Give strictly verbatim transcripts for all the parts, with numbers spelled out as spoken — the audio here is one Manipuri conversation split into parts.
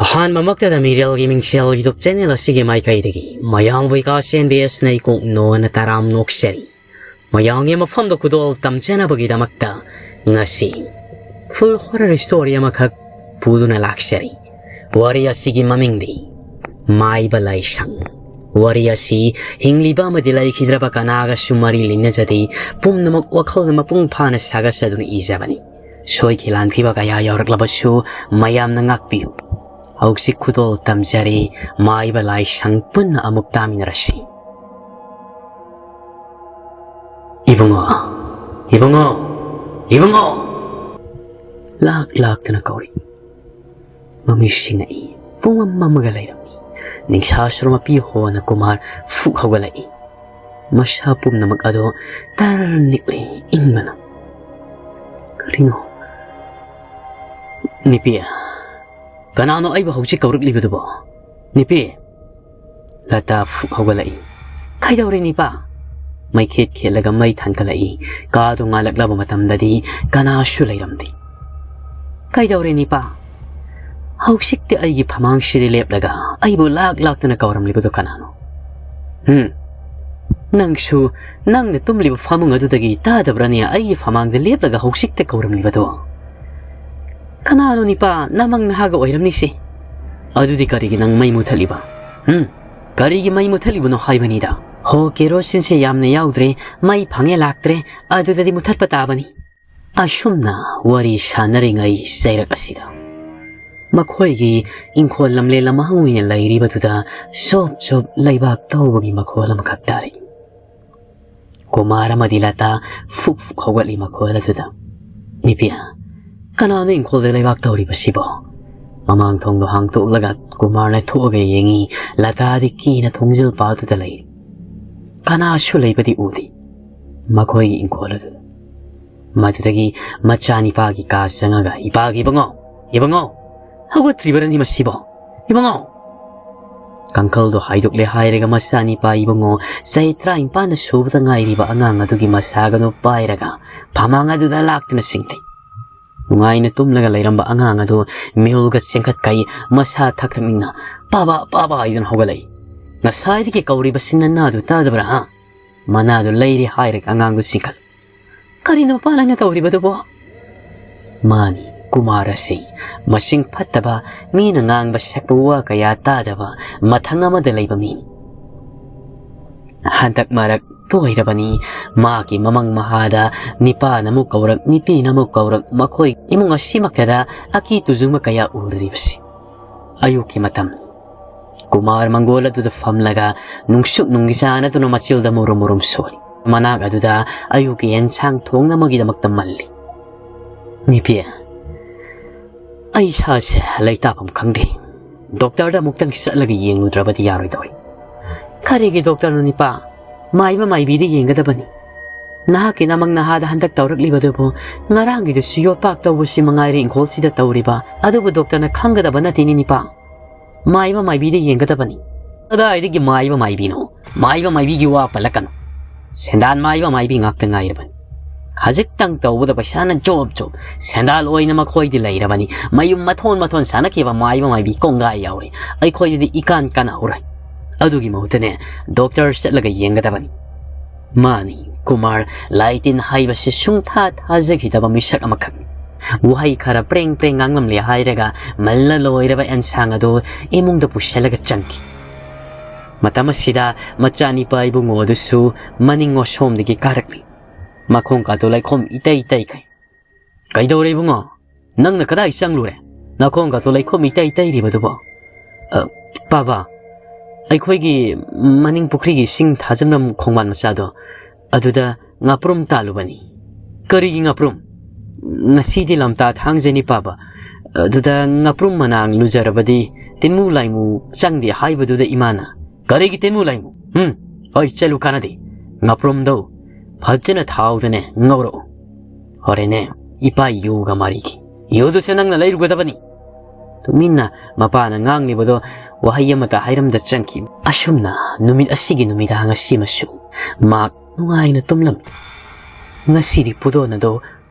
ꯑꯍꯥꯟꯕꯃꯛꯇꯗ ꯃꯤꯔꯦꯜꯒꯤ ꯃꯤꯡꯁꯦꯜ YouTube channel ꯑꯁꯤꯒꯤ ꯃꯥꯏꯀꯩꯗꯒꯤ ꯃꯌꯥꯝꯕꯨ ꯏꯀꯥ ꯁꯦꯟꯕꯤ ꯑꯦꯁ ꯅꯩꯀꯣꯛꯅꯣꯅ ꯇꯔꯥꯝ ꯅꯣꯛꯆꯔꯤ꯫ ꯃꯌꯥꯝꯒꯤ ꯃꯐꯝꯗ ꯈꯨꯗꯣꯜ ꯇꯝꯖꯅꯕꯒꯤꯗꯃꯛꯇ ꯉꯁꯤ full horror story ꯑꯃꯈꯛ ꯄꯨꯗꯨꯅ ꯂꯥꯛꯆꯔꯤ꯫ ꯋꯥꯔꯤ ꯑꯁꯤꯒꯤ ꯃꯃꯤꯡꯗꯤ ꯃꯥꯏꯕ ꯂꯥꯏꯁꯪ꯫ ꯋꯥꯔꯤ ꯑꯁꯤ ꯍꯤꯡꯂꯤꯕ ꯑꯃꯗꯤ ꯂꯩꯈꯤꯗ꯭ꯔꯕ ꯀꯅꯥꯒꯁꯨ ꯃꯔꯤ ꯂꯩꯅꯖꯗꯦ꯫ ꯄꯨꯝꯅꯃꯛ ꯋꯥꯈꯜꯅ ꯃꯄꯨꯡ ꯐꯥꯅ ꯁꯥꯒꯠꯆꯗꯨꯅ ꯏꯖꯕꯅꯤ꯫ ꯁꯣꯏꯈꯤ ꯂꯥꯟꯈꯤꯕ ꯀꯌꯥ ꯌꯥꯎꯔꯛꯂꯕꯁꯨ ꯃꯌꯥꯝꯅ ꯉꯥꯛꯄꯤꯌꯨ꯫ ꯍꯧꯖꯤꯛ ꯈꯨꯗꯣꯜ ꯇꯝꯖꯔꯤ, ꯃꯥꯏꯕ ꯂꯥꯏꯁꯪ ꯄꯨꯟꯅ ꯑꯃꯨꯛ ꯇꯥꯃꯤꯟꯅꯔꯁꯤ꯫ ꯏꯕꯨꯡꯉꯣ, ꯏꯕꯨꯡꯉꯣ, ꯏꯕꯨꯡꯉꯣ! ꯂꯥꯛ ꯂꯥꯛꯇꯅ ꯀꯧꯔꯤ꯫ ꯃꯃꯤꯠ ꯁꯤꯡꯉꯛꯏ꯫ ꯄꯨꯡꯃꯝ ꯃꯝꯃꯒ ꯂꯩꯔꯝꯃꯤ꯫ ꯅꯤꯡꯁꯥ ꯁꯨꯔ ꯃꯄꯤ ꯍꯣꯅ ꯀꯨꯃꯥꯔ ꯐꯨꯛ ꯍꯧꯒꯠꯂꯛꯏ꯫ ꯃꯁꯥ ꯄꯨꯝꯅꯃꯛ ꯑꯗꯣ ꯇꯔ ꯅꯤꯛꯂꯦ ꯏꯪꯕꯅ꯫ "ꯀꯔꯤꯅꯣ? ꯅꯤꯄꯤ, ꯀꯅꯥꯅꯣ ꯑꯩꯕꯨ ꯍꯧꯖꯤꯛ ꯀꯧꯔꯛꯂꯤꯕꯗꯨꯕꯣ? ꯅꯤꯄꯤ!" ꯂꯇꯥ ꯐꯨꯛ ꯍꯧꯒꯠꯂꯛꯏ꯫ "ꯀꯩꯗꯧꯔꯦ ꯅꯤꯄꯥ?" ꯃꯩꯈꯦꯠ ꯈꯦꯠꯂꯒ ꯃꯩ ꯊꯥꯟꯒꯠꯂꯛꯏ꯫ ꯀꯥꯗꯨ ꯉꯥꯜꯂꯛꯂꯕ ꯃꯇꯝꯗꯗꯤ ꯀꯅꯥꯁꯨ ꯂꯩꯔꯝꯗꯦ꯫ "ꯀꯩꯗꯧꯔꯦ ꯅꯤꯄꯥ? ꯍꯧꯖꯤꯛꯇꯤ ꯑꯩꯒꯤ ꯐꯃꯥꯡꯁꯤꯗ ꯂꯦꯞꯂꯒ ꯑꯩꯕꯨ ꯂꯥꯛ ꯂꯥꯛꯇꯅ ꯀꯧꯔꯝꯂꯤꯕꯗꯨ ꯀꯅꯥꯅꯣ? ꯎꯝ? ꯅꯪꯁꯨ ꯅꯪꯅ ꯇꯨꯝꯂꯤꯕ ꯐꯃꯨꯡ ꯑꯗꯨꯗꯒꯤ ꯇꯥꯗꯕ꯭ꯔꯅꯦ ꯑꯩꯒꯤ ꯐꯃꯥꯡꯗ ꯂꯦꯞꯂꯒ ꯍꯧꯖꯤꯛꯇ ꯀꯧꯔꯝꯂꯤꯕꯗꯣ? ꯀꯅꯥꯅꯣ ꯅꯤꯄꯥ? ꯅꯃꯪ ꯅꯍꯥꯒ ꯑꯣꯏꯔꯝꯅꯤꯁꯦ꯫ ꯑꯗꯨꯗꯤ ꯀꯔꯤꯒꯤ ꯅꯪ ꯃꯩ ꯃꯨꯊꯠꯂꯤꯕ? ꯎꯝ? ꯀꯔꯤꯒꯤ ꯃꯩ ꯃꯨꯊꯠꯂꯤꯕꯅꯣ ꯍꯥꯏꯕꯅꯤꯗ?" "ꯍꯣ, ꯀꯦꯔꯣꯁꯤꯟꯁꯦ ꯌꯥꯝꯅ ꯌꯥꯎꯗ꯭ꯔꯦ, ꯃꯩ ꯐꯪꯉꯦ ꯂꯥꯛꯇ꯭ꯔꯦ, ꯑꯗꯨꯗꯗꯤ ꯃꯨꯊꯠꯄ ꯇꯥꯕꯅꯤ꯫" ꯑꯁꯨꯝꯅ ꯋꯥꯔꯤ ꯁꯥꯟꯅꯔꯤꯉꯩ ꯆꯩꯔꯛ ꯑꯁꯤꯗ ꯃꯈꯣꯏꯒꯤ ꯏꯪꯈꯣꯜ ꯂꯝꯂꯦꯟ ꯂꯃꯥꯡ ꯑꯣꯏꯅ ꯂꯩꯔꯤꯕꯗꯨꯗ ꯆꯣꯞ ꯆꯣꯞ ꯂꯩꯕꯥꯛ ꯇꯧꯕꯒꯤ ꯃꯈꯣꯜ ꯑꯃꯈꯛ ꯇꯥꯔꯛꯏ꯫ ꯀꯨꯃꯥꯔ ꯑꯃꯗꯤ ꯂꯇꯥ ꯐꯨꯛ ꯐꯨꯛ ꯍꯧꯒꯠꯂꯤ ꯃꯈꯣꯜ ꯑꯗꯨꯗ꯫ "ꯅꯤꯄꯤꯌꯥ, ꯀꯅꯥꯅꯣ ꯏꯪꯈꯣꯜꯗ ꯂꯩꯕꯥꯛ ꯇꯧꯔꯤꯕꯁꯤꯕꯣ?" ꯃꯃꯥꯡ ꯊꯣꯡꯗꯣ ꯍꯥꯡꯇꯣꯛꯂꯒ ꯀꯨꯃꯥꯔꯅ ꯊꯣꯛꯑꯒ ꯌꯦꯡꯉꯤ꯫ ꯂꯇꯥꯗꯤ ꯀꯤꯅ ꯊꯣꯡꯖꯤꯜ ꯄꯥꯜꯗꯨꯗ ꯂꯩꯔꯤ꯫ ꯀꯅꯥꯁꯨ ꯂꯩꯕꯗꯤ ꯎꯗꯦ ꯃꯈꯣꯏꯒꯤ ꯏꯪꯈꯣꯜ ꯑꯗꯨꯗ꯫ ꯃꯗꯨꯗꯒꯤ ꯃꯆꯥꯅꯤꯄꯥꯒꯤ ꯀꯥ ꯆꯪꯉꯒ, "ꯏꯄꯥꯒꯤ ꯏꯕꯨꯡꯉꯣ, ꯏꯕꯨꯡꯉꯣ, ꯍꯧꯒꯠꯇ꯭ꯔꯤꯕꯔꯅꯤ ꯃꯁꯤꯕꯣ? ꯏꯕꯨꯡꯉꯣ!" ꯀꯥꯡꯈꯜꯗꯣ ꯍꯥꯏꯗꯣꯛꯂꯦ ꯍꯥꯏꯔꯒ ꯃꯆꯥꯅꯤꯄꯥ ꯏꯕꯨꯡꯉꯣ ꯆꯍꯤ ꯇꯔꯥꯅꯤꯄꯥꯟꯗ ꯁꯨꯕꯗ ꯉꯥꯏꯔꯤꯕ ꯑꯉꯥꯡ ꯑꯗꯨꯒꯤ ꯃꯁꯥꯒꯅꯨ ꯄꯥꯏꯔꯒ ꯐꯃꯥꯡ ꯑꯗꯨꯗ ꯂꯥꯛꯇꯨꯅ ꯆꯤꯡꯂꯩ꯫ ꯅꯨꯡꯉꯥꯏꯅ ꯇꯨꯝꯂꯒ ꯂꯩꯔꯝꯕ ꯑꯉꯥꯡ ꯑꯗꯨ ꯃꯤꯍꯨꯜꯒ ꯆꯦꯟꯈꯠꯀꯩ ꯃꯁꯥ ꯊꯛ ꯊꯛꯅꯤꯡꯅ "ꯄꯥꯕ, ꯄꯥꯕ" ꯍꯥꯏꯗꯨꯅ ꯍꯧꯒꯠꯂꯛꯏ꯫ "ꯉꯁꯥꯏꯗꯒꯤ ꯀꯧꯔꯤꯕꯁꯤ ꯅꯅꯥꯗꯨ ꯇꯥꯗꯕ꯭ꯔꯥ, ꯍꯥ?" ꯃꯅꯥꯗꯨ ꯂꯩꯔꯦ ꯍꯥꯏꯔꯒ ꯑꯉꯥꯡꯗꯨ ꯆꯤꯡꯈꯠ꯫ "ꯀꯔꯤꯅꯣ ꯃꯄꯥ ꯅꯪꯅ ꯇꯧꯔꯤꯕꯗꯨꯕꯣ?" ꯃꯥꯅꯤ, ꯀꯨꯃꯥꯔ ꯑꯁꯤ ꯃꯁꯤꯡ ꯐꯠꯇꯕ, ꯃꯤꯅ ꯉꯥꯡꯕ ꯁꯛꯄ ꯋꯥ ꯀꯌꯥ ꯇꯥꯗꯕ ꯃꯊꯪ ꯑꯃꯗ ꯂꯩꯕ ꯃꯤꯅꯤ꯫ ꯍꯟꯗꯛ ꯃꯔꯛ ꯇꯣꯏꯔꯕꯅꯤ꯫ ꯃꯥꯒꯤ ꯃꯃꯪ ꯃꯍꯥꯗ ꯅꯤꯄꯥꯅ ꯑꯃꯨꯛ ꯀꯧꯔꯛ, ꯅꯤꯄꯤꯅ ꯑꯃꯨꯛ ꯀꯧꯔꯛ, ꯃꯈꯣꯏ ꯏꯃꯨꯡ ꯑꯁꯤꯃꯛꯇꯗ ꯑꯀꯤ ꯇꯨꯖꯨꯡꯕ ꯀꯌꯥ ꯎꯔꯨꯔꯤꯕꯁꯤ꯫ ꯑꯌꯨꯛꯀꯤ ꯃꯇꯝ꯫ ꯀꯨꯃꯥꯔ ꯃꯪꯒꯣꯜ ꯑꯗꯨꯗ ꯐꯝꯂꯒ ꯅꯨꯡꯁꯨꯛ ꯅꯨꯡꯒꯤ ꯆꯥꯅꯗꯨꯅ ꯃꯆꯤꯜꯗ ꯃꯨꯔꯨꯝ ꯃꯨꯔꯨꯝ ꯁꯣꯜꯂꯤ꯫ ꯃꯅꯥꯛ ꯑꯗꯨꯗ ꯑꯌꯨꯛꯀꯤ ꯑꯦꯟꯁꯥꯡ ꯊꯣꯡꯅꯕꯒꯤꯗꯃꯛꯇ ꯃꯜꯂꯤ꯫ "ꯅꯤꯄꯤ, ꯑꯩ ꯏꯁꯥꯁꯦ ꯂꯩꯇꯥꯐꯝ ꯈꯪꯗꯦ꯫ ꯗꯣꯛꯇꯔꯗ ꯑꯃꯨꯛꯇꯪ ꯆꯠꯂꯒ ꯌꯦꯡꯂꯨꯗ꯭ꯔꯕꯗꯤ ꯌꯥꯔꯣꯏꯗꯧꯔꯤ꯫" "ꯀꯔꯤꯒꯤ ꯗꯣꯛꯇꯔꯅꯣ ꯅꯤꯄꯥ? ꯃꯥꯏꯕ ꯃꯥꯏꯕꯤꯗ ꯌꯦꯡꯒꯗꯕꯅꯤ꯫ ꯅꯍꯥꯛꯀꯤ ꯅꯃꯪ ꯅꯍꯥꯗ ꯍꯟꯗꯛ ꯇꯧꯔꯛꯂꯤꯕꯗꯨꯕꯨ ꯉꯔꯥꯡꯒꯤꯗꯨꯁꯨ ꯌꯣꯠꯄꯥꯛ ꯇꯧꯕꯁꯤ ꯃꯉꯥꯏꯔꯦ ꯏꯪꯈꯣꯜꯁꯤꯗ ꯇꯧꯔꯤꯕ꯫ ꯑꯗꯨꯕꯨ ꯗꯣꯛꯇꯔꯅ ꯈꯪꯒꯗꯕ ꯅꯠꯇꯦꯅꯦ ꯅꯤꯄꯥ꯫ ꯃꯥꯏꯕ ꯃꯥꯏꯕꯤꯗ ꯌꯦꯡꯒꯗꯕꯅꯤ꯫" "ꯀꯗꯥꯏꯗꯒꯤ ꯃꯥꯏꯕ ꯃꯥꯏꯕꯤꯅꯣ? ꯃꯥꯏꯕ ꯃꯥꯏꯕꯤꯒꯤ ꯋꯥ ꯄꯜꯂꯛꯀꯅꯨ꯫ ꯁꯦꯟꯗꯥꯟ ꯃꯥꯏꯕ ꯃꯥꯏꯕꯤ ꯉꯥꯛꯇ ꯉꯥꯏꯔꯕꯅꯤ꯫ ꯍꯧꯖꯤꯛꯇꯪ ꯇꯧꯕꯗ ꯄꯩꯁꯥꯅ ꯖꯣꯕ ꯖꯣꯕ꯫ ꯁꯦꯟꯗꯥꯟ ꯑꯣꯏꯅ ꯃꯈꯣꯏꯗꯤ ꯂꯩꯔꯕꯅꯤ꯫ ꯃꯌꯨꯝ ꯃꯊꯣꯟ ꯃꯊꯣꯟ ꯁꯥꯟꯅꯈꯤꯕ ꯃꯥꯏꯕ ꯃꯥꯏꯕꯤ ꯀꯣꯡꯒꯥꯏ ꯌꯥꯎꯔꯦ꯫ ꯑꯩꯈꯣꯏꯗꯗꯤ ꯏꯀꯥꯟ ꯀꯥꯟꯅꯍꯧꯔꯣꯏ꯫ ꯑꯗꯨꯒꯤ ꯃꯍꯨꯠꯇꯅꯦ, ꯗꯣꯛꯇꯔ ꯆꯠꯂꯒ ꯌꯦꯡꯒꯗꯕꯅꯤ꯫" ꯃꯥꯅꯤ, ꯀꯨꯃꯥꯔ ꯂꯥꯏꯇꯤꯟ ꯍꯥꯏꯕꯁꯤ ꯁꯨꯡꯊꯥ ꯊꯥꯖꯈꯤꯗꯕ ꯃꯤꯁꯛ ꯑꯃꯈꯛꯅꯤ꯫ ꯋꯥꯍꯩ ꯈꯔ ꯄ꯭ꯔꯦꯡ ꯄ꯭ꯔꯦꯡ ꯉꯥꯡꯂꯝꯂꯦ ꯍꯥꯏꯔꯒ ꯃꯜꯂ ꯂꯣꯏꯔꯕ ꯑꯦꯟꯁꯥꯡ ꯑꯗꯨ ꯏꯃꯨꯡꯗ ꯄꯨꯁꯤꯜꯂꯒ ꯆꯪꯈꯤ꯫ ꯃꯇꯝ ꯑꯁꯤꯗ ꯃꯆꯥꯅꯤꯄꯥ ꯏꯕꯨꯡꯉꯣ ꯑꯗꯨꯁꯨ ꯃꯅꯤꯡ ꯉꯣꯁꯣꯝꯗꯒꯤ ꯀꯥꯔꯛꯂꯤ꯫ ꯃꯈꯣꯡ ꯀꯥꯇꯨ ꯂꯩꯈꯣꯝ ꯏꯇꯩ ꯇꯩꯈꯩ꯫ "ꯀꯩꯗꯧꯔꯦ ꯏꯕꯨꯡꯉꯣ? ꯅꯪꯅ ꯀꯗꯥꯏ ꯆꯪꯂꯨꯔꯦ? ꯅꯈꯣꯡ ꯀꯥꯇꯨ ꯂꯩꯈꯣꯝ ꯏꯇꯩ ꯇꯩꯔꯤꯕꯗꯨꯕꯣ?" "ꯑ, ꯄꯥꯕ, ꯑꯩꯈꯣꯏꯒꯤ ꯃꯅꯤꯡ ꯄꯨꯈ꯭ꯔꯤꯒꯤ ꯏꯁꯤꯡ ꯊꯥꯖꯤꯟꯐꯝ ꯈꯣꯡꯕꯥꯟ ꯃꯆꯥꯗꯣ, ꯑꯗꯨꯗ ꯉꯥꯄ꯭ꯔꯨꯝ ꯇꯥꯜꯂꯨꯕꯅꯤ꯫" "ꯀꯔꯤꯒꯤ ꯉꯥꯄ꯭ꯔꯨꯝ? ꯉꯁꯤꯗꯤ ꯂꯝꯇꯥ ꯊꯥꯡꯖꯅꯤ ꯄꯥꯕ꯫ ꯑꯗꯨꯗ ꯉꯥꯄ꯭ꯔꯨꯝ ꯃꯅꯥꯡ ꯂꯨꯖꯔꯕꯗꯤ ꯇꯤꯟꯃꯨ ꯂꯥꯏꯃꯨ ꯆꯪꯗꯦ ꯍꯥꯏꯕꯗꯨꯗ ꯏꯃꯥꯅ꯫" "ꯀꯔꯤꯒꯤ ꯇꯤꯟꯃꯨ ꯂꯥꯏꯃꯨ? ꯍꯨꯝ, ꯍꯣꯏ, ꯆꯠꯂꯨ ꯀꯥꯟꯅꯗꯦ꯫ ꯉꯥꯄ꯭ꯔꯨꯝꯗꯣ ꯐꯖꯅ ꯊꯥꯎꯗꯅꯦ ꯉꯧꯔꯛꯎ꯫ ꯍꯣꯔꯦꯟꯅꯦ, ꯏꯄꯥ ꯌꯨꯒ ꯃꯥꯔꯤꯒꯤ ꯌꯨꯗꯨꯁꯨ ꯅꯪꯅ ꯂꯩꯔꯨꯒꯗꯕꯅꯤ꯫" ꯇꯨꯃꯤꯟꯅ ꯃꯄꯥꯅ ꯉꯥꯡꯂꯤꯕꯗꯣ ꯋꯥꯍꯩ ꯑꯃꯠꯇ ꯍꯥꯏꯔꯝꯗ ꯆꯪꯈꯤ꯫ ꯑꯁꯨꯝꯅ ꯅꯨꯃꯤꯠ ꯑꯁꯤꯒꯤ ꯅꯨꯃꯤꯗꯥꯡ ꯑꯁꯤꯃꯁꯨ ꯃꯍꯥꯛ ꯅꯨꯡꯉꯥꯏꯅ ꯇꯨꯝꯂꯝꯃꯤ꯫ ꯉꯁꯤꯗꯤ ꯄꯨꯗꯣꯟ ꯑꯗꯣ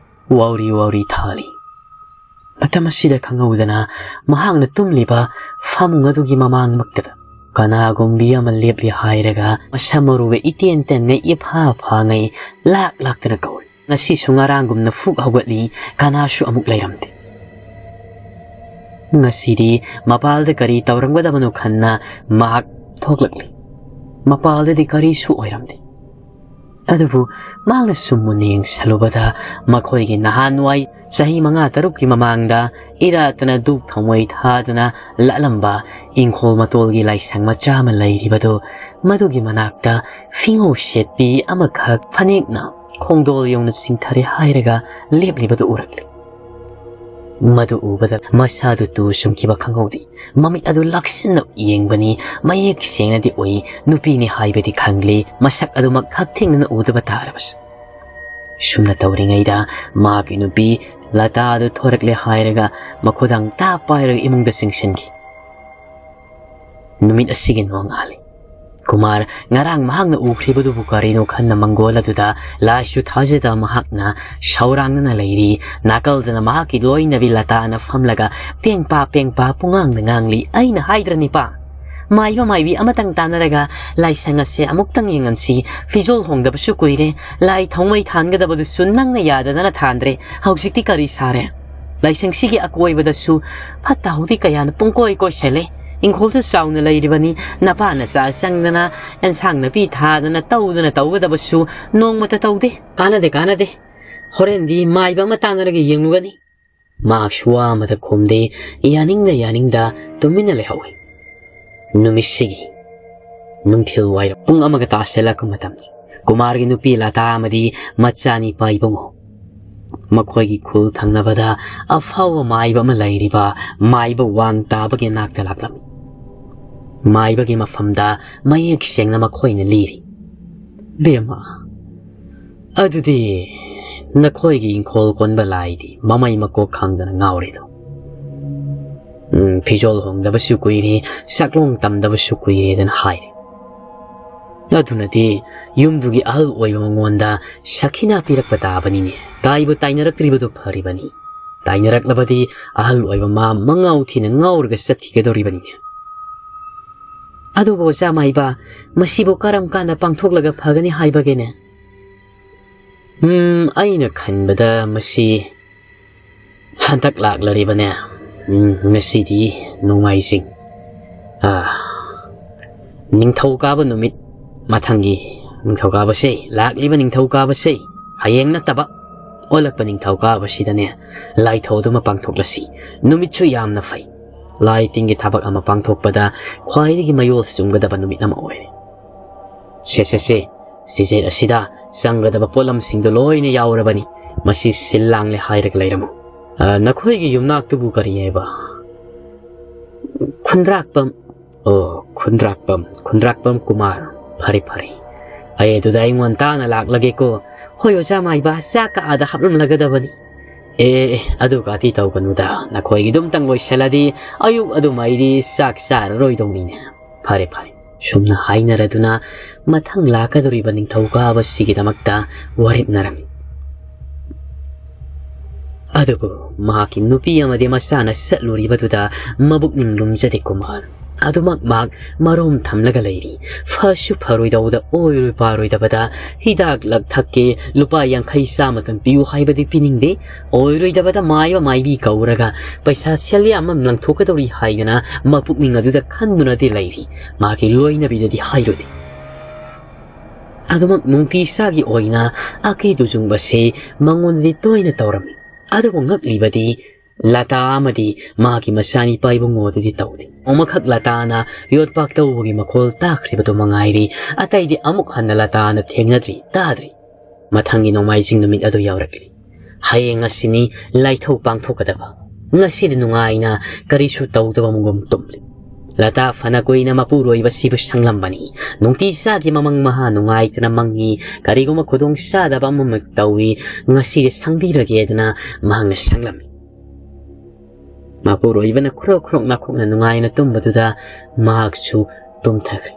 ꯋꯥꯎꯔꯤ ꯋꯥꯎꯔꯤ ꯊꯥꯜꯂꯤ꯫ ꯃꯇꯝ ꯑꯁꯤꯗ ꯈꯪꯍꯧꯗꯅ ꯃꯍꯥꯛꯅ ꯇꯨꯝꯂꯤꯕ ꯐꯃꯨꯡ ꯑꯗꯨꯒꯤ ꯃꯃꯥꯡꯃꯛꯇꯗ ꯀꯅꯥꯒꯨꯝꯕꯤ ꯑꯃ ꯂꯦꯞꯂꯤ ꯍꯥꯏꯔꯒ ꯃꯁꯝ ꯃꯔꯨꯒ ꯏꯇꯦꯟ ꯇꯦꯟꯉꯩ ꯏꯐꯥ ꯐꯥꯉꯩ ꯂꯥꯛ ꯂꯥꯛꯇꯅ ꯀꯧꯔꯤ꯫ ꯉꯁꯤꯁꯨ ꯉꯔꯥꯡꯒꯨꯝꯅ ꯐꯨꯛ ꯍꯧꯒꯠꯂꯤ, ꯀꯅꯥꯁꯨ ꯑꯃꯨꯛ ꯂꯩꯔꯝꯗꯦ꯫ ꯉꯁꯤꯗꯤ ꯃꯄꯥꯜꯗ ꯀꯔꯤ ꯇꯧꯔꯝꯒꯗꯕꯅꯣ ꯈꯟꯅ ꯃꯍꯥꯛ ꯊꯣꯛꯂꯛꯂꯤ꯫ ꯃꯄꯥꯜꯗꯗꯤ ꯀꯔꯤꯁꯨ ꯑꯣꯏꯔꯝꯗꯦ꯫ ꯑꯗꯨꯕꯨ ꯃꯍꯥꯛꯅ ꯁꯨꯝ ꯃꯨꯟꯅ ꯌꯦꯡꯁꯤꯜꯂꯨꯕꯗ ꯃꯈꯣꯏꯒꯤ ꯅꯍꯥꯟꯋꯥꯏ ꯆꯍꯤ ꯃꯉꯥ ꯇꯔꯨꯛꯀꯤ ꯃꯃꯥꯡꯗ ꯏꯔꯥꯠꯇꯅ ꯙꯨꯞ ꯊꯥꯎꯃꯩ ꯊꯥꯗꯨꯅ ꯂꯥꯠꯂꯝꯕ ꯏꯪꯈꯣꯜ ꯃꯇꯣꯜꯒꯤ ꯂꯥꯏꯁꯪ ꯃꯆꯥ ꯑꯃ ꯂꯩꯔꯤꯕꯗꯨ, ꯃꯗꯨꯒꯤ ꯃꯅꯥꯛꯇ ꯐꯤꯉꯧ ꯁꯦꯠꯄꯤ ꯑꯃꯈꯛ ꯐꯅꯦꯛꯅ ꯈꯣꯡꯗꯣꯜ ꯌꯧꯅ ꯆꯤꯡꯊꯔꯦ ꯍꯥꯏꯔꯒ ꯂꯦꯞꯂꯤꯕꯗꯨ ꯎꯔꯛꯂꯤ꯫ ꯃꯗꯨ ꯎꯕꯗ ꯃꯁꯥꯗꯨ ꯇꯨ ꯆꯨꯡꯈꯤꯕ ꯈꯪꯍꯧꯗꯦ꯫ ꯃꯃꯤꯠ ꯑꯗꯨ ꯂꯥꯛꯁꯤꯟꯅ ꯌꯦꯡꯕꯅꯤ꯫ ꯃꯌꯦꯛ ꯁꯦꯡꯅꯗꯤ ꯎꯏ, ꯅꯨꯄꯤꯅꯤ ꯍꯥꯏꯕꯗꯤ ꯈꯪꯂꯤ, ꯃꯁꯛ ꯑꯗꯨꯃꯛ ꯍꯛꯊꯦꯡꯅꯅ ꯎꯗꯕ ꯇꯥꯔꯕꯁꯨ꯫ ꯁꯨꯝꯅ ꯇꯧꯔꯤꯉꯩꯗ ꯃꯍꯥꯛꯀꯤ ꯅꯨꯄꯤ ꯂꯇꯥ ꯑꯗꯨ ꯊꯣꯔꯛꯂꯦ ꯍꯥꯏꯔꯒ ꯃꯈꯨꯗꯥꯡ ꯇꯥ ꯄꯥꯏꯔꯒ ꯏꯃꯨꯡꯗ ꯆꯪꯁꯤꯟꯈꯤ꯫ ꯅꯨꯃꯤꯠ ꯑꯁꯤꯒꯤ ꯅꯣꯡꯉꯥꯜꯂꯤ꯫ ꯀꯨꯃꯥꯔ ꯉꯔꯥꯡ ꯃꯍꯥꯛꯅ ꯎꯈ꯭ꯔꯤꯕꯗꯨꯕꯨ ꯀꯔꯤꯅꯣ ꯈꯟꯅ ꯃꯪꯒꯣꯜ ꯑꯗꯨꯗ ꯂꯥꯏꯁꯨ ꯊꯥꯖꯗꯕ ꯃꯍꯥꯛꯅ ꯁꯧꯔꯥꯡꯅꯅ ꯂꯩꯔꯤ꯫ ꯅꯥꯀꯜꯗꯅ ꯃꯍꯥꯛꯀꯤ ꯂꯣꯏꯅꯕꯤ ꯂꯇꯥꯅ ꯐꯝꯂꯒ ꯄꯦꯡꯄꯥ ꯄꯦꯡꯄꯥ ꯄꯨꯡꯉꯥꯡꯗ ꯉꯥꯡꯂꯤ꯫ "ꯑꯩꯅ ꯍꯥꯏꯗ꯭ꯔꯅꯤꯄꯥ, ꯃꯥꯏꯕ ꯃꯥꯏꯕꯤ ꯑꯃꯇꯪ ꯇꯥꯟꯅꯔꯒ ꯂꯥꯏꯁꯪ ꯑꯁꯦ ꯑꯃꯨꯛꯇꯪ ꯌꯦꯡꯍꯟꯁꯤ꯫ ꯐꯤꯖꯣꯜ ꯍꯣꯡꯗꯕꯁꯨ ꯀꯨꯏꯔꯦ, ꯂꯥꯏ ꯊꯥꯎꯃꯩ ꯊꯥꯟꯒꯗꯕꯗꯨꯁꯨ ꯅꯪꯅ ꯌꯥꯗꯗꯅ ꯊꯥꯟꯗ꯭ꯔꯦ꯫ ꯍꯧꯖꯤꯛꯇꯤ ꯀꯔꯤ ꯁꯥꯔꯦ? ꯂꯥꯏꯁꯪꯁꯤꯒꯤ ꯑꯀꯣꯏꯕꯗꯁꯨ ꯐꯠꯇ ꯍꯥꯎꯗꯤ ꯀꯌꯥꯅ ꯄꯨꯡꯀꯣꯏ ꯀꯣꯏꯁꯜꯂꯦ꯫ ꯏꯪꯈꯣꯜꯁꯨ ꯆꯥꯎꯅ ꯂꯩꯔꯤꯕꯅꯤ꯫ ꯅꯄꯥ ꯅꯆꯥ ꯆꯪꯗꯅ, ꯑꯦꯟꯁꯥꯡ ꯅꯥꯄꯤ ꯊꯥꯗꯅ ꯇꯧꯗꯅ ꯇꯧꯒꯗꯕꯁꯨ ꯅꯣꯡꯃꯇ ꯇꯧꯗꯦ꯫ ꯀꯥꯟꯅꯗꯦ, ꯀꯥꯟꯅꯗꯦ꯫ ꯍꯣꯔꯦꯟꯗꯤ ꯃꯥꯏꯕ ꯑꯃ ꯇꯥꯟꯅꯔꯒ ꯌꯦꯡꯂꯨꯒꯅꯤ꯫" ꯃꯍꯥꯛꯁꯨ ꯋꯥ ꯑꯃꯗ ꯈꯨꯝꯗꯦ, ꯌꯥꯅꯤꯡꯗ ꯌꯥꯅꯤꯡꯗ ꯇꯨꯃꯤꯟꯅ ꯂꯩꯍꯧꯏ꯫ ꯅꯨꯃꯤꯠꯁꯤꯒꯤ ꯅꯨꯡꯊꯤꯜ ꯋꯥꯏꯔꯝ ꯄꯨꯡ ꯑꯃꯒ ꯇꯥꯁꯤꯜꯂꯛꯄ ꯃꯇꯝꯅꯤ꯫ ꯀꯨꯃꯥꯔꯒꯤ ꯅꯨꯄꯤ ꯂꯇꯥ ꯑꯃꯗꯤ ꯃꯆꯥꯅꯤꯄꯥ ꯏꯕꯨꯡꯉꯣ, ꯃꯈꯣꯏꯒꯤ ꯈꯨꯜ ꯊꯪꯅꯕꯗ ꯑꯐꯥꯎꯕ ꯃꯥꯏꯕ ꯑꯃ ꯂꯩꯔꯤꯕ ꯃꯥꯏꯕ ꯋꯥꯡ ꯇꯥꯕꯒꯤ ꯅꯥꯛꯇ ꯂꯥꯛꯂꯝꯃꯤ꯫ ꯃꯥꯏꯕꯒꯤ ꯃꯐꯝꯗ ꯃꯌꯦꯛ ꯁꯦꯡꯅ ꯃꯈꯣꯏꯅ ꯂꯤꯔꯤ, "ꯕꯦꯝꯃ, ꯑꯗꯨꯗꯤ ꯅꯈꯣꯏꯒꯤ ꯏꯪꯈꯣꯜ ꯀꯣꯟꯕ ꯂꯥꯏꯗꯤ ꯃꯃꯩ ꯃꯀꯣꯛ ꯈꯪꯗꯅ ꯉꯥꯎꯔꯦꯗꯣ꯫ ꯎꯝ, ꯐꯤꯖꯣꯜ ꯍꯣꯡꯗꯕꯁꯨ ꯀꯨꯏꯔꯦ, ꯁꯛꯂꯣꯡ ꯇꯝꯗꯕꯁꯨ ꯀꯨꯏꯔꯦꯗꯅ ꯍꯥꯏꯔꯦ꯫ ꯑꯗꯨꯅꯗꯤ ꯌꯨꯝꯗꯨꯒꯤ ꯑꯍꯜ ꯑꯣꯏꯕ ꯃꯉꯣꯟꯗ ꯁꯈꯤꯅꯥ ꯄꯤꯔꯛꯄ ꯇꯥꯕꯅꯤꯅꯦ꯫ ꯇꯥꯏꯕꯨ ꯇꯥꯏꯅꯔꯛꯇ꯭ꯔꯤꯕꯗꯨ ꯐꯔꯤꯕꯅꯤ꯫ ꯇꯥꯏꯅꯔꯛꯂꯕꯗꯤ ꯑꯍꯜ ꯑꯣꯏꯕ ꯃꯥ ꯃꯉꯥꯎ ꯊꯤꯅ ꯉꯥꯎꯔꯒ ꯆꯠꯈꯤꯒꯗꯧꯔꯤꯕꯅꯤꯅꯦ꯫ ꯑꯗꯨꯕꯨ ꯑꯣꯖꯥ ꯃꯥꯏꯕ, ꯃꯁꯤꯕꯨ ꯀꯔꯝ ꯀꯥꯟꯗ ꯄꯥꯡꯊꯣꯛꯂꯒ ꯐꯒꯅꯤ ꯍꯥꯏꯕꯒꯦꯅꯦ? ꯎꯝ, ꯑꯩꯅ ꯈꯟꯕꯗ ꯃꯁꯤ ꯍꯟꯗꯛ ꯂꯥꯛꯂꯔꯤꯕꯅꯦ꯫ ꯎꯝ, ꯉꯁꯤꯗꯤ ꯅꯣꯡꯃꯥꯏꯖꯤꯡ꯫ ꯑꯥ, ꯅꯤꯡꯊꯧꯀꯥꯕ ꯅꯨꯃꯤꯠ, ꯃꯊꯪꯒꯤ ꯅꯤꯡꯊꯧꯀꯥꯕꯁꯦ, ꯂꯥꯛꯂꯤꯕ ꯅꯤꯡꯊꯧꯀꯥꯕꯁꯦ, ꯍꯌꯦꯡ ꯅꯠꯇꯕ ꯑꯣꯜꯂꯛꯄ ꯅꯤꯡꯊꯧꯀꯥꯕꯁꯤꯗꯅꯦ, ꯂꯥꯏꯊꯧꯗꯨꯃ ꯄꯥꯡꯊꯣꯛꯂꯁꯤ꯫ ꯅꯨꯃꯤꯠꯁꯨ ꯌꯥꯝꯅ ꯐꯩ꯫ ꯂꯥꯏ ꯇꯤꯟꯒꯤ ꯊꯕꯛ ꯑꯃ ꯄꯥꯡꯊꯣꯛꯄꯗ ꯈ꯭ꯋꯥꯏꯗꯒꯤ ꯃꯌꯣꯜ ꯆꯨꯝꯒꯗꯕ ꯅꯨꯃꯤꯠ ꯑꯃ ꯑꯣꯏꯔꯦ꯫ ꯁꯦ, ꯁꯦ, ꯁꯦ, ꯁꯤꯖꯦꯠ ꯑꯁꯤꯗ ꯆꯪꯒꯗꯕ ꯄꯣꯠꯂꯝꯁꯤꯡꯗꯣ ꯂꯣꯏꯅ ꯌꯥꯎꯔꯕꯅꯤ꯫ ꯃꯁꯤ ꯁꯤꯜ ꯂꯥꯡꯂꯦ ꯍꯥꯏꯔꯒ ꯂꯩꯔꯝꯃꯨ꯫ ꯑ, ꯅꯈꯣꯏꯒꯤ ꯌꯨꯝꯅꯥꯛꯇꯨꯕꯨ ꯀꯔꯤ ꯍꯥꯏꯕ? ꯈꯨꯟꯗ꯭ꯔꯥꯛꯄꯝ꯫ ꯑꯣ, ꯈꯨꯟꯗ꯭ꯔꯥꯛꯄꯝ, ꯈꯨꯟꯗ꯭ꯔꯥꯛꯄꯝ ꯀꯨꯃꯥꯔ꯫ ꯐꯔꯦ, ꯐꯔꯦ꯫ ꯑꯩ ꯑꯗꯨꯗ ꯑꯌꯨꯛ ꯉꯟꯇꯥꯅ ꯂꯥꯛꯂꯒꯦꯀꯣ꯫ ꯍꯣꯏ, ꯑꯣꯖꯥ ꯃꯥꯏꯕ, ꯆꯥꯛꯀ ꯑꯥꯗ ꯍꯥꯞꯂꯝꯂꯒꯗꯕꯅꯤ꯫ ꯑꯦ, ꯑꯦ, ꯑꯗꯨꯒꯗꯤ ꯇꯧꯒꯅꯨꯗ꯫ ꯅꯈꯣꯏꯒꯤꯗꯨꯝꯇꯪ ꯂꯣꯏꯁꯤꯜꯂꯗꯤ ꯑꯌꯨꯛ ꯑꯗꯨꯝ ꯑꯩꯗꯤ ꯆꯥꯛ ꯆꯥꯔꯔꯣꯏꯗꯧꯅꯤꯅꯦ꯫ ꯐꯔꯦ, ꯐꯔꯦ꯫ ꯁꯨꯝꯅ ꯍꯥꯏꯅꯔꯗꯨꯅ ꯃꯊꯪ ꯂꯥꯛꯀꯗꯧꯔꯤꯕ ꯅꯤꯡꯊꯧꯀꯥꯕꯁꯤꯒꯤꯗꯃꯛꯇ ꯋꯥꯔꯦꯞꯅꯔꯝꯃꯤ꯫ ꯑꯗꯨꯕꯨ ꯃꯍꯥꯛꯀꯤ ꯅꯨꯄꯤ ꯑꯃꯗꯤ ꯃꯆꯥꯅ ꯆꯠꯂꯨꯔꯤꯕꯗꯨꯗ ꯃꯕꯨꯛꯅꯤꯡ ꯂꯨꯝꯖꯗꯦ ꯀꯨꯃꯥꯔ꯫ ꯑꯗꯨꯃꯛ ꯃꯍꯥꯛ ꯃꯔꯣꯝ ꯊꯝꯂꯒ ꯂꯩꯔꯤ꯫ ꯐꯁꯨ ꯐꯔꯣꯏꯗꯧꯗ, ꯑꯣꯏꯔꯣꯏ ꯄꯥꯔꯣꯏꯗꯕꯗ ꯍꯤꯗꯥꯛ ꯂꯛ ꯊꯛꯀꯦ, ꯂꯨꯄꯥ ꯌꯥꯡꯈꯩ ꯆꯥꯝꯃꯇꯪ ꯄꯤꯌꯨ ꯍꯥꯏꯕꯗꯤ ꯄꯤꯅꯤꯡꯗꯦ꯫ ꯑꯣꯏꯔꯣꯏꯗꯕꯗ ꯃꯥꯏꯕ ꯃꯥꯏꯕꯤ ꯀꯧꯔꯒ ꯄꯩꯁꯥ ꯁꯦꯜ ꯌꯥꯝ ꯑꯃ ꯂꯪꯊꯣꯛꯀꯗꯧꯔꯤ ꯍꯥꯏꯗꯅ ꯃꯄꯨꯛꯅꯤꯡ ꯑꯗꯨꯗ ꯈꯟꯗꯨꯅꯗꯤ ꯂꯩꯔꯤ꯫ ꯃꯍꯥꯛꯀꯤ ꯂꯣꯏꯅꯕꯤꯗꯗꯤ ꯍꯥꯏꯔꯨꯗꯦ꯫ ꯑꯗꯨꯃꯛ ꯅꯨꯡꯇꯤ ꯆꯥꯒꯤ ꯑꯣꯏꯅ ꯑꯀꯤ ꯇꯨꯖꯨꯡꯕꯁꯤ ꯃꯉꯣꯟꯗꯗꯤ ꯇꯣꯏꯅ ꯇꯧꯔꯝꯃꯤ꯫ ꯑꯗꯨꯕꯨ ꯉꯛꯂꯤꯕꯗꯤ ꯂꯇꯥ ꯑꯃꯗꯤ ꯃꯍꯥꯛꯀꯤ ꯃꯆꯥꯅꯤꯄꯥ ꯏꯕꯨꯡꯉꯣꯗꯗꯤ ꯇꯧꯗꯦ꯫ ꯅꯣꯡꯃꯈꯛ ꯂꯇꯥꯅ ꯌꯣꯠꯄꯥꯛ ꯇꯧꯕꯒꯤ ꯃꯈꯣꯜ ꯇꯥꯈ꯭ꯔꯤꯕꯗꯨ ꯃꯉꯥꯏꯔꯤ, ꯑꯇꯩꯗꯤ ꯑꯃꯨꯛ ꯍꯟꯅ ꯂꯇꯥꯅ ꯊꯦꯡꯅꯗ꯭ꯔꯤ, ꯇꯥꯗ꯭ꯔꯤ꯫ ꯃꯊꯪꯒꯤ ꯅꯣꯡꯃꯥꯏꯖꯤꯡ ꯅꯨꯃꯤꯠ ꯑꯗꯨ ꯌꯧꯔꯛꯂꯤ꯫ ꯍꯌꯦꯡ ꯑꯁꯤꯅꯤ ꯂꯥꯏꯊꯧ ꯄꯥꯡꯊꯣꯛꯀꯗꯕ꯫ ꯉꯁꯤꯗꯤ ꯅꯨꯡꯉꯥꯏꯅ ꯀꯔꯤꯁꯨ ꯇꯧꯗꯕ ꯃꯒꯨꯝ ꯇꯨꯝꯂꯤ꯫ ꯂꯇꯥ ꯐꯅ ꯀꯨꯏꯅ ꯃꯄꯨꯔꯣꯏꯕꯁꯤꯕꯨ ꯁꯪꯂꯝꯕꯅꯤ꯫ ꯅꯨꯡꯇꯤ ꯆꯥꯒꯤ ꯃꯃꯪ ꯃꯍꯥ ꯅꯨꯡꯉꯥꯏꯇꯅ ꯃꯪꯉꯤ꯫ ꯀꯔꯤꯒꯨꯝꯕ ꯈꯨꯗꯣꯡ ꯆꯥꯗꯕ ꯑꯃꯃꯨꯛ ꯇꯧꯏ꯫ ꯉꯁꯤꯗꯤ ꯁꯪꯕꯤꯔꯒꯦꯗꯅ ꯃꯍꯥꯛꯅ ꯁꯪꯂꯝꯃꯤ꯫ ꯃꯄꯨꯔꯣꯏꯕꯅ ꯈꯨꯔꯣꯛ ꯈꯨꯔꯣꯛ ꯅꯥꯈꯣꯛꯅ ꯅꯨꯡꯉꯥꯏꯅ ꯇꯨꯝꯕꯗꯨꯗ ꯃꯍꯥꯛꯁꯨ ꯇꯨꯝꯊꯈ꯭ꯔꯦ꯫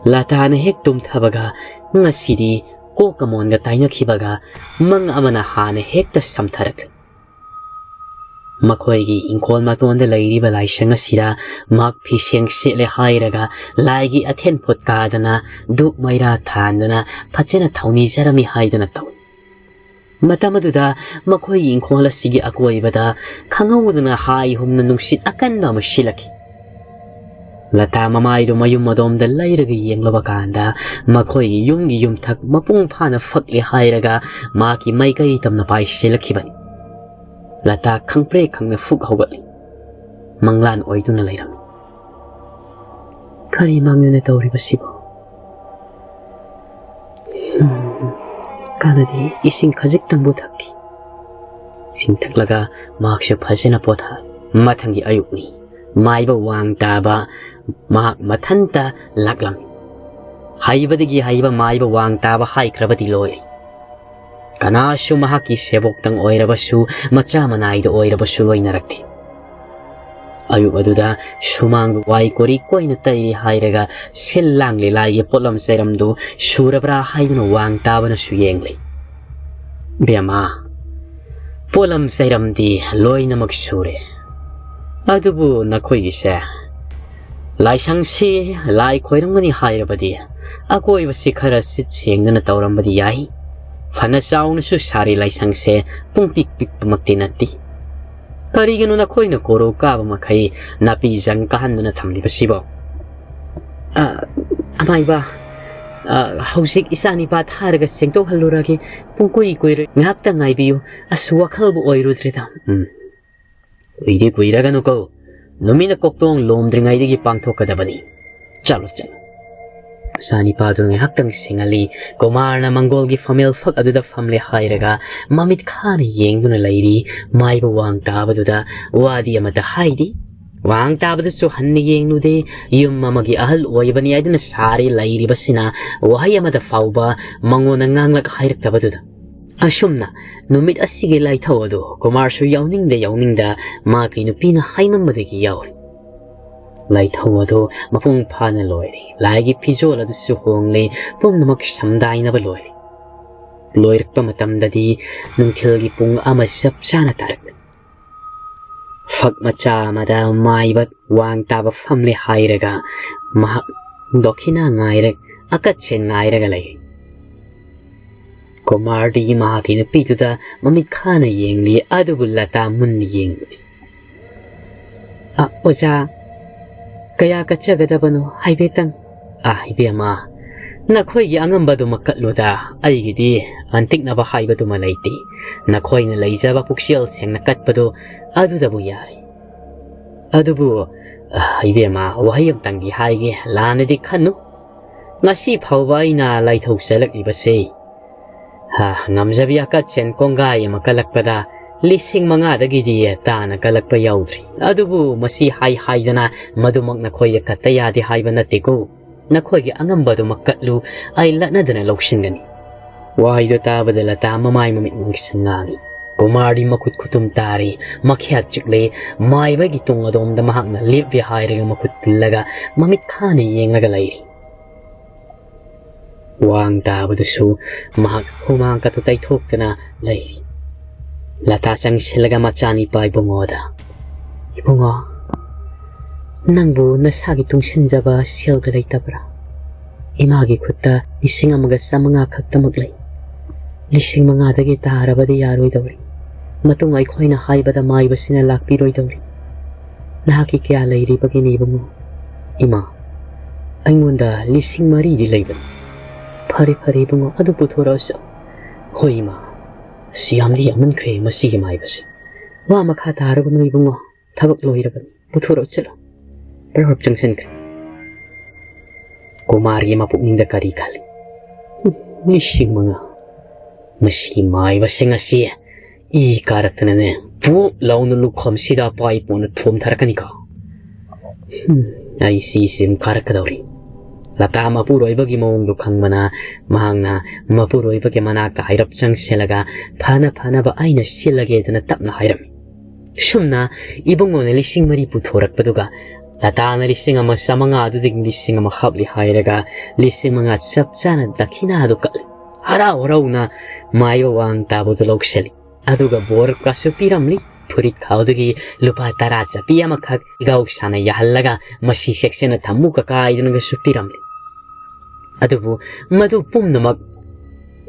ꯂꯇꯥꯅ ꯍꯦꯛ ꯇꯨꯝꯊꯕꯒ ꯉꯁꯤꯗꯤ ꯀꯣꯛꯀ ꯃꯣꯟꯒ ꯇꯥꯏꯅꯈꯤꯕꯒ ꯃꯪ ꯑꯃꯅ ꯍꯥꯟꯅ ꯍꯦꯛꯇ ꯁꯝꯊꯔꯛꯂꯦ꯫ ꯃꯈꯣꯏꯒꯤ ꯏꯪꯈꯣꯜ ꯃꯇꯣꯟꯗ ꯂꯩꯔꯤꯕ ꯂꯥꯏꯁꯪ ꯑꯁꯤꯗ ꯃꯍꯥꯛ ꯐꯤꯁꯦꯡ ꯁꯦꯠꯂꯦ ꯍꯥꯏꯔꯒ ꯂꯥꯏꯒꯤ ꯑꯊꯦꯟ ꯄꯣꯠ ꯀꯥꯗꯅ ꯙꯨꯞ ꯃꯩꯔꯥ ꯊꯥꯟꯗꯨꯅ ꯐꯖꯅ ꯊꯧꯅꯤꯖꯔꯝꯃꯤ ꯍꯥꯏꯗꯅ ꯇꯧꯏ꯫ ꯃꯇꯝ ꯑꯗꯨꯗ ꯃꯈꯣꯏꯒꯤ ꯏꯪꯈꯣꯜ ꯑꯁꯤꯒꯤ ꯑꯀꯣꯏꯕꯗ ꯈꯪꯍꯧꯗꯅ ꯍꯥꯏ ꯍꯨꯝꯅ ꯅꯨꯡꯁꯤꯠ ꯑꯀꯟꯕ ꯑꯃ ꯁꯤꯠꯂꯛꯈꯤ꯫ ꯂꯇꯥ ꯃꯃꯥꯏꯗꯨ ꯃꯌꯨꯝ ꯑꯗꯣꯝꯗ ꯂꯩꯔꯒ ꯌꯦꯡꯂꯨꯕ ꯀꯥꯟꯗ ꯃꯈꯣꯏꯒꯤ ꯌꯨꯝꯒꯤ ꯌꯨꯝꯊꯛ ꯃꯄꯨꯡ ꯐꯥꯅ ꯐꯛꯂꯦ ꯍꯥꯏꯔꯒ ꯃꯍꯥꯛꯀꯤ ꯃꯥꯏꯀꯩ ꯇꯝꯅ ꯄꯥꯏꯁꯤꯜꯂꯛꯈꯤꯕꯅꯤ꯫ ꯂꯇꯥ ꯈꯪꯄ꯭ꯔꯦꯛ ꯈꯪꯅ ꯐꯨꯛ ꯍꯧꯒꯠꯂꯤ꯫ ꯃꯪꯂꯥꯟ ꯑꯣꯏꯗꯨꯅ ꯂꯩꯔꯝꯃꯤ꯫ ꯀꯔꯤ ꯃꯪꯅꯣꯅꯦ ꯇꯧꯔꯤꯕꯁꯤꯕꯣ? ꯎꯝ, ꯀꯥꯟꯅꯗꯦ, ꯏꯁꯤꯡ ꯈꯖꯤꯛꯇꯪꯕꯨ ꯊꯛꯈꯤ꯫ ꯏꯁꯤꯡ ꯊꯛꯂꯒ ꯃꯍꯥꯛꯁꯨ ꯐꯖꯅ ꯄꯣꯊꯥ꯫ ꯃꯊꯪꯒꯤ ꯑꯌꯨꯛꯅꯤ꯫ ꯃꯥꯏꯕ ꯋꯥꯡ ꯇꯥꯕ ꯃꯍꯥꯛ ꯃꯊꯟꯇ ꯂꯥꯛꯂꯝꯃꯤ꯫ ꯍꯩꯕꯗꯒꯤ ꯍꯩꯕ ꯃꯥꯏꯕ ꯋꯥꯡ ꯇꯥꯕ ꯍꯥꯏꯈ꯭ꯔꯕꯗꯤ ꯂꯣꯏꯔꯦ꯫ ꯀꯅꯥꯁꯨ ꯃꯍꯥꯛꯀꯤ ꯁꯦꯕꯣꯛꯇꯪ ꯑꯣꯏꯔꯕꯁꯨ, ꯃꯆꯥ ꯃꯅꯥꯏꯗ ꯑꯣꯏꯔꯕꯁꯨ ꯂꯣꯏꯅꯔꯛꯇꯦ꯫ ꯑꯌꯨꯛ ꯑꯗꯨꯗ ꯁꯨꯃꯥꯡꯗ ꯋꯥꯏ ꯀꯣꯔꯤ ꯀꯣꯏꯅ ꯇꯩꯔꯤ ꯍꯥꯏꯔꯒ ꯁꯤꯜ ꯂꯥꯡꯂꯤ ꯂꯥꯏꯒꯤ ꯄꯣꯠꯂꯝ ꯆꯩꯔꯝꯗꯨ ꯁꯨꯔꯕ꯭ꯔꯥ ꯍꯥꯏꯗꯨꯅ ꯋꯥꯡ ꯇꯥꯕꯅꯁꯨ ꯌꯦꯡꯂꯤ꯫ "ꯕꯦꯝꯃ, ꯄꯣꯠꯂꯝ ꯆꯩꯔꯝꯗꯤ ꯂꯣꯏꯅꯃꯛ ꯁꯨꯔꯦ꯫ ꯑꯗꯨꯕꯨ ꯅꯈꯣꯏꯒꯤꯁꯦ ꯂꯥꯏꯁꯪꯁꯤ ꯂꯥꯏ ꯈꯣꯏꯔꯝꯒꯅꯤ ꯍꯥꯏꯔꯕꯗꯤ ꯑꯀꯣꯏꯕꯁꯤ ꯈꯔ ꯁꯤꯠ ꯁꯦꯡꯗꯅ ꯇꯧꯔꯝꯕꯗꯤ ꯌꯥꯏ꯫ ꯐꯅ ꯆꯥꯎꯅꯁꯨ ꯁꯥꯔꯤ ꯂꯥꯏꯁꯪꯁꯦ, ꯄꯨꯡꯄꯤꯛ ꯄꯤꯛꯄꯃꯛꯇꯤ ꯅꯠꯇꯦ꯫ ꯀꯔꯤꯒꯤꯅꯣ ꯅꯈꯣꯏꯅ ꯀꯣꯔꯧ ꯀꯥꯕ ꯃꯈꯩ ꯅꯥꯄꯤ ꯖꯪ ꯀꯥꯍꯟꯗꯨꯅ ꯊꯝꯂꯤꯕꯁꯤꯕꯣ?" "ꯑ, ꯑꯃꯥꯏꯕ, ꯑ, ꯍꯧꯖꯤꯛ ꯏꯆꯥꯅꯤꯄꯥ ꯊꯥꯔꯒ ꯁꯦꯡꯗꯣꯛꯍꯜꯂꯨꯔꯒꯦ꯫ ꯄꯨꯡ ꯀꯨꯏ ꯀꯨꯏꯔꯣꯏ꯫ ꯉꯥꯏꯍꯥꯛꯇ ꯉꯥꯏꯕꯤꯌꯨ꯫ ꯑꯁ, ꯋꯥꯈꯜꯕꯨ ꯑꯣꯏꯔꯨꯗ꯭ꯔꯦꯗ꯫ ꯎꯝ꯫ ꯀꯨꯏꯗꯤ ꯀꯨꯏꯔꯒꯅꯨꯀꯣ꯫ ꯅꯨꯃꯤꯠꯅ ꯀꯣꯛꯇꯣꯡ ꯂꯣꯝꯗ꯭ꯔꯤꯉꯩꯗꯒꯤ ꯄꯥꯡꯊꯣꯛꯀꯗꯕꯅꯤ꯫ ꯆꯠꯂꯣ, ꯆꯠꯂꯣ꯫" ꯃꯆꯥꯅꯤꯄꯥꯗꯨ ꯉꯥꯏꯍꯥꯛꯇꯪ ꯁꯦꯡꯍꯜꯂꯤ꯫ ꯀꯨꯃꯥꯔꯅ ꯃꯪꯒꯣꯜꯒꯤ ꯐꯝꯃꯦꯜ ꯐꯛ ꯑꯗꯨꯗ ꯐꯝꯂꯦ ꯍꯥꯏꯔꯒ ꯃꯃꯤꯠ ꯈꯥꯅ ꯌꯦꯡꯗꯨꯅ ꯂꯩꯔꯤ꯫ ꯃꯥꯏꯕ ꯋꯥꯡ ꯇꯥꯕꯗꯨꯗ ꯋꯥꯗꯤ ꯑꯃꯠꯇ ꯍꯥꯏꯗꯦ꯫ ꯋꯥꯡ ꯇꯥꯕꯗꯨꯁꯨ ꯍꯟꯅ ꯌꯦꯡꯂꯨꯗꯦ꯫ ꯌꯨꯝ ꯑꯃꯒꯤ ꯑꯍꯜ ꯑꯣꯏꯕꯅꯤ ꯍꯥꯏꯗꯨꯅ ꯁꯥꯔꯤ ꯂꯩꯔꯤꯕꯁꯤꯅ ꯋꯥꯍꯩ ꯑꯃꯠꯇ ꯐꯥꯎꯕ ꯃꯉꯣꯟꯗ ꯉꯥꯡꯂꯛ ꯍꯥꯏꯔꯛꯇꯕꯗꯨꯗ꯫ ꯑꯁꯨꯝꯅ ꯅꯨꯃꯤꯠ ꯑꯁꯤꯒꯤ ꯂꯥꯏꯊꯧ ꯑꯗꯨ ꯀꯨꯃꯥꯔꯁꯨ ꯌꯥꯎꯅꯤꯡꯗ ꯌꯥꯎꯅꯤꯡꯗ ꯃꯍꯥꯛꯀꯤ ꯅꯨꯄꯤꯅ ꯍꯥꯏꯃꯟꯕꯗꯒꯤ ꯌꯥꯎꯔꯤ꯫ ꯂꯥꯏꯊꯧ ꯑꯗꯨ ꯃꯄꯨꯡ ꯐꯥꯅ ꯂꯣꯏꯔꯦ꯫ ꯂꯥꯏꯒꯤ ꯐꯤꯖꯣꯜ ꯑꯗꯨꯁꯨ ꯍꯣꯡꯂꯦ꯫ ꯄꯨꯝꯅꯃꯛ ꯁꯝꯗꯥꯏꯅꯕ ꯂꯣꯏꯔꯦ꯫ ꯂꯣꯏꯔꯛꯄ ꯃꯇꯝꯗꯗꯤ ꯅꯨꯡꯊꯤꯜꯒꯤ ꯄꯨꯡ ꯑꯃ ꯆꯞ ꯆꯥꯅ ꯇꯥꯔꯛꯂꯦ꯫ ꯐꯛ ꯃꯆꯥ ꯑꯃꯗ ꯃꯥꯏꯕ ꯋꯥꯡ ꯇꯥꯕ ꯐꯝꯂꯦ ꯍꯥꯏꯔꯒ ꯃꯍꯥꯛ ꯗꯣꯈꯤꯅꯥ ꯉꯥꯏꯔ-, ꯑꯀꯠꯁꯦꯟ ꯉꯥꯏꯔꯒ ꯂꯩ꯫ ꯀꯨꯃꯥꯔꯗꯤ ꯃꯍꯥꯛꯀꯤ ꯅꯨꯄꯤꯗꯨꯗ ꯃꯃꯤꯠ ꯈꯥꯅ ꯌꯦꯡꯂꯤ, ꯑꯗꯨꯕꯨ ꯂꯇꯥ ꯃꯨꯟꯅ ꯌꯦꯡꯂꯨꯗꯦ꯫ "ꯑ, ꯑꯣꯖꯥ, ꯀꯌꯥ ꯀꯠꯆꯒꯗꯕꯅꯣ ꯍꯥꯏꯐꯦꯠꯇꯪ?" "ꯑ, ꯏꯕꯦꯝꯃ, ꯅꯈꯣꯏꯒꯤ ꯑꯉꯝꯕꯗꯨꯃꯛ ꯀꯠꯂꯨꯗ, ꯑꯩꯒꯤꯗꯤ ꯑꯟꯇꯤꯛꯅꯕ ꯍꯥꯏꯕꯗꯨꯃ ꯂꯩꯇꯦ꯫ ꯅꯈꯣꯏꯅ ꯂꯩꯖꯕ ꯄꯨꯛꯆꯦꯜ ꯁꯦꯡꯅ ꯀꯠꯄꯗꯨ ꯑꯗꯨꯗꯕꯨ ꯌꯥꯔꯦ꯫ ꯑꯗꯨꯕꯨ, ꯑ, ꯏꯕꯦꯝꯃ, ꯋꯥꯍꯩ ꯑꯃꯇꯪꯗꯤ ꯍꯥꯏꯒꯦ, ꯂꯥꯟꯅꯗꯤ ꯈꯟꯅꯨ꯫ ꯉꯁꯤ ꯐꯥꯎꯕ ꯑꯩꯅ ꯂꯥꯏꯊꯧ ꯆꯠꯂꯛꯂꯤꯕꯁꯦ, ꯍꯥ, ꯉꯝꯖꯕꯤ ꯑꯀꯠꯁꯦꯟ ꯀꯣꯡꯒꯥꯏ ꯑꯃ ꯀꯜꯂꯛꯄꯗ ꯂꯤꯁꯤꯡ ꯃꯉꯥꯗꯒꯤꯗꯤ ꯇꯥꯅ ꯀꯜꯂꯛꯄ ꯌꯥꯎꯗ꯭ꯔꯤ꯫ ꯑꯗꯨꯕꯨ ꯃꯁꯤ ꯍꯥꯏ ꯍꯥꯏꯗꯅ ꯃꯗꯨꯃꯛ ꯅꯈꯣꯏꯗ ꯀꯠꯇ ꯌꯥꯗꯦ ꯍꯥꯏꯕ ꯅꯠꯇꯦꯀꯣ꯫ ꯅꯈꯣꯏꯒꯤ ꯑꯉꯝꯕꯗꯨꯃꯛ ꯀꯠꯂꯨ, ꯑꯩ ꯂꯠꯅꯗꯅ ꯂꯧꯁꯤꯟꯒꯅꯤ꯫" ꯋꯥꯍꯩꯗꯣ ꯇꯥꯕꯗ ꯂꯇꯥ ꯃꯃꯥꯏ ꯃꯃꯤꯠ ꯉꯥꯡꯁꯪ ꯉꯥꯡꯏ꯫ ꯀꯨꯃꯥꯔꯗꯤ ꯃꯈꯨꯠ ꯈꯨꯇꯨꯝ ꯇꯥꯔꯤ, ꯃꯈ꯭ꯌꯥꯠ ꯆꯤꯛꯂꯤ, ꯃꯥꯏꯕꯒꯤ ꯇꯨꯡ ꯑꯗꯣꯝꯗ ꯃꯍꯥꯛꯅ ꯂꯦꯞꯂꯦ ꯍꯥꯏꯔꯒ ꯃꯈꯨꯠ ꯄꯨꯜꯂꯒ ꯃꯃꯤꯠ ꯈꯥꯅ ꯌꯦꯡꯂꯒ ꯂꯩꯔꯤ꯫ ꯋꯥꯡ ꯇꯥꯕꯗꯨꯁꯨ ꯃꯍꯥꯛ ꯍꯨꯃꯥꯡ ꯀꯇꯨ ꯇꯩꯊꯣꯛꯇꯅ ꯂꯩꯔꯤ꯫ ꯂꯇꯥ ꯆꯪꯁꯤꯜꯂꯒ ꯃꯆꯥꯅꯤꯄꯥ ꯏꯕꯨꯡꯉꯣꯗ, "ꯏꯕꯨꯡꯉꯣ, ꯅꯪꯕꯨ ꯅꯁꯥꯒꯤ ꯇꯨꯡꯁꯤꯟꯖꯕ ꯁꯦꯜꯒ ꯂꯩꯇꯕ꯭ꯔꯥ? ꯏꯃꯥꯒꯤ ꯈꯨꯠꯇ ꯂꯤꯁꯤꯡ ꯑꯃꯒ ꯆꯥꯃꯉꯥ ꯈꯛꯇꯃꯛ ꯂꯩ꯫ ꯂꯤꯁꯤꯡ ꯃꯉꯥꯗꯒꯤ ꯇꯥꯔꯕꯗꯤ ꯌꯥꯔꯣꯏꯗꯧꯔꯤ꯫ ꯃꯇꯨꯡ ꯑꯩꯈꯣꯏꯅ ꯍꯥꯏꯕꯗ ꯃꯥꯏꯕꯁꯤꯅ ꯂꯥꯛꯄꯤꯔꯣꯏꯗꯧꯔꯤ꯫ ꯅꯍꯥꯛꯀꯤ ꯀꯌꯥ ꯂꯩꯔꯤꯕꯒꯦꯅꯦ ꯏꯕꯨꯡꯉꯣ?" "ꯏꯃꯥ, ꯑꯩꯉꯣꯟꯗ ꯂꯤꯁꯤꯡ ꯃꯔꯤꯗꯤ ꯂꯩꯕꯅꯤ꯫" "ꯐꯔꯦ, ꯐꯔꯦ ꯏꯕꯨꯡꯉꯣ, ꯑꯗꯨ ꯄꯨꯊꯣꯔꯛꯑꯁꯨ꯫" "ꯍꯣꯏ ꯏꯃꯥ, ꯑꯁ, ꯌꯥꯝꯗꯤ ꯌꯥꯝꯃꯟꯈ꯭ꯔꯦ ꯃꯁꯤꯒꯤ ꯃꯥꯏꯕꯁꯦ꯫ ꯋꯥ ꯃꯈꯥ ꯇꯥꯔꯒꯅꯨ ꯏꯕꯨꯡꯉꯣ, ꯊꯕꯛ ꯂꯣꯏꯔꯕꯅꯤ, ꯄꯨꯊꯣꯔꯛꯑꯣ ꯆꯠꯂꯣ꯫" ꯄꯔꯞ ꯆꯪꯁꯤꯟꯈ꯭ꯔꯦ꯫ ꯀꯨꯃꯥꯔꯒꯤ ꯃꯄꯨꯛꯅꯤꯡꯗ ꯀꯔꯤ ꯈꯜꯂꯤ? "ꯂꯤꯁꯤꯡ ꯃꯉꯥ꯫ ꯃꯁꯤꯒꯤ ꯃꯥꯏꯕꯁꯤꯡ ꯑꯁꯤ ꯏ ꯀꯥꯔꯛꯇꯅꯅꯦ, ꯄꯨꯛ ꯂꯥꯎꯅ ꯂꯨꯈꯣꯝꯁꯤꯗ ꯄꯥꯏ ꯄꯣꯟꯅ ꯊꯣꯝꯊꯔꯛꯀꯅꯤꯀꯣ꯫ ꯍꯨꯝ, ꯑꯩ ꯁꯤꯁꯤ ꯑꯗꯨꯝ ꯀꯥꯔꯛꯀꯗꯧꯔꯤ꯫" ꯂꯇꯥ ꯃꯄꯨꯔꯣꯏꯕꯒꯤ ꯃꯑꯣꯡꯗꯣ ꯈꯪꯕꯅ ꯃꯍꯥꯛꯅ ꯃꯄꯨꯔꯣꯏꯕꯒꯤ ꯃꯅꯥꯛꯇ ꯍꯥꯏꯔꯞ ꯆꯪꯁꯤꯜꯂꯒ, "ꯐꯅ ꯐꯅꯕ ꯑꯩꯅ ꯁꯤꯜꯂꯒꯦꯗꯅ" ꯇꯞꯅ ꯍꯥꯏꯔꯝꯃꯤ꯫ ꯁꯨꯝꯅ ꯏꯕꯨꯡꯉꯣꯅ ꯂꯤꯁꯤꯡ ꯃꯔꯤ ꯄꯨꯊꯣꯔꯛꯄꯗꯨꯒ ꯂꯇꯥꯅ ꯂꯤꯁꯤꯡ ꯑꯃ ꯆꯥꯃꯉꯥ ꯑꯗꯨꯗꯒꯤ ꯂꯤꯁꯤꯡ ꯑꯃ ꯍꯥꯞꯂꯤ ꯍꯥꯏꯔꯒ ꯂꯤꯁꯤꯡ ꯃꯉꯥ ꯆꯞ ꯆꯥꯅ ꯗꯈꯤꯅꯥꯗꯨ ꯀꯠꯂꯤ꯫ ꯍꯔꯥꯎ ꯍꯔꯥꯎꯅ ꯃꯥꯏꯕ ꯋꯥꯡ ꯇꯥꯕꯗꯨ ꯂꯧꯁꯤꯜꯂꯤ꯫ ꯑꯗꯨꯒ ꯕꯣꯔꯀꯁꯨ ꯄꯤꯔꯝꯂꯤ꯫ ꯐꯨꯔꯤꯠ ꯈꯥꯎꯗꯒꯤ ꯂꯨꯄꯥ ꯇꯔꯥ ꯆꯠꯄꯤ ꯑꯃꯈꯛ ꯏꯒꯥꯎ ꯁꯥꯅ ꯌꯥꯍꯜꯂꯒ, "ꯃꯁꯤ ꯆꯦꯛꯁꯤꯟꯅ ꯊꯝꯃꯨ ꯀꯀꯥ" ꯍꯥꯏꯗꯨꯅꯒꯁꯨ ꯄꯤꯔꯝꯂꯤ꯫ ꯑꯗꯨꯕꯨ ꯃꯗꯨ ꯄꯨꯝꯅꯃꯛ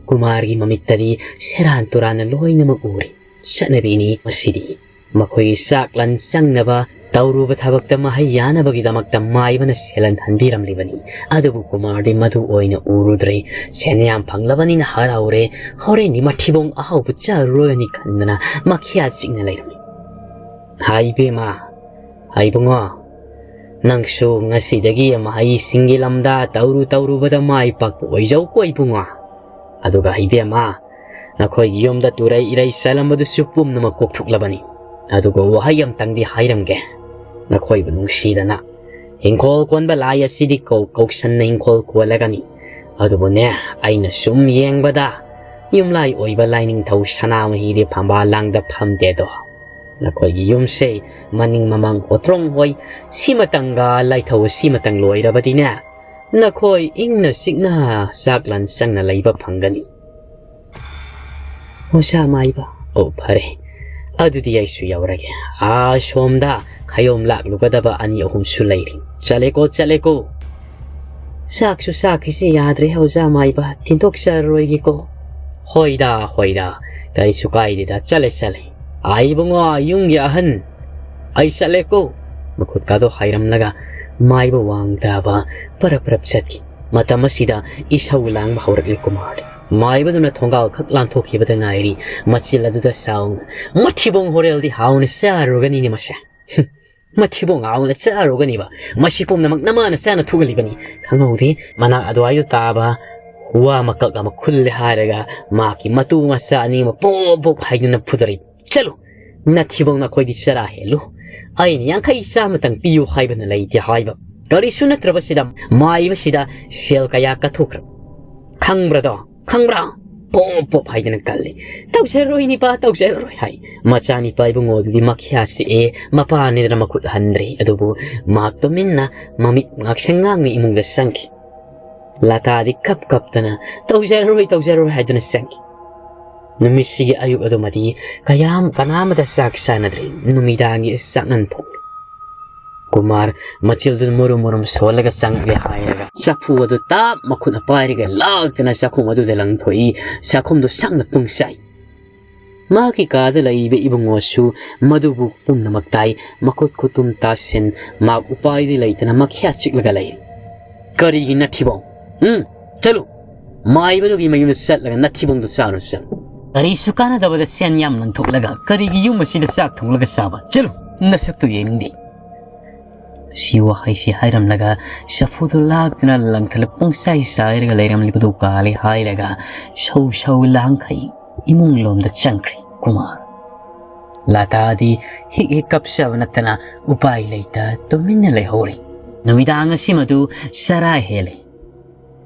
ꯀꯨꯃꯥꯔꯒꯤ ꯃꯃꯤꯠꯇꯗꯤ ꯁꯦꯔꯥꯟ ꯇꯨꯔꯥꯟꯅ ꯂꯣꯏꯅꯃꯛ ꯎꯔꯤ꯫ ꯆꯠꯅꯕꯤꯅꯤ ꯃꯁꯤꯗꯤ꯫ ꯃꯈꯣꯏꯒꯤ ꯆꯥꯛ ꯂꯟ ꯆꯪꯅꯕ ꯇꯧꯔꯨꯕ ꯊꯕꯛꯇ ꯃꯍꯩ ꯌꯥꯅꯕꯒꯤꯗꯃꯛꯇ ꯃꯥꯏꯕꯅ ꯁꯦꯜꯍꯟ ꯍꯟꯕꯤꯔꯝꯂꯤꯕꯅꯤ꯫ ꯑꯗꯨꯕꯨ ꯀꯨꯃꯥꯔꯗꯤ ꯃꯗꯨ ꯑꯣꯏꯅ ꯎꯔꯨꯗ꯭ꯔꯦ꯫ ꯁꯦꯟ ꯌꯥꯝ ꯐꯪꯂꯕꯅꯤꯅ ꯍꯔꯥꯎꯔꯦ꯫ ꯍꯣꯔꯦꯟꯗꯤ ꯃꯊꯤꯕꯣꯡ ꯑꯍꯥꯎꯕ ꯆꯥꯔꯨꯔꯒꯅꯤ ꯈꯟꯗꯅ ꯃꯈꯤꯌꯥ ꯆꯤꯛꯅ ꯂꯩꯔꯝꯃꯤ꯫ "ꯍꯥꯏ ꯏꯕꯦꯝꯃ, ꯍꯥꯏ ꯏꯕꯨꯡꯉꯣ, ꯅꯪꯁꯨ ꯉꯁꯤꯗꯒꯤ ꯃꯍꯩꯁꯤꯡꯒꯤ ꯂꯝꯗ ꯇꯧꯔꯨ ꯇꯧꯔꯨꯕꯗ ꯃꯥꯏ ꯄꯥꯛꯄ ꯑꯣꯏꯖꯧꯀꯣ ꯏꯕꯨꯡꯉꯣ꯫ ꯑꯗꯨꯒ ꯏꯕꯦꯝꯃ, ꯅꯈꯣꯏꯒꯤ ꯌꯨꯝꯗ ꯇꯨꯔꯩ ꯏꯔꯩ ꯆꯥꯏꯂꯝꯕꯗꯨꯁꯨ ꯄꯨꯝꯅꯃꯛ ꯀꯣꯛꯊꯣꯛꯂꯕꯅꯤ꯫ ꯑꯗꯨꯒ ꯋꯥꯍꯩ ꯑꯃꯇꯪꯗꯤ ꯍꯥꯏꯔꯝꯒꯦ꯫ ꯅꯈꯣꯏꯕꯨ ꯅꯨꯡꯁꯤꯗꯅ ꯍꯤꯡꯈꯣꯜ ꯀꯣꯟꯕ ꯂꯥꯏ ꯑꯁꯤꯗꯤ ꯀꯧ ꯀꯧꯁꯟꯅ ꯍꯤꯡꯈꯣꯜ ꯀꯣꯜꯂꯒꯅꯤ꯫ ꯑꯗꯨꯕꯨꯅꯦ, ꯑꯩꯅ ꯁꯨꯝ ꯌꯦꯡꯕꯗ ꯌꯨꯝꯂꯥꯏ ꯑꯣꯏꯕ ꯂꯥꯏꯅꯤꯡꯊꯧ ꯁꯅꯥꯃꯍꯤꯗꯤ ꯐꯝꯕꯥꯜ ꯂꯥꯡꯗ ꯐꯝꯗꯦꯗꯣ꯫ ꯅꯈꯣꯏꯒꯤ ꯌꯨꯝꯁꯦ ꯃꯅꯤꯡ ꯃꯃꯥꯡ ꯍꯣꯇ꯭ꯔꯣꯡ ꯍꯣꯏ ꯁꯤꯃꯇꯪꯒ ꯂꯥꯏꯊꯧ ꯁꯤꯃꯇꯪ ꯂꯣꯏꯔꯕꯗꯤꯅꯦ, ꯅꯈꯣꯏ ꯏꯪꯅ ꯆꯤꯛꯅ ꯆꯥꯛ ꯂꯟ ꯆꯪꯅ ꯂꯩꯕ ꯐꯪꯒꯅꯤ꯫" "ꯑꯣꯖꯥ ꯃꯥꯏꯕ, ꯑꯣ ꯐꯔꯦ, ꯑꯗꯨꯗꯤ ꯑꯩꯁꯨ ꯌꯧꯔꯒꯦ꯫ ꯑꯥ ꯁꯣꯝꯗ ꯈꯌꯣꯝ ꯂꯥꯛꯂꯨꯒꯗꯕ ꯑꯅꯤ ꯑꯍꯨꯝꯁꯨ ꯂꯩꯔꯤ꯫ ꯆꯠꯂꯦꯀꯣ, ꯆꯠꯂꯦꯀꯣ꯫" "ꯆꯥꯛꯁꯨ ꯆꯥꯛꯈꯤꯁꯤ ꯌꯥꯗ꯭ꯔꯦ ꯑꯣꯖꯥ ꯃꯥꯏꯕ, ꯊꯤꯟꯗꯣꯛꯆꯔꯔꯣꯏꯒꯦꯀꯣ꯫" "ꯍꯣꯏꯗ, ꯍꯣꯏꯗ, ꯀꯔꯤꯁꯨ ꯀꯥꯏꯗꯦꯗ, ꯆꯠꯂꯦ, ꯆꯠꯂꯦ꯫ ꯑꯥ ꯏꯕꯨꯡꯉꯣ, ꯌꯨꯝꯒꯤ ꯑꯍꯟ, ꯑꯩ ꯆꯠꯂꯦꯀꯣ꯫" ꯃꯈꯨꯠꯀꯥꯗꯣ ꯍꯥꯏꯔꯝꯂꯒ ꯃꯥꯏꯕ ꯋꯥꯡ ꯇꯥꯕ ꯄꯔꯞ ꯄꯔꯞ ꯆꯠꯈꯤ꯫ ꯃꯇꯝ ꯑꯁꯤꯗ ꯏꯁꯧ ꯂꯥꯡꯕ ꯍꯧꯔꯛꯂꯤ ꯀꯨꯃꯥꯔꯗꯤ꯫ ꯃꯥꯏꯕꯗꯨꯅ ꯊꯣꯡꯒꯥꯜ ꯈꯛ ꯂꯥꯟꯊꯣꯛꯈꯤꯕꯗ ꯉꯥꯏꯔꯤ, ꯃꯆꯤꯜ ꯑꯗꯨꯗ ꯁꯥꯎꯅ, "ꯃꯊꯤꯕꯣꯡ ꯍꯣꯔꯦꯜꯗꯤ ꯍꯥꯎꯅ ꯆꯥꯔꯨꯔꯒꯅꯤꯅꯦ ꯃꯁꯦ꯫ ꯍꯨꯝ, ꯃꯊꯤꯕꯣꯡ ꯍꯥꯎꯅ ꯆꯥꯔꯨꯒꯅꯤꯕ꯫ ꯃꯁꯤ ꯄꯨꯝꯅꯃꯛ ꯅꯃꯥꯅ ꯆꯥꯅ ꯊꯣꯛꯍꯜꯂꯤꯕꯅꯤ꯫ ꯈꯪꯍꯧꯗꯦ, ꯃꯅꯥꯛ ꯑꯗꯨꯋꯥꯏꯗꯨ ꯇꯥꯕ ꯋꯥ ꯃꯀꯛ ꯑꯃ ꯈꯨꯜꯂꯦ ꯍꯥꯏꯔꯒ ꯃꯍꯥꯛꯀꯤ ꯃꯇꯨ ꯃꯆꯥ ꯑꯅꯤ ꯑꯃ ꯄꯣꯞ ꯄꯣꯞ ꯍꯥꯏꯗꯨꯅ ꯐꯨꯗꯔꯛꯏ꯫ ꯆꯠꯂꯨ, ꯅꯊꯤꯕꯣꯡ ꯅꯈꯣꯏꯗꯤ ꯆꯔꯥ ꯍꯦꯜꯂꯨ꯫ ꯑꯩꯅ ꯌꯥꯡꯈꯩ ꯆꯥꯝꯃꯇꯪ ꯄꯤꯌꯨ ꯍꯥꯏꯕꯅ ꯂꯩꯇꯦ ꯍꯥꯏꯕ꯫ ꯀꯔꯤꯁꯨ ꯅꯠꯇ꯭ꯔꯕꯁꯤꯗ ꯃꯥꯏꯕꯁꯤꯗ ꯁꯦꯜ ꯀꯌꯥ ꯀꯠꯊꯣꯛꯈ꯭ꯔꯕ ꯈꯪꯕ꯭ꯔꯗꯣ? ꯈꯪꯕ꯭ꯔꯥ?" ꯄꯣꯞ ꯄꯣꯞ ꯍꯥꯏꯗꯅ ꯀꯜꯂꯤ꯫ "ꯇꯧꯖꯔꯣꯏ ꯅꯤꯄꯥ, ꯇꯧꯖꯔꯔꯣꯏ" ꯍꯥꯏ꯫ ꯃꯆꯥꯅꯤꯄꯥ ꯏꯕꯨꯡꯉꯣꯗꯨꯗꯤ ꯃꯈꯤꯌꯥ ꯆꯤꯛꯑꯦ, ꯃꯄꯥꯅꯤꯗꯅ ꯃꯈꯨꯠ ꯍꯟꯗ꯭ꯔꯦ꯫ ꯑꯗꯨꯕꯨ ꯃꯍꯥꯛ ꯇꯨꯃꯤꯟꯅ ꯃꯃꯤꯠ ꯉꯥꯛꯁꯪ ꯉꯥꯡꯅ ꯏꯃꯨꯡꯗ ꯆꯪꯈꯤ꯫ ꯂꯇꯥꯗꯤ ꯀꯞ ꯀꯞꯇꯅ "ꯇꯧꯖꯔꯔꯣꯏ, ꯇꯧꯖꯔꯔꯣꯏ" ꯍꯥꯏꯗꯨꯅ ꯆꯪꯈꯤ꯫ ꯅꯨꯃꯤꯠꯁꯤꯒꯤ ꯑꯌꯨꯛ ꯑꯗꯨꯃꯗꯤ ꯀꯌꯥꯝ ꯀꯅꯥ ꯑꯃꯗ ꯆꯥꯛ ꯆꯥꯅꯗ꯭ꯔꯦ꯫ ꯅꯨꯃꯤꯗꯥꯡꯒꯤ ꯆꯥꯛꯉꯟ ꯊꯣꯡꯂꯦ꯫ ꯀꯨꯃꯥꯔ ꯃꯆꯤꯜꯗꯨ ꯃꯨꯔꯨꯝ ꯃꯨꯔꯨꯝ ꯁꯣꯜꯂꯒ ꯆꯪꯂꯛꯂꯦ ꯍꯥꯏꯔꯒ ꯆꯐꯨ ꯑꯗꯨ ꯇꯥꯞ ꯃꯈꯨꯠꯅ ꯄꯥꯏꯔꯒ ꯂꯥꯛꯇꯅ ꯆꯥꯛꯈꯨꯝ ꯑꯗꯨꯗ ꯂꯪꯊꯣꯛꯏ꯫ ꯆꯥꯛꯈꯨꯝꯗꯨ ꯁꯪꯅ ꯄꯨꯡꯆꯥꯏ꯫ ꯃꯍꯥꯛꯀꯤ ꯀꯥꯗ ꯂꯩꯕ ꯏꯕꯨꯡꯉꯣꯁꯨ ꯃꯗꯨꯕꯨ ꯄꯨꯝꯅꯃꯛ ꯇꯥꯏ꯫ ꯃꯈꯨꯠ ꯈꯨꯇꯨꯝ ꯇꯥꯁꯤꯟ, ꯃꯍꯥꯛ ꯎꯄꯥꯏꯗꯤ ꯂꯩꯇꯅ ꯃꯈ꯭ꯌꯥ ꯆꯤꯛꯂꯒ ꯂꯩꯔꯤ꯫ "ꯀꯔꯤꯒꯤ ꯅꯊꯤꯕꯣꯡ? ꯎꯝ, ꯆꯠꯂꯨ꯫ ꯃꯥꯏꯕꯗꯨꯒꯤ ꯃꯌꯨꯝꯗ ꯆꯠꯂꯒ ꯅꯊꯤꯕꯣꯡꯗꯨ ꯆꯥꯔꯨ ꯆꯠꯂꯨ꯫ ꯀꯔꯤꯁꯨ ꯀꯥꯟꯅꯗꯕꯗ ꯁꯦꯟ ꯌꯥꯝ ꯂꯪꯊꯣꯛꯂꯒ ꯀꯔꯤꯒꯤ ꯌꯨꯝ ꯑꯁꯤꯗ ꯆꯥꯛ ꯊꯣꯡꯂꯒ ꯆꯥꯕ? ꯆꯠꯂꯨ, ꯅꯁꯛꯇꯨ ꯌꯦꯡꯅꯤꯡꯗꯦ꯫" ꯁꯤ ꯋꯥꯍꯩꯁꯤ ꯍꯥꯏꯔꯝꯂꯒ ꯆꯐꯨꯗꯨ ꯂꯥꯛꯇꯨꯅ ꯂꯪꯊꯠꯂ ꯄꯨꯡꯆꯥꯏ ꯆꯥꯏꯔꯒ ꯂꯩꯔꯝꯂꯤꯕꯗꯨ ꯀꯥꯜꯂꯦ ꯍꯥꯏꯔꯒ ꯁꯧ ꯁꯧ ꯂꯥꯡꯈꯩ ꯏꯃꯨꯡ ꯂꯣꯝꯗ ꯆꯪꯈ꯭ꯔꯦ ꯀꯨꯃꯥꯔ꯫ ꯂꯇꯥꯗꯤ ꯍꯤꯛ ꯍꯤꯛ ꯀꯞꯆꯕ ꯅꯠꯇꯅ ꯎꯄꯥꯏ ꯂꯩꯇ ꯇꯨꯃꯤꯟꯅ ꯂꯩꯍꯧꯔꯦ꯫ ꯅꯨꯃꯤꯗꯥꯡ ꯑꯁꯤꯃꯗꯨ ꯆꯔꯥ ꯍꯦꯜꯂꯦ꯫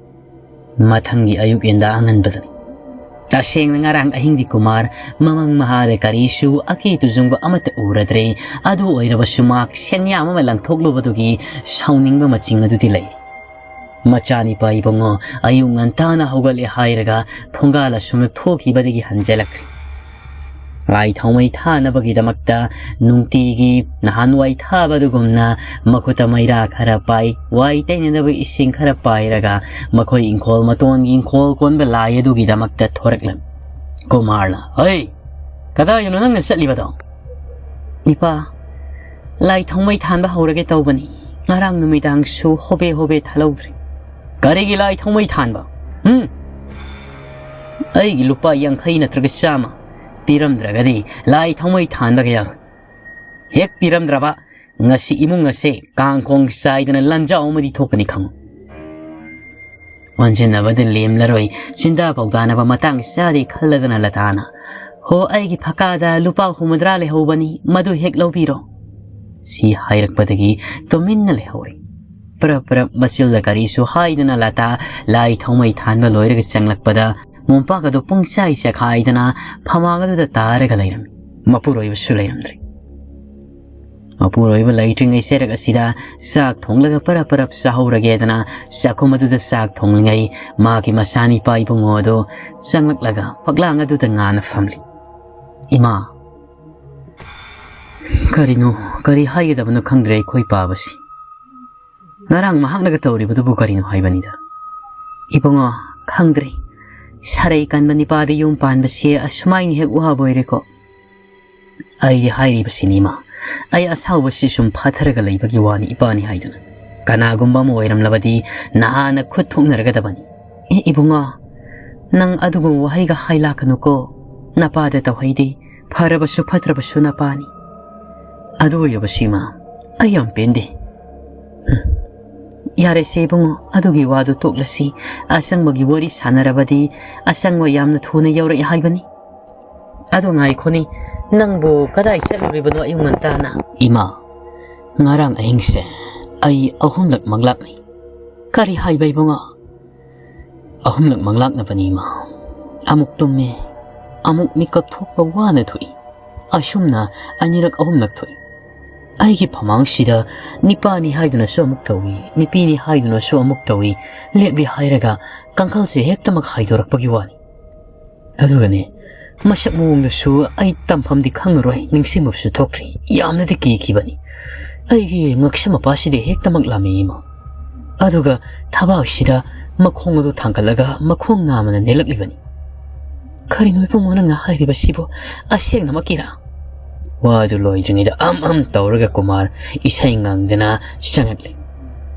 ꯃꯊꯪꯒꯤ ꯑꯌꯨꯛ ꯌꯦꯟꯗꯥ ꯑꯉꯟꯕꯗꯅꯤ꯫ ꯇꯁꯦꯡꯅ ꯉꯔꯥꯡ ꯑꯍꯤꯡꯗꯤ ꯀꯨꯃꯥꯔ ꯃꯃꯪ ꯃꯍꯥꯗ ꯀꯔꯤꯁꯨ ꯑꯀꯤ ꯇꯨꯖꯨꯡꯕ ꯑꯃꯠꯇ ꯎꯔꯗ꯭ꯔꯦ꯫ ꯑꯗꯨ ꯑꯣꯏꯔꯕꯁꯨ ꯃꯍꯥꯛ ꯁꯦꯟꯌꯥꯝ ꯑꯃ ꯂꯪꯊꯣꯛꯂꯨꯕꯗꯨꯒꯤ ꯁꯥꯎꯅꯤꯡꯕ ꯃꯆꯤꯡ ꯑꯗꯨꯗꯤ ꯂꯩ꯫ ꯃꯆꯥꯅꯤꯄꯥ ꯏꯕꯨꯡꯉꯣ ꯑꯌꯨꯛ ꯉꯟꯇꯥꯅ ꯍꯧꯒꯠꯂꯦ ꯍꯥꯏꯔꯒ ꯊꯣꯡꯒꯥꯜ ꯑꯁꯨꯝꯅ ꯊꯣꯛꯈꯤꯕꯗꯒꯤ ꯍꯟꯖꯤꯜꯂꯛꯇ꯭ꯔꯤ꯫ ꯂꯥꯏ ꯊꯥꯎꯃꯩ ꯊꯥꯅꯕꯒꯤꯗꯃꯛꯇ ꯅꯨꯡꯇꯤꯒꯤ ꯅꯍꯥꯟꯋꯥꯏ ꯊꯥꯕ ꯑꯗꯨꯒꯨꯝꯅ ꯃꯈꯨꯠꯇ ꯃꯩꯔꯥ ꯈꯔ ꯄꯥꯏ, ꯋꯥꯏ ꯇꯩꯅꯅꯕ ꯏꯁꯤꯡ ꯈꯔ ꯄꯥꯏꯔꯒ ꯃꯈꯣꯏ ꯏꯪꯈꯣꯜ ꯃꯇꯣꯟꯒꯤ ꯏꯪꯈꯣꯜ ꯀꯣꯟꯕ ꯂꯥꯏ ꯑꯗꯨꯒꯤꯗꯃꯛꯇ ꯊꯣꯔꯛꯂꯝꯃꯤ꯫ ꯀꯨꯃꯥꯔꯅ, "ꯍꯩ, ꯀꯗꯥꯏꯗꯅꯣ ꯅꯪꯅ ꯆꯠꯂꯤꯕꯗꯣ?" "ꯏꯄꯥ, ꯂꯥꯏ ꯊꯥꯎꯃꯩ ꯊꯥꯟꯕ ꯍꯧꯔꯒꯦ ꯇꯧꯕꯅꯤ꯫ ꯉꯔꯥꯡ ꯅꯨꯃꯤꯗꯥꯡꯁꯨ ꯍꯣꯕꯦ ꯍꯣꯕꯦ ꯊꯥꯜꯍꯧꯗ꯭ꯔꯦ꯫" "ꯀꯔꯤꯒꯤ ꯂꯥꯏ ꯊꯥꯎꯃꯩ ꯊꯥꯟꯕ? ꯍꯨꯝ? ꯑꯩꯒꯤ ꯂꯨꯄꯥ ꯌꯥꯡꯈꯩ ꯅꯠꯇ꯭ꯔꯒ ꯆꯥꯝꯃ ꯄꯤꯔꯝꯗ꯭ꯔꯒꯗꯤ ꯂꯥꯏ ꯊꯥꯎꯃꯩ ꯊꯥꯟꯕꯒ ꯌꯥꯔꯣꯏ꯫ ꯍꯦꯛ ꯄꯤꯔꯝꯗ꯭ꯔꯕ, ꯉꯁꯤ ꯏꯃꯨꯡ ꯑꯁꯦ ꯀꯥꯡꯈꯣꯡ ꯆꯥꯏꯗꯅ ꯂꯥꯟꯖꯥꯎ ꯑꯃꯗꯤ ꯊꯣꯛꯀꯅꯤ ꯈꯪꯉꯨ꯫" ꯑꯣꯟꯁꯤꯟꯅꯕꯗ ꯂꯦꯝꯂꯔꯣꯏ, ꯆꯤꯟꯗꯥ ꯄꯥꯎꯗꯥꯅꯕ ꯃꯇꯥꯡ ꯆꯥꯗꯦ ꯈꯜꯂꯗꯅ ꯂꯇꯥꯅ, "ꯍꯣ, ꯑꯩꯒꯤ ꯐꯀꯥꯗ ꯂꯨꯄꯥ ꯍꯨꯝꯐꯨꯇꯔꯥ ꯂꯩꯍꯧꯕꯅꯤ, ꯃꯗꯨ ꯍꯦꯛ ꯂꯧꯕꯤꯔꯣ꯫" ꯁꯤ ꯍꯥꯏꯔꯛꯄꯗꯒꯤ ꯇꯨꯃꯤꯟꯅ ꯂꯩꯍꯧꯔꯦ꯫ ꯄ꯭ꯔꯞ ꯄ꯭ꯔꯞ ꯃꯆꯤꯜꯗ ꯀꯔꯤꯁꯨ ꯍꯥꯏꯗꯅ ꯂꯇꯥ ꯂꯥꯏ ꯊꯥꯎꯃꯩ ꯊꯥꯟꯕ ꯂꯣꯏꯔꯒ ꯆꯪꯂꯛꯄꯗ ꯃꯣꯝꯄꯥꯛ ꯑꯗꯨ ꯄꯨꯡꯆꯥꯏ ꯆꯈꯥꯏꯗꯅ ꯐꯃꯥꯡ ꯑꯗꯨꯗ ꯇꯥꯔꯒ ꯂꯩꯔꯝꯃꯤ꯫ ꯃꯄꯨꯔꯣꯏꯕꯁꯨ ꯂꯩꯔꯝꯗ꯭ꯔꯦ꯫ ꯃꯄꯨꯔꯣꯏꯕ ꯂꯩꯇ꯭ꯔꯤꯉꯩ ꯆꯩꯔꯛ ꯑꯁꯤꯗ ꯆꯥꯛ ꯊꯣꯡꯂꯒ ꯄꯔꯞ ꯄꯔꯞ ꯆꯥꯍꯧꯔꯒꯦꯗꯅ ꯆꯥꯛꯈꯨꯝ ꯑꯗꯨꯗ ꯆꯥꯛ ꯊꯣꯡꯂꯤꯉꯩ ꯃꯥꯒꯤ ꯃꯆꯥꯅꯤꯄꯥ ꯏꯕꯨꯡꯉꯣ ꯑꯗꯨ ꯆꯪꯂꯛꯂꯒ ꯐꯛꯂꯥꯡ ꯑꯗꯨꯗ ꯉꯥꯅ ꯐꯝꯂꯤ꯫ "ꯏꯃꯥ, ꯀꯔꯤꯅꯣ, ꯀꯔꯤ ꯍꯥꯏꯒꯗꯕꯅꯣ ꯈꯪꯗ꯭ꯔꯦ ꯑꯩꯈꯣꯏ ꯄꯥꯕꯁꯤ꯫ ꯉꯔꯥꯡ ꯃꯍꯥꯛꯅꯒ ꯇꯧꯔꯤꯕꯗꯨꯕꯨ ꯀꯔꯤꯅꯣ ꯍꯥꯏꯕꯅꯤꯗ?" "ꯏꯕꯨꯡꯉꯣ, ꯈꯪꯗ꯭ꯔꯦ꯫ ꯁꯥꯔꯩ ꯀꯟꯕ ꯅꯤꯄꯥꯗ ꯌꯨꯝ ꯄꯥꯟꯕꯁꯦ ꯑꯁꯨꯃꯥꯏꯅ ꯍꯦꯛ ꯋꯥꯕ ꯑꯣꯏꯔꯦꯀꯣ?" "ꯑꯩꯗꯤ ꯍꯥꯏꯔꯤꯕꯁꯤꯅꯤ ꯏꯃꯥ, ꯑꯩ ꯑꯁꯥꯎꯕꯁꯤ ꯁꯨꯝ ꯐꯥꯊꯔꯒ ꯂꯩꯕꯒꯤ ꯋꯥꯅꯤ ꯏꯄꯥꯅꯤ ꯍꯥꯏꯗꯨꯅ꯫ ꯀꯅꯥꯒꯨꯝꯕ ꯑꯃ ꯑꯣꯏꯔꯝꯂꯕꯗꯤ ꯅꯍꯥꯟꯅ ꯈꯨꯠ ꯊꯣꯛꯅꯔꯒꯗꯕꯅꯤ꯫ ꯑꯦ ꯏꯕꯨꯡꯉꯣ, ꯅꯪ ꯑꯗꯨꯒꯨꯝꯕ ꯋꯥꯍꯩꯒ ꯍꯥꯏꯂꯥꯛꯀꯅꯨꯀꯣ꯫ ꯅꯄꯥꯗ ꯇꯧꯍꯩꯗꯦ, ꯐꯔꯕꯁꯨ ꯐꯠꯇ꯭ꯔꯕꯁꯨ ꯅꯄꯥꯅꯤ꯫ ꯑꯗꯨ ꯑꯣꯏꯔꯕꯁꯨ ꯏꯃꯥ, ꯑꯩ ꯌꯥꯝ ꯄꯦꯟꯗꯦ꯫ ꯍꯨꯝ꯫ ꯌꯥꯔꯦꯁꯦ ꯏꯕꯨꯡꯉꯣ, ꯑꯗꯨꯒꯤ ꯋꯥꯗꯨ ꯇꯣꯛꯂꯁꯤ꯫ ꯑꯁꯪꯕꯒꯤ ꯋꯥꯔꯤ ꯁꯥꯟꯅꯔꯕꯗꯤ ꯑꯁꯪꯕ ꯌꯥꯝꯅ ꯊꯨꯅ ꯌꯧꯔꯛꯑꯦ ꯍꯥꯏꯕꯅꯤ꯫ ꯑꯗꯣ ꯉꯥꯏꯈꯣꯅꯦ, ꯅꯪꯕꯨ ꯀꯗꯥꯏ ꯆꯠꯂꯨꯔꯤꯕꯅꯣ ꯑꯌꯨꯛ ꯉꯟꯇꯥꯅ?" "ꯏꯃꯥ, ꯉꯔꯥꯡ ꯑꯍꯤꯡꯁꯦ ꯑꯩ ꯑꯍꯨꯝꯂꯛ ꯃꯪꯂꯥꯛꯅꯩ꯫" "ꯀꯔꯤ ꯍꯥꯏꯕ ꯏꯕꯨꯡꯉꯣ?" "ꯑꯍꯨꯝꯂꯛ ꯃꯪꯂꯥꯛꯅꯕꯅꯤ ꯏꯃꯥ꯫ ꯑꯃꯨꯛ ꯇꯨꯝꯃꯤ, ꯑꯃꯨꯛ ꯃꯤꯀꯞ ꯊꯣꯛꯄ ꯋꯥꯅ ꯊꯣꯛꯏ꯫ ꯑꯁꯨꯝꯅ ꯑꯅꯤꯔꯛ ꯑꯍꯨꯝꯂꯛ ꯊꯣꯛꯏ꯫ ꯑꯩꯒꯤ ꯐꯃꯥꯡꯁꯤꯗ ꯅꯤꯄꯥꯅꯤ ꯍꯥꯏꯗꯨꯅꯁꯨ ꯑꯃꯨꯛ ꯇꯧꯏ, ꯅꯤꯄꯤꯅꯤ ꯍꯥꯏꯗꯨꯅꯁꯨ ꯑꯃꯨꯛ ꯇꯧꯏ, ꯂꯦꯞꯂꯤ ꯍꯥꯏꯔꯒ ꯀꯥꯡꯈꯜꯁꯦ ꯍꯦꯛꯇꯃꯛ ꯍꯥꯏꯗꯣꯔꯛꯄꯒꯤ ꯋꯥꯅꯤ꯫ ꯑꯗꯨꯒꯅꯦ, ꯃꯁꯛ ꯃꯑꯣꯡꯗꯨꯁꯨ ꯑꯩ ꯇꯝꯐꯝꯗꯤ ꯈꯪꯉꯔꯣꯏ, ꯅꯤꯡꯁꯤꯡꯕꯁꯨ ꯊꯣꯛꯇ꯭ꯔꯤ꯫ ꯌꯥꯝꯅꯗꯤ ꯀꯤꯈꯤꯕꯅꯤ꯫ ꯑꯩꯒꯤ ꯉꯛꯁꯝ ꯃꯄꯥꯁꯤꯗꯤ ꯍꯦꯛꯇꯃꯛ ꯂꯥꯝꯃꯤ ꯏꯃꯥ꯫ ꯑꯗꯨꯒ ꯊꯕꯥꯛꯁꯤꯗ ꯃꯈꯣꯡ ꯑꯗꯨ ꯊꯥꯡꯒꯠꯂꯒ ꯃꯈꯣꯡ ꯅꯥꯝꯃꯅ ꯅꯦꯜꯂꯛꯂꯤꯕꯅꯤ꯫" "ꯀꯔꯤꯅꯣ ꯏꯕꯨꯡꯉꯣ ꯅꯪꯅ ꯍꯥꯏꯔꯤꯕꯁꯤꯕꯨ? ꯑꯁꯦꯡꯅꯃꯛꯀꯤꯔꯥ?" ꯋꯥꯗꯨ ꯂꯣꯏꯗ꯭ꯔꯤꯉꯩꯗ ꯑꯝ ꯑꯝ ꯇꯧꯔꯒ ꯀꯨꯃꯥꯔ ꯏꯁꯩ ꯉꯪꯗꯅ ꯆꯪꯉꯛꯂꯦ꯫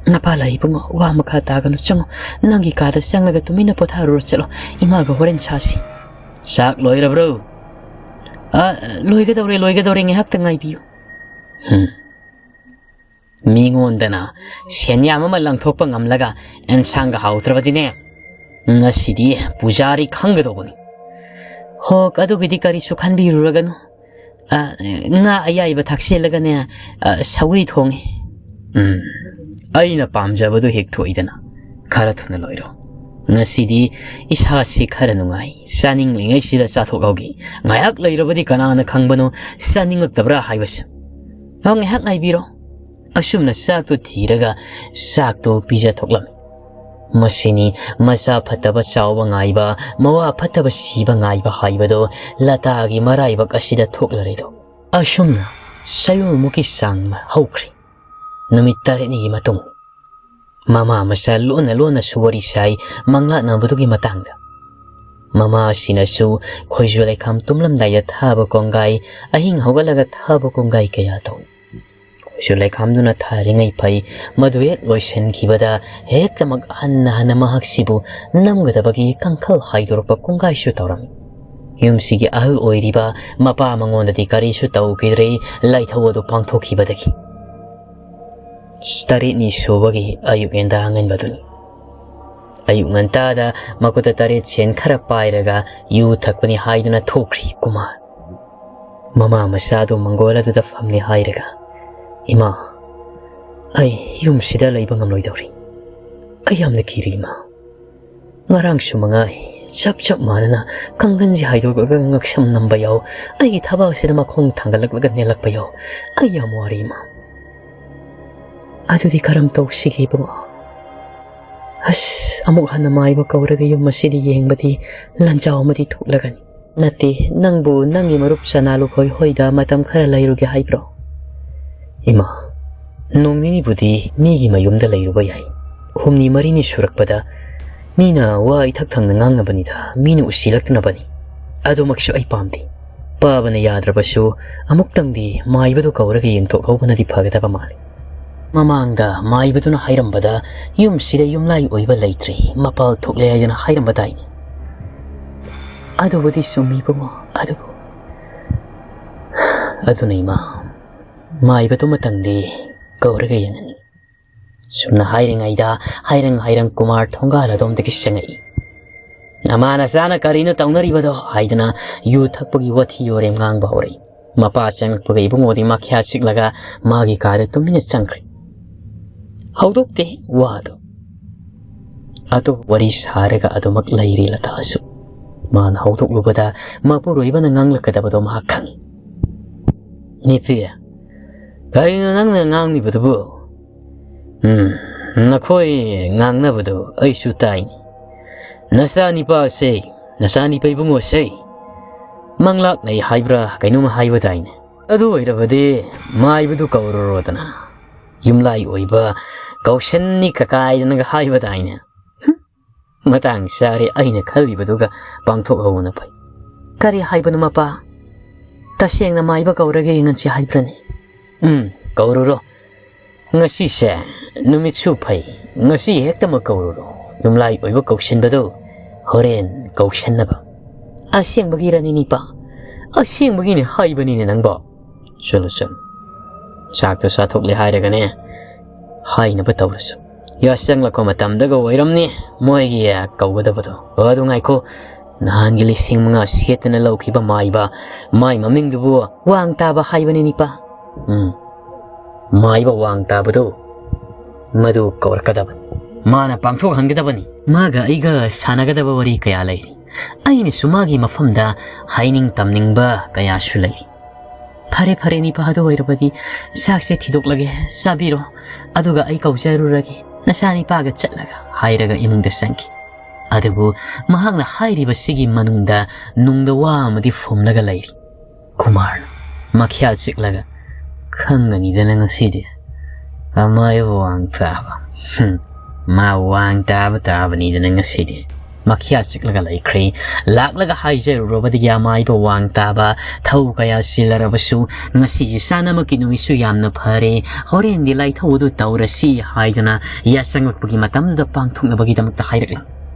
"ꯅꯄꯥ ꯂꯥꯏ ꯏꯕꯨꯡꯉꯣ, ꯋꯥ ꯃꯈꯥ ꯇꯥꯒꯅꯨ, ꯆꯪꯉꯣ꯫ ꯅꯪꯒꯤ ꯀꯥꯗ ꯆꯪꯂꯒ ꯇꯨꯃꯤꯟꯅ ꯄꯣꯊꯥꯔꯨꯔꯣ ꯆꯠꯂꯣ꯫ ꯏꯃꯥꯒ ꯍꯣꯔꯦꯟ ꯁꯥꯁꯤ꯫" "ꯆꯥꯛ ꯂꯣꯏꯔꯕ꯭ꯔꯣ?" "ꯑ, ꯂꯣꯏꯒꯗꯧꯔꯦ, ꯂꯣꯏꯒꯗꯧꯔꯦ, ꯉꯥꯏꯍꯥꯛꯇ ꯉꯥꯏꯕꯤꯌꯨ꯫" "ꯍꯨꯝ꯫ ꯃꯤꯉꯣꯟꯗꯅ ꯁꯦꯟꯌꯥꯝ ꯑꯃ ꯂꯪꯊꯣꯛꯄ ꯉꯝꯂꯒ ꯑꯦꯟꯁꯥꯡꯒ ꯍꯥꯎꯇ꯭ꯔꯕꯗꯤꯅꯦ, ꯉꯁꯤꯗꯤ ꯄꯨꯖꯥꯔꯤ ꯈꯪꯒꯗꯧꯕꯅꯤ꯫" "ꯍꯣ, ꯑꯗꯨꯒꯤꯗꯤ ꯀꯔꯤꯁꯨ ꯈꯟꯕꯤꯔꯨꯔꯒꯅꯨ꯫ ꯑ, ꯉꯥ ꯑꯌꯥꯏꯕ ꯊꯥꯛꯆꯤꯜꯂꯒꯅꯦ, ꯑ, ꯁꯧꯒ꯭ꯔꯤ ꯊꯣꯡꯉꯤ꯫" "ꯎꯝ, ꯑꯩꯅ ꯄꯥꯝꯖꯕꯗꯨ ꯍꯦꯛ ꯊꯣꯛꯏꯗꯅ꯫ ꯈꯔ ꯊꯨꯅ ꯂꯣꯏꯔꯣ꯫ ꯉꯁꯤꯗꯤ ꯏꯁꯥꯁꯤ ꯈꯔ ꯅꯨꯡꯉꯥꯏ, ꯆꯥꯅꯤꯡꯂꯤꯉꯩꯁꯤꯗ ꯆꯥꯊꯣꯛꯍꯧꯒꯦ꯫ ꯉꯥꯏꯍꯥꯛ ꯂꯩꯔꯕꯗꯤ ꯀꯅꯥꯅ ꯈꯪꯕꯅꯣ ꯆꯥꯅꯤꯡꯂꯛꯇꯕ꯭ꯔꯥ ꯍꯥꯏꯕꯁꯨ꯫" "ꯑꯣ, ꯉꯥꯏꯍꯥꯛ ꯉꯥꯏꯕꯤꯔꯣ"꯫ ꯑꯁꯨꯝꯅ ꯆꯥꯛꯇꯨ ꯊꯤꯔꯒ ꯆꯥꯛꯇꯨ ꯄꯤꯖꯊꯣꯛꯂꯝꯃꯤ꯫ ꯃꯁꯤꯅꯤ ꯃꯆꯥ ꯐꯠꯇꯕ ꯆꯥꯎꯕ ꯉꯥꯏꯕ, ꯃꯋꯥ ꯐꯠꯇꯕ ꯁꯤꯕ ꯉꯥꯏꯕ ꯍꯥꯏꯕꯗꯣ ꯂꯇꯥꯒꯤ ꯃꯔꯥꯏꯕꯛ ꯑꯁꯤꯗ ꯊꯣꯛꯂꯔꯤꯗꯣ꯫ ꯑꯁꯨꯝꯅ ꯆꯌꯣꯜꯃꯨꯛꯀꯤ ꯆꯥꯡ ꯍꯧꯈ꯭ꯔꯦ꯫ ꯅꯨꯃꯤꯠ ꯇꯔꯦꯠꯅꯤꯒꯤ ꯃꯇꯨꯡ ꯃꯃꯥ ꯃꯆꯥ ꯂꯣꯟꯅ ꯂꯣꯟꯅꯁꯨ ꯋꯥꯔꯤ ꯁꯥꯏ ꯃꯪꯂꯥꯠꯅꯕꯗꯨꯒꯤ ꯃꯇꯥꯡꯗ꯫ ꯃꯃꯥ ꯑꯁꯤꯅꯁꯨ ꯈꯣꯏꯖꯨ ꯂꯩꯈꯥꯝ ꯇꯨꯝꯂꯝꯗꯥꯏꯗ ꯊꯥꯕ ꯀꯣꯡꯒꯥꯏ, ꯑꯍꯤꯡ ꯍꯧꯒꯠꯂꯒ ꯊꯥꯕ ꯀꯣꯡꯒꯥꯏ ꯀꯌꯥ ꯇꯧꯏ꯫ ꯈꯣꯏꯖꯨ ꯂꯩꯈꯥꯝꯗꯨꯅ ꯊꯥꯔꯤꯉꯩ ꯐꯩ, ꯃꯗꯨ ꯍꯦꯛ ꯂꯣꯏꯁꯤꯟꯈꯤꯕꯗ ꯍꯦꯛꯇꯃꯛ ꯍꯟꯅ ꯍꯟꯅ ꯃꯍꯥꯛꯁꯤꯕꯨ ꯅꯝꯒꯗꯕꯒꯤ ꯀꯥꯡꯈꯜ ꯍꯥꯏꯗꯣꯔꯛꯄ ꯀꯣꯡꯒꯥꯏꯁꯨ ꯇꯧꯔꯝꯃꯤ꯫ ꯌꯨꯝꯁꯤꯒꯤ ꯑꯍꯜ ꯑꯣꯏꯔꯤꯕ ꯃꯄꯥ ꯃꯉꯣꯟꯗꯗꯤ ꯀꯔꯤꯁꯨ ꯇꯧꯈꯤꯗ꯭ꯔꯦ, ꯂꯥꯏꯊꯧ ꯑꯗꯨ ꯄꯥꯡꯊꯣꯛꯈꯤꯕꯗꯒꯤ꯫ ꯇꯔꯦꯠꯅꯤ ꯁꯨꯕꯒꯤ ꯑꯌꯨꯛ ꯉꯟꯇꯥ ꯑꯉꯟꯕꯗꯨꯅꯤ꯫ ꯑꯌꯨꯛ ꯉꯟꯇꯥꯗ ꯃꯈꯨꯠꯇ ꯇꯔꯦꯠ ꯁꯦꯟ ꯈꯔ ꯄꯥꯏꯔꯒ ꯌꯨ ꯊꯛꯄꯅꯤ ꯍꯥꯏꯗꯨꯅ ꯊꯣꯛꯈ꯭ꯔꯤ ꯀꯨꯃꯥꯔ꯫ ꯃꯃꯥ ꯃꯆꯥꯗꯨ ꯃꯪꯒꯣꯜ ꯑꯗꯨꯗ ꯐꯝꯂꯤ ꯍꯥꯏꯔꯒ, "ꯏꯃꯥ, ꯑꯩ ꯌꯨꯝꯁꯤꯗ ꯂꯩꯕ ꯉꯝꯂꯣꯏꯗꯧꯔꯤ꯫ ꯑꯩ ꯌꯥꯝꯅ ꯀꯤꯔꯤ, ꯏꯃꯥ꯫ ꯉꯔꯥꯡꯁꯨ ꯃꯉꯥꯏ, ꯆꯞ ꯆꯞ ꯃꯥꯟꯅꯅ ꯀꯥꯡꯒꯟꯁꯤ ꯍꯥꯏꯗꯣꯛꯂꯒ ꯉꯛꯁꯝ ꯅꯝꯕ ꯌꯥꯎ, ꯑꯩꯒꯤ ꯊꯕꯥꯛꯁꯤꯗ ꯃꯈꯣꯡ ꯊꯥꯡꯒꯠꯂꯛꯂꯒ ꯅꯦꯜꯂꯛꯄ ꯌꯥꯎ꯫ ꯑꯩ ꯌꯥꯝ ꯋꯥꯔꯦ, ꯏꯃꯥ꯫ ꯑꯗꯨꯗꯤ ꯀꯔꯝ ꯇꯧꯁꯤꯒꯦ, ꯏꯕꯨꯡꯉꯣ? ꯑꯁ, ꯑꯃꯨꯛ ꯍꯟꯅ ꯃꯥꯏꯕ ꯀꯧꯔꯒ ꯌꯨꯝ ꯑꯁꯤꯗ ꯌꯦꯡꯕꯗꯤ ꯂꯥꯟꯖꯥꯎ ꯑꯃꯗꯤ ꯊꯣꯛꯂꯒꯅꯤ꯫ ꯅꯠꯇꯦ, ꯅꯪꯕꯨ ꯅꯪꯒꯤ ꯃꯔꯨꯞ ꯆꯅꯥ ꯂꯨꯈꯣꯏ ꯍꯣꯏꯗ ꯃꯇꯝ ꯈꯔ ꯂꯩꯔꯨꯒꯦ ꯍꯥꯏꯕ꯭ꯔꯣ?" "ꯏꯃꯥ, ꯅꯣꯡ ꯅꯤꯅꯤꯕꯨꯗꯤ ꯃꯤꯒꯤ ꯃꯌꯨꯝꯗ ꯂꯩꯔꯨꯕ ꯌꯥꯏ꯫ ꯍꯨꯝꯅꯤ ꯃꯔꯤꯅꯤ ꯁꯨꯔꯛꯄꯗ ꯃꯤꯅ ꯋꯥ ꯏꯊꯛ ꯊꯪꯅ ꯉꯥꯡꯅꯕꯅꯤꯗ, ꯃꯤꯅ ꯎꯁꯤꯜꯂꯛꯇꯅꯕꯅꯤ꯫ ꯑꯗꯨꯃꯛꯁꯨ ꯑꯩ ꯄꯥꯝꯗꯦ꯫ ꯄꯥꯕꯅ ꯌꯥꯗ꯭ꯔꯕꯁꯨ ꯑꯃꯨꯛꯇꯪꯗꯤ ꯃꯥꯏꯕꯗꯨ ꯀꯧꯔꯒ ꯌꯦꯡꯊꯣꯛꯍꯧꯕꯅꯗꯤ ꯐꯒꯗꯕ ꯃꯥꯜꯂꯤ꯫ ꯃꯃꯥꯡꯗ ꯃꯥꯏꯕꯗꯨꯅ ꯍꯥꯏꯔꯝꯕꯗ ꯌꯨꯝꯁꯤꯗ ꯌꯨꯝꯂꯥꯏ ꯑꯣꯏꯕ ꯂꯩꯇ꯭ꯔꯦ, ꯃꯄꯥꯜ ꯊꯣꯛꯂꯦ ꯍꯥꯏꯗꯅ ꯍꯥꯏꯔꯝꯕꯗꯥꯏꯅꯦ?" "ꯑꯗꯨꯕꯨꯗꯤ ꯆꯨꯝꯃꯤ, ꯏꯕꯨꯡꯉꯣ, ꯑꯗꯨꯕꯨ"꯫ "ꯑꯗꯨꯅ ꯏꯃꯥ, ꯃꯥꯏꯕꯗꯨꯃꯇꯪꯗꯤ ꯀꯧꯔꯒ ꯌꯦꯡꯍꯟꯅꯤꯡꯏ"꯫ ꯁꯨꯝꯅ ꯍꯥꯏꯔꯤꯉꯩꯗ ꯍꯥꯏꯔꯪ ꯍꯥꯏꯔꯪ ꯀꯨꯃꯥꯔ ꯊꯣꯡꯒꯥꯜ ꯑꯗꯣꯝꯗꯒꯤ ꯆꯪꯉꯛꯏ꯫ "ꯅꯃꯥ ꯅꯆꯥꯅ ꯀꯔꯤꯅꯣ ꯇꯧꯅꯔꯤꯕꯗꯣ?" ꯍꯥꯏꯗꯅ ꯌꯨ ꯊꯛꯄꯒꯤ ꯋꯥꯊꯤ ꯋꯥꯔꯦꯝ ꯉꯥꯡꯕ ꯍꯧꯔꯛꯏ꯫ ꯃꯄꯥ ꯆꯪꯉꯛꯄꯒ ꯏꯕꯨꯡꯉꯣꯗꯤ ꯃꯈ꯭ꯌꯥ ꯆꯤꯛꯂꯒ ꯃꯥꯒꯤ ꯀꯥꯗ ꯇꯨꯃꯤꯟꯅ ꯆꯪꯈ꯭ꯔꯦ꯫ ꯍꯧꯗꯣꯛꯇꯦ ꯋꯥꯗꯣ꯫ ꯑꯗꯨ ꯋꯥꯔꯤ ꯁꯥꯔꯒ ꯑꯗꯨꯃꯛ ꯂꯩꯔꯤ ꯂꯇꯥꯁꯨ꯫ ꯃꯥꯅ ꯍꯧꯗꯣꯛꯂꯨꯕꯗ ꯃꯄꯨꯔꯣꯏꯕꯅ ꯉꯥꯡꯂꯛꯀꯗꯕꯗꯣ ꯃꯍꯥꯛ ꯈꯪꯏ꯫ "ꯅꯤꯄꯤ, "ꯀꯔꯤꯅꯣ ꯅꯪꯅ ꯉꯥꯡꯂꯤꯕꯗꯨꯕꯨ?" "ꯎꯝ, ꯅꯈꯣꯏ ꯉꯥꯡꯅꯕꯗꯨ ꯑꯩꯁꯨ ꯇꯥꯏꯅꯤ꯫ ꯅꯆꯥꯅꯤꯄꯥꯁꯦ, ꯅꯆꯥꯅꯤꯄꯥ ꯏꯕꯨꯡꯉꯣꯁꯦ ꯃꯪꯂꯥꯛꯅꯩ ꯍꯥꯏꯕ꯭ꯔꯥ ꯀꯩꯅꯣꯝ ꯍꯥꯏꯕꯗꯥꯏꯅꯦ? ꯑꯗꯨ ꯑꯣꯏꯔꯕꯗꯤ ꯃꯥꯏꯕꯗꯨ ꯀꯧꯔꯨꯔꯣꯗꯅ꯫ ꯌꯨꯝꯂꯥꯏ ꯑꯣꯏꯕ ꯀꯧꯁꯟꯅꯤ ꯀꯀꯥꯏꯗꯅꯒ ꯍꯥꯏꯕꯗꯥꯏꯅꯦ?" ꯍꯨꯝ, ꯃꯇꯥꯡ ꯆꯥꯔꯦ, ꯑꯩꯅ ꯈꯜꯂꯤꯕꯗꯨꯒ ꯄꯥꯡꯊꯣꯛꯍꯧꯕꯅ ꯐꯩ꯫ "ꯀꯔꯤ ꯍꯥꯏꯕꯅꯣ ꯃꯄꯥ? ꯇꯁꯦꯡꯅ ꯃꯥꯏꯕ ꯀꯧꯔꯒꯦ ꯉꯟꯁꯤ ꯍꯥꯏꯕ꯭ꯔꯅꯦ?" "ꯎꯝ, ꯀꯧꯔꯨꯔꯣ꯫ ꯉꯁꯤꯁꯦ ꯅꯨꯃꯤꯠꯁꯨ ꯐꯩ, ꯉꯁꯤ ꯍꯦꯛꯇꯃꯛ ꯀꯧꯔꯨꯔꯣ꯫ ꯌꯨꯝꯂꯥꯏ ꯑꯣꯏꯕ ꯀꯧꯁꯤꯟꯕꯗꯨ ꯍꯣꯔꯦꯟ ꯀꯧꯁꯟꯅꯕ꯫" "ꯑꯁꯦꯡꯕꯒꯤꯔꯅꯤ ꯅꯤꯄꯥ?" "ꯑꯁꯦꯡꯕꯒꯤꯅꯦ ꯍꯥꯏꯕꯅꯤꯅꯦ ꯅꯪꯕꯣ꯫ ꯆꯠꯂꯣ, ꯆꯠꯂꯣ꯫ ꯆꯥꯛꯇꯣ ꯆꯥꯊꯣꯛꯂꯦ ꯍꯥꯏꯔꯒꯅꯦ, ꯍꯥꯏꯅꯕ ꯇꯧꯔꯁꯨ꯫ ꯌꯥꯆꯪꯂꯛꯄ ꯃꯇꯝꯗꯒ ꯑꯣꯏꯔꯝꯅꯤ ꯃꯣꯏꯒꯤ ꯀꯧꯒꯗꯕꯗꯣ꯫ ꯑꯣ, ꯑꯗꯨ ꯉꯥꯏꯈꯣ, ꯅꯍꯥꯟꯒꯤ ꯂꯤꯁꯤꯡ ꯃꯉꯥ ꯁꯦꯠꯇꯅ ꯂꯧꯈꯤꯕ ꯃꯥꯏꯕ, ꯃꯥꯏ ꯃꯃꯤꯡꯗꯨꯕꯨ?" "ꯋꯥꯡ ꯇꯥꯕ ꯍꯥꯏꯕꯅꯤ ꯅꯤꯄꯥ꯫" "ꯎꯝ, ꯃꯥꯏꯕ ꯋꯥꯡ ꯇꯥꯕꯗꯨ ꯃꯗꯨ ꯀꯧꯔꯛꯀꯗꯕꯅꯤ, ꯃꯥꯅ ꯄꯥꯡꯊꯣꯛꯍꯟꯒꯗꯕꯅꯤ꯫ ꯃꯥꯒ ꯑꯩꯒ ꯁꯥꯟꯅꯒꯗꯕ ꯋꯥꯔꯤ ꯀꯌꯥ ꯂꯩꯔꯤ꯫ ꯑꯩꯅꯁꯨ ꯃꯥꯒꯤ ꯃꯐꯝꯗ ꯍꯥꯏꯅꯤꯡ ꯇꯝꯅꯤꯡꯕ ꯀꯌꯥꯁꯨ ꯂꯩꯔꯤ꯫" "ꯐꯔꯦ, ꯐꯔꯦ, ꯅꯤꯄꯥ, ꯑꯗꯨ ꯑꯣꯏꯔꯕꯗꯤ ꯆꯥꯛꯁꯦ ꯊꯤꯗꯣꯛꯂꯒꯦ, ꯆꯥꯕꯤꯔꯣ, ꯑꯗꯨꯒ ꯑꯩ ꯀꯧꯖꯔꯨꯔꯒꯦ, ꯅꯆꯥꯅꯤꯄꯥꯒ ꯆꯠꯂꯒ," ꯍꯥꯏꯔꯒ ꯏꯃꯨꯡꯗ ꯆꯪꯈꯤ꯫ ꯑꯗꯨꯕꯨ ꯃꯍꯥꯛꯅ ꯍꯥꯏꯔꯤꯕꯁꯤꯒꯤ ꯃꯅꯨꯡꯗ ꯅꯨꯡꯗ ꯋꯥ ꯑꯃꯗꯤ ꯐꯨꯝꯂꯒ ꯂꯩꯔꯤ꯫ ꯀꯨꯃꯥꯔꯅ ꯃꯈ꯭ꯌꯥ ꯆꯤꯛꯂꯒ, "ꯈꯪꯒꯅꯤꯗꯅ ꯉꯁꯤꯗꯤ꯫ ꯑꯃꯥꯏꯕ ꯋꯥꯡ ꯇꯥꯕ꯫ ꯍꯨꯝ, ꯃꯥ ꯋꯥꯡ ꯇꯥꯕ ꯇꯥꯕꯅꯤꯗꯅ ꯉꯁꯤꯗꯤ꯫" ꯃꯈ꯭ꯌꯥ ꯆꯤꯛꯂꯒ ꯂꯩꯈ꯭ꯔꯦ꯫ ꯂꯥꯛꯂꯒ ꯍꯥꯏꯖꯔꯨꯔꯕꯗꯒꯤ ꯑꯃꯥꯏꯕ ꯋꯥꯡ ꯇꯥꯕ ꯊꯧ ꯀꯌꯥ ꯆꯤꯜꯂꯔꯕꯁꯨ, "ꯉꯁꯤꯁꯤ ꯆꯥꯅꯃꯛꯀꯤ ꯅꯨꯃꯤꯠꯁꯨ ꯌꯥꯝꯅ ꯐꯔꯦ, ꯍꯣꯔꯦꯟꯗꯤ ꯂꯥꯏꯊꯧ ꯑꯗꯨ ꯇꯧꯔꯁꯤ" ꯍꯥꯏꯗꯨꯅ ꯌꯥꯆꯪꯂꯛꯄꯒꯤ ꯃꯇꯝꯗꯨꯗ ꯄꯥꯡꯊꯣꯛꯅꯕꯒꯤꯗꯃꯛꯇ ꯍꯥꯏꯔꯛꯂꯝꯃꯤ꯫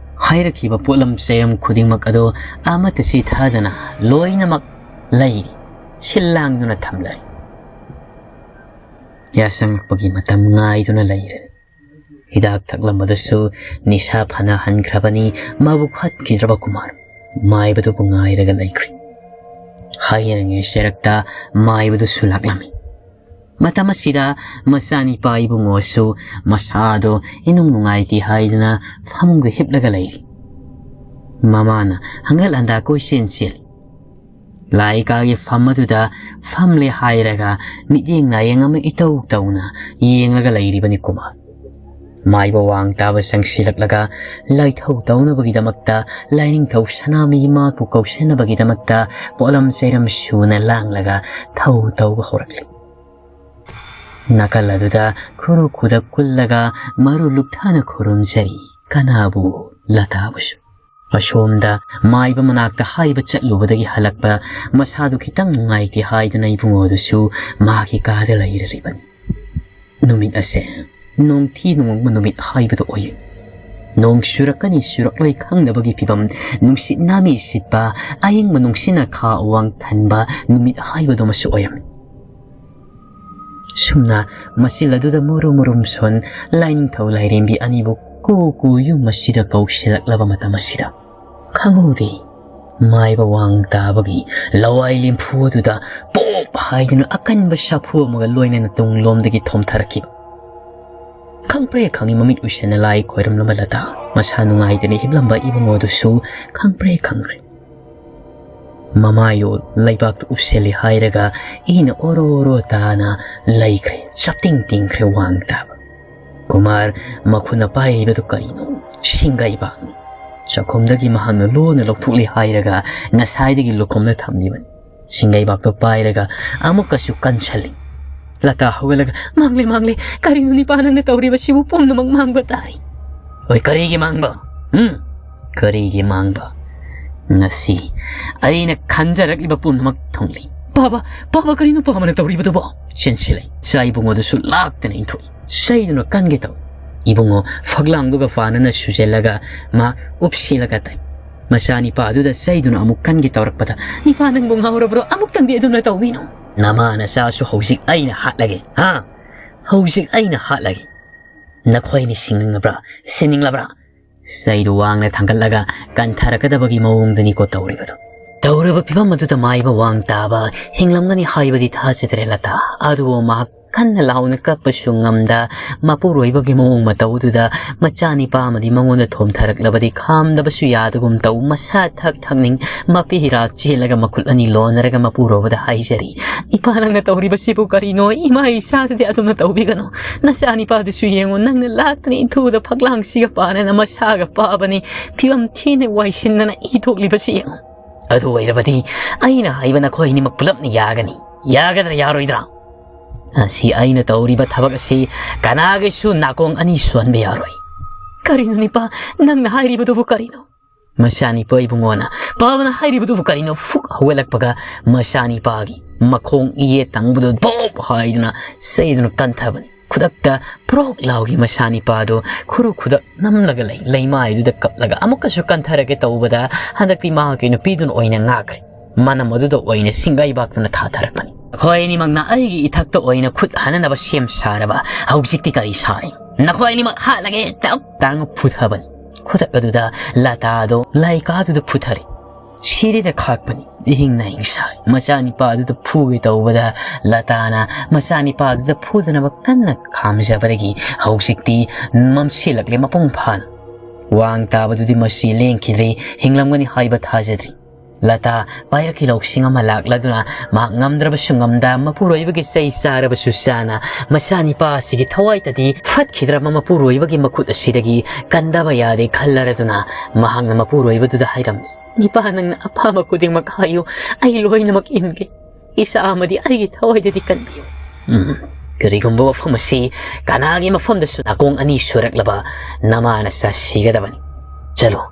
ꯍꯥꯏꯔꯛꯈꯤꯕ ꯄꯣꯠꯂꯝ ꯆꯩꯔꯝ ꯈꯨꯗꯤꯡꯃꯛ ꯑꯗꯣ ꯑꯃꯠꯇ ꯆꯤꯊꯗꯅ ꯂꯣꯏꯅꯃꯛ ꯂꯩꯔꯤ, ꯁꯤꯜ ꯂꯥꯡꯗꯨꯅ ꯊꯝꯂꯔꯤ꯫ ꯌꯥꯆꯪꯂꯛꯄꯒꯤ ꯃꯇꯝ ꯉꯥꯏꯗꯨꯅ ꯂꯩꯔꯦ꯫ ꯍꯤꯗꯥꯛ ꯊꯛꯂꯝꯕꯗꯁꯨ ꯅꯤꯁꯥ ꯐꯅ ꯍꯟꯈ꯭ꯔꯕꯅꯤ꯫ ꯃꯕꯨꯛ ꯍꯠꯈꯤꯗ꯭ꯔꯕ ꯀꯨꯃꯥꯔ ꯃꯥꯏꯕꯗꯨꯕꯨ ꯉꯥꯏꯔꯒ ꯂꯩꯈ꯭ꯔꯦ꯫ ꯍꯥꯏꯅꯔꯤꯉꯩ ꯆꯩꯔꯛꯇ ꯃꯥꯏꯕꯗꯨꯁꯨ ꯂꯥꯛꯂꯝꯃꯤ꯫ ꯃꯇꯝ ꯑꯁꯤꯗ ꯃꯆꯥꯅꯤꯄꯥ ꯏꯕꯨꯡꯉꯣꯁꯨ ꯃꯁꯥꯗꯣ ꯏꯅꯨꯡ ꯅꯨꯡꯉꯥꯏꯇꯦ ꯍꯥꯏꯗꯨꯅ ꯐꯃꯨꯡꯗ ꯍꯤꯞꯂꯒ ꯂꯩꯔꯤ꯫ ꯃꯃꯥꯅ ꯍꯪꯒꯠ ꯍꯟꯗꯥ ꯀꯣꯏꯆꯦꯟ ꯆꯦꯜꯂꯤ꯫ ꯂꯥꯏ ꯀꯥꯒꯤ ꯐꯝ ꯑꯗꯨꯗ ꯐꯝꯂꯦ ꯍꯥꯏꯔꯒ ꯃꯤꯠꯌꯦꯡ ꯅꯥꯌꯦꯡ ꯑꯃ ꯏꯇꯧ ꯇꯧꯅ ꯌꯦꯡꯂꯒ ꯂꯩꯔꯤꯕꯅꯤ ꯀꯨꯃꯥꯔ꯫ ꯃꯥꯏꯕ ꯋꯥꯡ ꯇꯥꯕ ꯆꯪꯁꯤꯜꯂꯛꯂꯒ ꯂꯥꯏꯊꯧ ꯇꯧꯅꯕꯒꯤꯗꯃꯛꯇ, ꯂꯥꯏꯅꯤꯡꯊꯧ ꯁꯅꯥꯃꯍꯤ ꯃꯍꯥꯛꯄꯨ ꯀꯧꯁꯟꯅꯕꯒꯤꯗꯃꯛꯇ ꯄꯣꯠꯂꯝ ꯆꯩꯔꯝ ꯁꯨꯅ ꯂꯥꯡꯂꯒ ꯊꯧ ꯇꯧꯕ ꯍꯧꯔꯛꯂꯤ꯫ ꯅꯥꯀꯜ ꯑꯗꯨꯗ ꯈꯨꯔꯨ ꯈꯨꯗꯛ ꯀꯨꯜꯂꯒ ꯃꯔꯨ ꯂꯨꯞꯊꯥꯅ ꯈꯨꯔꯨꯝꯖꯔꯤ ꯀꯅꯥꯕꯨ? ꯂꯇꯥꯕꯨꯁꯨ꯫ ꯑꯁꯣꯝꯗ ꯃꯥꯏꯕ ꯃꯅꯥꯛꯇ ꯍꯥꯏꯕ ꯆꯠꯂꯨꯕꯗꯒꯤ ꯍꯜꯂꯛꯄ ꯃꯁꯥꯗꯨ ꯈꯤꯇꯪ ꯅꯨꯡꯉꯥꯏꯇꯦ ꯍꯥꯏꯗꯨꯅ ꯏꯕꯨꯡꯉꯣꯗꯨꯁꯨ ꯃꯥꯒꯤ ꯀꯥꯗ ꯂꯩꯔꯔꯤꯕꯅꯤ꯫ ꯅꯨꯃꯤꯠ ꯑꯁꯦ ꯅꯣꯡꯊꯤ ꯅꯣꯡꯃꯪꯕ ꯅꯨꯃꯤꯠ ꯍꯥꯏꯕꯗꯨ ꯑꯣꯏ꯫ ꯅꯣꯡ ꯆꯨꯔꯛꯀꯅꯤ ꯆꯨꯔꯛꯂꯣꯏ ꯈꯪꯗꯕꯒꯤ ꯐꯤꯕꯝ, ꯅꯨꯡꯁꯤꯠ ꯅꯥꯃꯤ ꯁꯤꯠꯄ, ꯑꯌꯤꯡꯕ ꯅꯨꯡꯁꯤꯠꯅ ꯈꯥ ꯋꯥꯡ ꯊꯟꯕ ꯅꯨꯃꯤꯠ ꯍꯥꯏꯕꯗꯨꯃꯁꯨ ꯑꯣꯏꯔꯝꯃꯤ꯫ ꯁꯨꯝꯅ ꯃꯆꯤꯜ ꯑꯗꯨꯗ ꯃꯨꯔꯨꯝ ꯃꯨꯔꯨꯝ ꯁꯣꯟ ꯂꯥꯏꯅꯤꯡꯊꯧ ꯂꯥꯏꯔꯦꯝꯕꯤ ꯑꯅꯤꯕꯨ ꯀꯨ ꯀꯨ ꯌꯨꯝ ꯑꯁꯤꯗ ꯀꯧꯁꯤꯜꯂꯛꯂꯕ ꯃꯇꯝ ꯑꯁꯤꯗ ꯈꯪꯍꯧꯗꯦ꯫ ꯃꯥꯏꯕ ꯋꯥꯡ ꯇꯥꯕꯒꯤ ꯂꯋꯥꯏ ꯂꯦꯝꯐꯨ ꯑꯗꯨꯗ ꯄꯣꯞ ꯍꯥꯏꯗꯨꯅ ꯑꯀꯟꯕ ꯁꯥꯐꯨ ꯑꯃꯒ ꯂꯣꯏꯅꯅ ꯇꯨꯡꯂꯣꯝꯗꯒꯤ ꯊꯣꯝꯊꯔꯛꯈꯤꯕ꯫ ꯈꯪꯄ꯭ꯔꯦ ꯈꯪꯉꯤ ꯃꯃꯤꯠ ꯎꯏꯁꯟꯅ ꯂꯥꯏ ꯈꯣꯏꯔꯝꯂꯝꯕ ꯂꯇꯥ꯫ ꯃꯁꯥ ꯅꯨꯡꯉꯥꯏꯇꯅ ꯍꯤꯞꯂꯝꯕ ꯏꯕꯨꯡꯉꯣꯗꯨꯁꯨ ꯈꯪꯄ꯭ꯔꯦ ꯈꯪꯈ꯭ꯔꯦ꯫ ꯃꯃꯥꯏꯗꯨ ꯂꯩꯕꯥꯛꯇ ꯎꯞꯁꯤꯜꯂꯤ ꯍꯥꯏꯔꯒ ꯏꯅ ꯑꯣꯔꯣ ꯑꯣꯔꯣ ꯇꯥꯅ ꯂꯩꯈ꯭ꯔꯦ, ꯆꯞꯇꯤꯡ ꯇꯤꯡꯈ꯭ꯔꯦ ꯋꯥꯡ ꯇꯥꯕ꯫ ꯀꯨꯃꯥꯔ ꯃꯈꯨꯠꯅ ꯄꯥꯏꯔꯤꯕꯗꯨ ꯀꯔꯤꯅꯣ? ꯁꯤꯡꯒꯩꯕꯥꯛꯅꯤ꯫ ꯆꯥꯛꯈꯨꯝꯗꯒꯤ ꯃꯍꯥꯛꯅ ꯂꯣꯟꯅ ꯂꯧꯊꯣꯛꯂꯤ ꯍꯥꯏꯔꯒ ꯉꯁꯥꯏꯗꯒꯤ ꯂꯨꯈꯣꯝꯅ ꯊꯝꯂꯤꯕꯅꯤ꯫ ꯁꯤꯡꯒꯩꯕꯥꯛꯇꯣ ꯄꯥꯏꯔꯒ ꯑꯃꯨꯛꯀꯁꯨ ꯀꯟꯁꯜꯂꯤ꯫ ꯂꯇꯥ ꯍꯧꯒꯠꯂꯒ, "ꯃꯥꯡꯂꯦ, ꯃꯥꯡꯂꯦ, ꯀꯔꯤꯅꯣ ꯅꯤꯄꯥ ꯅꯪꯅ ꯇꯧꯔꯤꯕꯁꯤꯕꯨ? ꯄꯨꯝꯅꯃꯛ ꯃꯥꯡꯕ ꯇꯥꯔꯦ꯫" "ꯍꯣꯏ, ꯀꯔꯤꯒꯤ ꯃꯥꯡꯕ? ꯎꯝ? ꯀꯔꯤꯒꯤ ꯃꯥꯡꯕ? ꯉꯁꯤ ꯑꯩꯅ ꯈꯟꯖꯔꯛꯂꯤꯕ ꯄꯨꯝꯅꯃꯛ ꯊꯨꯡꯂꯤ꯫" "ꯄꯥꯕ, ꯄꯥꯕ, ꯀꯔꯤꯅꯣ ꯄꯥꯕꯅ ꯇꯧꯔꯤꯕꯗꯨꯕꯣ?" ꯆꯦꯟꯁꯤꯜꯂꯤ꯫ ꯏꯆꯥ ꯏꯕꯨꯡꯉꯣꯗꯨꯁꯨ ꯂꯥꯛꯇꯅ ꯏꯟꯊꯣꯛꯏ꯫ ꯆꯩꯗꯨꯅ ꯀꯟꯒꯦ ꯇꯧꯏ꯫ ꯏꯕꯨꯡꯉꯣ ꯐꯛꯂꯥꯡꯗꯨꯒ ꯐꯥꯅꯅ ꯁꯨꯖꯜꯂꯒ ꯃꯍꯥꯛ ꯎꯞꯁꯤꯜꯂꯒ ꯇꯥꯏ꯫ ꯃꯆꯥ ꯅꯤꯄꯥꯗꯨꯗ ꯆꯩꯗꯨꯅ ꯑꯃꯨꯛ ꯀꯟꯒꯦ ꯇꯧꯔꯛꯄꯗ, "ꯅꯤꯄꯥ ꯅꯪꯕꯨ ꯉꯥꯎꯔꯕ꯭ꯔꯣ? ꯑꯃꯨꯛꯇꯪꯗꯤ ꯑꯗꯨꯝꯅ ꯇꯧꯕꯤꯅꯨ꯫ ꯅꯃꯥ ꯅꯆꯥꯁꯨ ꯍꯧꯖꯤꯛ ꯑꯩꯅ ꯍꯥꯠꯂꯒꯦ, ꯍꯥ? ꯍꯧꯖꯤꯛ ꯑꯩꯅ ꯍꯥꯠꯂꯒꯦ꯫ ꯅꯈꯣꯏꯅ ꯁꯤꯡꯅꯤꯡꯂꯕ꯭ꯔꯥ? ꯁꯤꯅꯤꯡꯂꯕ꯭ꯔꯥ?" ꯆꯩꯗꯨ ꯋꯥꯡꯅ ꯊꯥꯡꯒꯠꯂꯒ ꯀꯟꯊꯔꯛꯀꯗꯕꯒꯤ ꯃꯑꯣꯡꯗꯅꯤꯀꯣ ꯇꯧꯔꯤꯕꯗꯨ꯫ ꯇꯧꯔꯤꯕ ꯐꯤꯕꯝ ꯑꯗꯨꯗ ꯃꯥꯏꯕ ꯋꯥꯡ ꯇꯥꯕ ꯍꯤꯡꯂꯝꯒꯅꯤ ꯍꯥꯏꯕꯗꯤ ꯊꯥꯖꯗ꯭ꯔꯦ ꯂꯇꯥ꯫ ꯑꯗꯨꯕꯨ ꯃꯍꯥꯛ ꯀꯟꯅ ꯂꯥꯎꯅ ꯀꯞꯄꯁꯨ ꯉꯝꯗ, ꯃꯄꯨꯔꯣꯏꯕꯒꯤ ꯃꯑꯣꯡ ꯃꯇꯧꯗꯨꯗ ꯃꯆꯥꯅꯤꯄꯥ ꯑꯃꯗꯤ ꯃꯉꯣꯟꯗ ꯊꯣꯝꯊꯔꯛꯂꯕꯗꯤ ꯈꯥꯝꯗꯕꯁꯨ ꯌꯥꯗꯒꯨꯝ ꯇꯧ, ꯃꯁꯥ ꯊꯛ ꯊꯛꯅꯤꯡ, ꯃꯄꯤ ꯍꯤꯔꯥ ꯆꯦꯜꯂꯒ ꯃꯈꯨꯠ ꯑꯅꯤ ꯂꯣꯟꯅꯔꯒ ꯃꯄꯨꯔꯣꯏꯕꯗ ꯍꯥꯏꯖꯔꯤ, "ꯏꯄꯥ, ꯅꯪꯅ ꯇꯧꯔꯤꯕꯁꯤꯕꯨ ꯀꯔꯤꯅꯣ? ꯏꯃꯥ ꯏꯆꯥꯗꯗꯤ ꯑꯗꯨꯝꯅ ꯇꯧꯕꯤꯒꯅꯨ꯫ ꯅꯆꯥꯅꯤꯄꯥꯗꯨꯁꯨ ꯌꯦꯡꯉꯨ, ꯅꯪꯅ ꯂꯥꯛꯇꯅ ꯏꯟꯊꯨꯗ ꯐꯛꯂꯥꯡꯁꯤꯒ ꯄꯥꯟꯅꯅ ꯃꯁꯥꯒ ꯄꯥꯕꯅꯤ꯫ ꯐꯤꯕꯝ ꯊꯤꯅ ꯋꯥꯏꯁꯤꯟꯗꯅ ꯏ ꯊꯣꯛꯂꯤꯕꯁꯤ ꯌꯦꯡꯉꯨ꯫ ꯑꯗꯨ ꯑꯣꯏꯔꯕꯗꯤ ꯑꯩꯅ ꯍꯥꯏꯕ ꯅꯈꯣꯏ ꯑꯅꯤꯃꯛ ꯄꯨꯂꯞꯅ ꯌꯥꯒꯅꯤ꯫ ꯌꯥꯒꯗ꯭ꯔꯥ, ꯌꯥꯔꯣꯏꯗ꯭ꯔꯥ?" ꯑꯁꯤ ꯑꯩꯅ ꯇꯧꯔꯤꯕ ꯊꯕꯛ ꯑꯁꯤ ꯀꯅꯥꯒꯤꯁꯨ ꯅꯥꯀꯣꯡ ꯑꯅꯤ ꯁꯨꯍꯟꯕ ꯌꯥꯔꯣꯏ꯫ "ꯀꯔꯤꯅꯣ ꯅꯤꯄꯥ, ꯅꯪꯅ ꯍꯥꯏꯔꯤꯕꯗꯨꯕꯨ ꯀꯔꯤꯅꯣ?" ꯃꯆꯥꯅꯤꯄꯥ ꯏꯕꯨꯡꯉꯣꯅ, "ꯄꯥꯕꯅ ꯍꯥꯏꯔꯤꯕꯗꯨꯕꯨ ꯀꯔꯤꯅꯣ?" ꯐꯨꯛ ꯍꯧꯒꯠꯂꯛꯄꯒ ꯃꯆꯥꯅꯤꯄꯥꯒꯤ ꯃꯈꯣꯡ ꯏꯌꯦ ꯇꯪꯕꯗꯨ ꯕꯣꯞ ꯍꯥꯏꯗꯨꯅ ꯆꯩꯗꯨꯅ ꯀꯟꯊꯕꯅꯤ꯫ ꯈꯨꯗꯛꯇ ꯄ꯭ꯔꯣꯛ ꯂꯥꯎꯒꯤ ꯃꯆꯥꯅꯤꯄꯥꯗꯨ ꯈꯨꯔꯨ ꯈꯨꯗꯛ ꯅꯝꯂꯒ ꯂꯩ꯫ ꯂꯩꯃꯥꯏꯗꯨꯗ ꯀꯞꯂꯒ ꯑꯃꯨꯛꯀꯁꯨ ꯀꯟꯊꯔꯒꯦ ꯇꯧꯕꯗ ꯍꯟꯗꯛꯇꯤ ꯃꯍꯥꯛꯀꯤ ꯅꯨꯄꯤꯗꯨꯅ ꯑꯣꯏꯅ ꯉꯥꯛꯈ꯭ꯔꯦ꯫ ꯃꯅꯝ ꯑꯗꯨꯗ ꯑꯣꯏꯅ ꯁꯤꯡꯒꯥꯏꯕꯥꯛꯇꯨꯅ ꯊꯥꯊꯔꯛꯄꯅꯤ꯫ ꯑꯩꯈꯣꯏ ꯑꯅꯤꯃꯛꯅ ꯑꯩꯒꯤ ꯏꯊꯛꯇ ꯑꯣꯏꯅ ꯈꯨꯠ ꯍꯟꯅꯅꯕ ꯁꯦꯝ ꯁꯥꯔꯕ ꯍꯧꯖꯤꯛꯇꯤ ꯀꯔꯤ ꯁꯥꯔꯤ? ꯅꯈꯣꯏ ꯑꯅꯤꯃꯛ ꯍꯥꯠꯂꯒꯦ꯫ ꯇꯞ ꯇꯥꯡ ꯐꯨꯊꯕꯅꯤ꯫ ꯈꯨꯗꯛ ꯑꯗꯨꯗ ꯂꯇꯥꯗꯣ ꯂꯥꯏꯀꯥꯗꯨꯗ ꯐꯨꯊꯔꯦ꯫ ꯁꯤꯔꯦꯗ ꯈꯥꯛꯄꯅꯤ꯫ ꯏꯍꯤꯡ ꯅꯥꯍꯤꯡ ꯁꯥꯔꯤ꯫ ꯃꯆꯥꯅꯤꯄꯥꯗꯨꯗ ꯐꯨꯒꯦ ꯇꯧꯕꯗ ꯂꯇꯥꯅ ꯃꯆꯥꯅꯤꯄꯥꯗꯨꯗ ꯐꯨꯗꯅꯕ ꯀꯟꯅ ꯈꯥꯝꯖꯕꯗꯒꯤ ꯍꯧꯖꯤꯛꯇꯤ ꯃꯝꯁꯤꯜꯂꯛꯂꯦ ꯃꯄꯨꯡ ꯐꯥꯅ꯫ ꯋꯥꯡ ꯇꯥꯕꯗꯨꯗꯤ ꯃꯁꯤ ꯂꯦꯡꯈꯤꯗ꯭ꯔꯦ, ꯍꯤꯡꯂꯝꯒꯅꯤ ꯍꯥꯏꯕ ꯊꯥꯖꯗ꯭ꯔꯤ꯫ ꯂꯇꯥ ꯄꯥꯏꯔꯛꯈꯤ ꯂꯧꯁꯤꯡ ꯑꯃ ꯂꯥꯛꯂꯗꯨꯅ ꯃꯍꯥꯛ ꯉꯝꯗ꯭ꯔꯕꯁꯨ ꯉꯝꯗ, ꯃꯄꯨꯔꯣꯏꯕꯒꯤ ꯆꯩ ꯆꯥꯔꯕꯁꯨ ꯆꯥꯅ ꯃꯆꯥꯅꯤꯄꯥ ꯑꯁꯤꯒꯤ ꯊꯋꯥꯏꯇꯗꯤ ꯐꯠꯈꯤꯗ꯭ꯔꯕ ꯃꯄꯨꯔꯣꯏꯕꯒꯤ ꯃꯈꯨꯠ ꯑꯁꯤꯗꯒꯤ ꯀꯟꯗꯕ ꯌꯥꯗꯦ ꯈꯜꯂꯔꯗꯨꯅ ꯃꯍꯥꯛꯅ ꯃꯄꯨꯔꯣꯏꯕꯗꯨꯗ ꯍꯥꯏꯔꯝꯃꯤ, "ꯅꯤꯄꯥ, ꯅꯪꯅ ꯑꯄꯥꯝꯕ ꯈꯨꯗꯤꯡꯃꯛ ꯍꯥꯏꯌꯨ, ꯑꯩ ꯂꯣꯏꯅꯃꯛ ꯏꯟꯒꯦ꯫ ꯏꯆꯥ ꯑꯃꯗꯤ ꯑꯩꯒꯤ ꯊꯋꯥꯏꯗꯗꯤ ꯀꯟꯕꯤꯌꯨ꯫" ꯎꯝ, ꯀꯔꯤꯒꯨꯝꯕ ꯋꯥꯐꯝ ꯑꯁꯤ ꯀꯅꯥꯒꯤ ꯃꯐꯝꯗꯁꯨ ꯅꯥꯀꯣꯡ ꯑꯅꯤ ꯁꯨꯔꯛꯂꯕ ꯅꯃꯥ ꯅꯆꯥ ꯁꯤꯒꯗꯕꯅꯤ꯫ ꯆꯠꯂꯣ,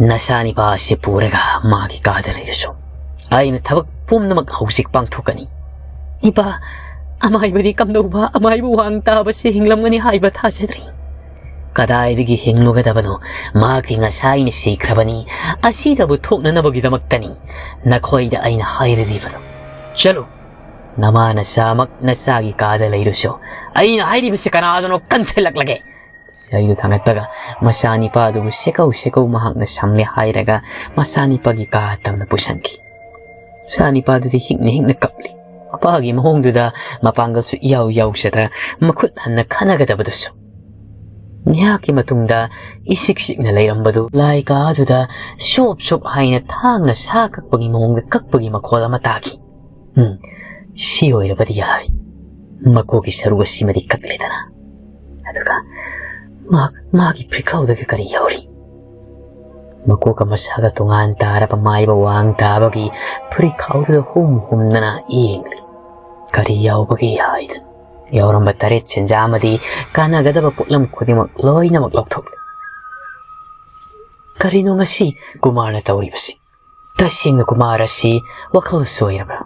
ꯅꯆꯥꯅꯤꯄꯥ ꯑꯁꯤ ꯄꯨꯔꯒ ꯃꯥꯒꯤ ꯀꯥꯗ ꯂꯩꯔꯁꯨ꯫ ꯑꯩꯅ ꯊꯕꯛ ꯄꯨꯝꯅꯃꯛ ꯍꯧꯖꯤꯛ ꯄꯥꯡꯊꯣꯛꯀꯅꯤ꯫ ꯅꯤꯄꯥ, ꯑꯃꯥꯏꯕꯗꯤ ꯀꯝꯗꯧꯕ? ꯑꯃꯥꯏꯕ ꯋꯥꯡ ꯇꯥꯕꯁꯤ ꯍꯤꯡꯂꯝꯒꯅꯤ ꯍꯥꯏꯕ ꯊꯥꯖꯗ꯭ꯔꯤ꯫ ꯀꯗꯥꯏꯗꯒꯤ ꯍꯤꯡꯂꯨꯒꯗꯕꯅꯣ? ꯃꯍꯥꯛꯇꯤ ꯉꯁꯥꯏꯅ ꯁꯤꯈ꯭ꯔꯕꯅꯤ꯫ ꯑꯁꯤꯗꯕꯨ ꯊꯣꯛꯅꯅꯕꯒꯤꯗꯃꯛꯇꯅꯤ ꯅꯈꯣꯏꯗ ꯑꯩꯅ ꯍꯥꯏꯔꯤꯕꯗꯣ꯫ ꯆꯠꯂꯨ, ꯅꯃꯥ ꯅꯆꯥꯃꯛ ꯅꯆꯥꯒꯤ ꯀꯥꯗ ꯂꯩꯔꯨꯁꯨ꯫ ꯑꯩꯅ ꯍꯥꯏꯔꯤꯕꯁꯤ ꯀꯅꯥꯗꯅꯣ ꯀꯟꯁꯤꯜꯂꯛꯂꯒꯦ꯫ ꯆꯩꯗꯨ ꯊꯥꯡꯒꯠꯄꯒ ꯃꯆꯥꯅꯤꯄꯥꯗꯨꯕꯨ ꯁꯦꯀꯧ ꯁꯦꯀꯧ ꯃꯍꯥꯛꯅ ꯁꯝꯂꯦ ꯍꯥꯏꯔꯒ ꯃꯆꯥꯅꯤꯄꯥꯒꯤ ꯀꯥ ꯇꯝꯅ ꯄꯨꯁꯤꯟꯈꯤ꯫ ꯃꯆꯥꯅꯤꯄꯥꯗꯨꯗꯤ ꯍꯤꯛꯅ ꯍꯤꯛꯅ ꯀꯞꯂꯤ꯫ ꯃꯄꯥꯒꯤ ꯃꯑꯣꯡꯗꯨꯗ ꯃꯄꯥꯡꯒꯜꯁꯨ ꯏꯌꯥꯎ ꯌꯥꯎꯖꯗ ꯃꯈꯨꯠ ꯍꯟꯅ ꯈꯟꯅꯒꯗꯕꯗꯨꯁꯨ꯫ ꯉꯥꯏꯍꯥꯛꯀꯤ ꯃꯇꯨꯡꯗ ꯏꯁꯤꯛ ꯁꯤꯛꯅ ꯂꯩꯔꯝꯕꯗꯨ ꯂꯥꯏ ꯀꯥꯗꯨꯗ ꯁꯣꯞ ꯁꯣꯞ ꯍꯥꯏꯅ ꯊꯥꯡꯅ ꯁꯥ ꯀꯛꯄꯒꯤ ꯃꯑꯣꯡꯗ ꯀꯛꯄꯒꯤ ꯃꯈꯣꯜ ꯑꯃ ꯇꯥꯈꯤ꯫ ꯎꯝ, ꯁꯤ ꯑꯣꯏꯔꯕꯗꯤ ꯌꯥꯔꯦ꯫ ꯃꯀꯣꯛꯀꯤ ꯁꯔꯨꯛ ꯑꯁꯤꯃꯗꯤ ꯀꯛꯂꯦꯗꯅ꯫ ꯑꯗꯨꯒ ꯃꯥ-, ꯃꯥꯒꯤ ꯐꯤꯈꯥꯎꯗꯒꯤ ꯀꯔꯤ ꯌꯥꯎꯔꯤ? ꯃꯀꯣꯛꯀ ꯃꯁꯥꯒ ꯇꯣꯉꯥꯟ ꯇꯥꯔꯕ ꯃꯥꯏꯕ ꯋꯥꯡ ꯇꯥꯕꯒꯤ ꯐꯨꯔꯤꯈꯥꯎꯗꯨꯗ ꯍꯨꯝ ꯍꯨꯝꯗꯅ ꯌꯦꯡꯂꯤ꯫ ꯀꯔꯤ ꯌꯥꯎꯕꯒꯦ ꯍꯥꯏꯗꯅ ꯌꯥꯎꯔꯝꯕ ꯇꯔꯦꯠ ꯁꯦꯟꯖꯥ ꯑꯃꯗꯤ ꯀꯥꯟꯅꯒꯗꯕ ꯄꯣꯠꯂꯝ ꯈꯨꯗꯤꯡꯃꯛ ꯂꯣꯏꯅꯃꯛ ꯂꯧꯊꯣꯛꯂꯤ꯫ ꯀꯔꯤꯅꯣ ꯉꯁꯤ ꯀꯨꯃꯥꯔꯅ ꯇꯧꯔꯤꯕꯁꯤ? ꯇꯁꯦꯡꯅ ꯀꯨꯃꯥꯔ ꯑꯁꯤ ꯋꯥꯈꯜ ꯁꯣꯏꯔꯕ꯭ꯔꯥ?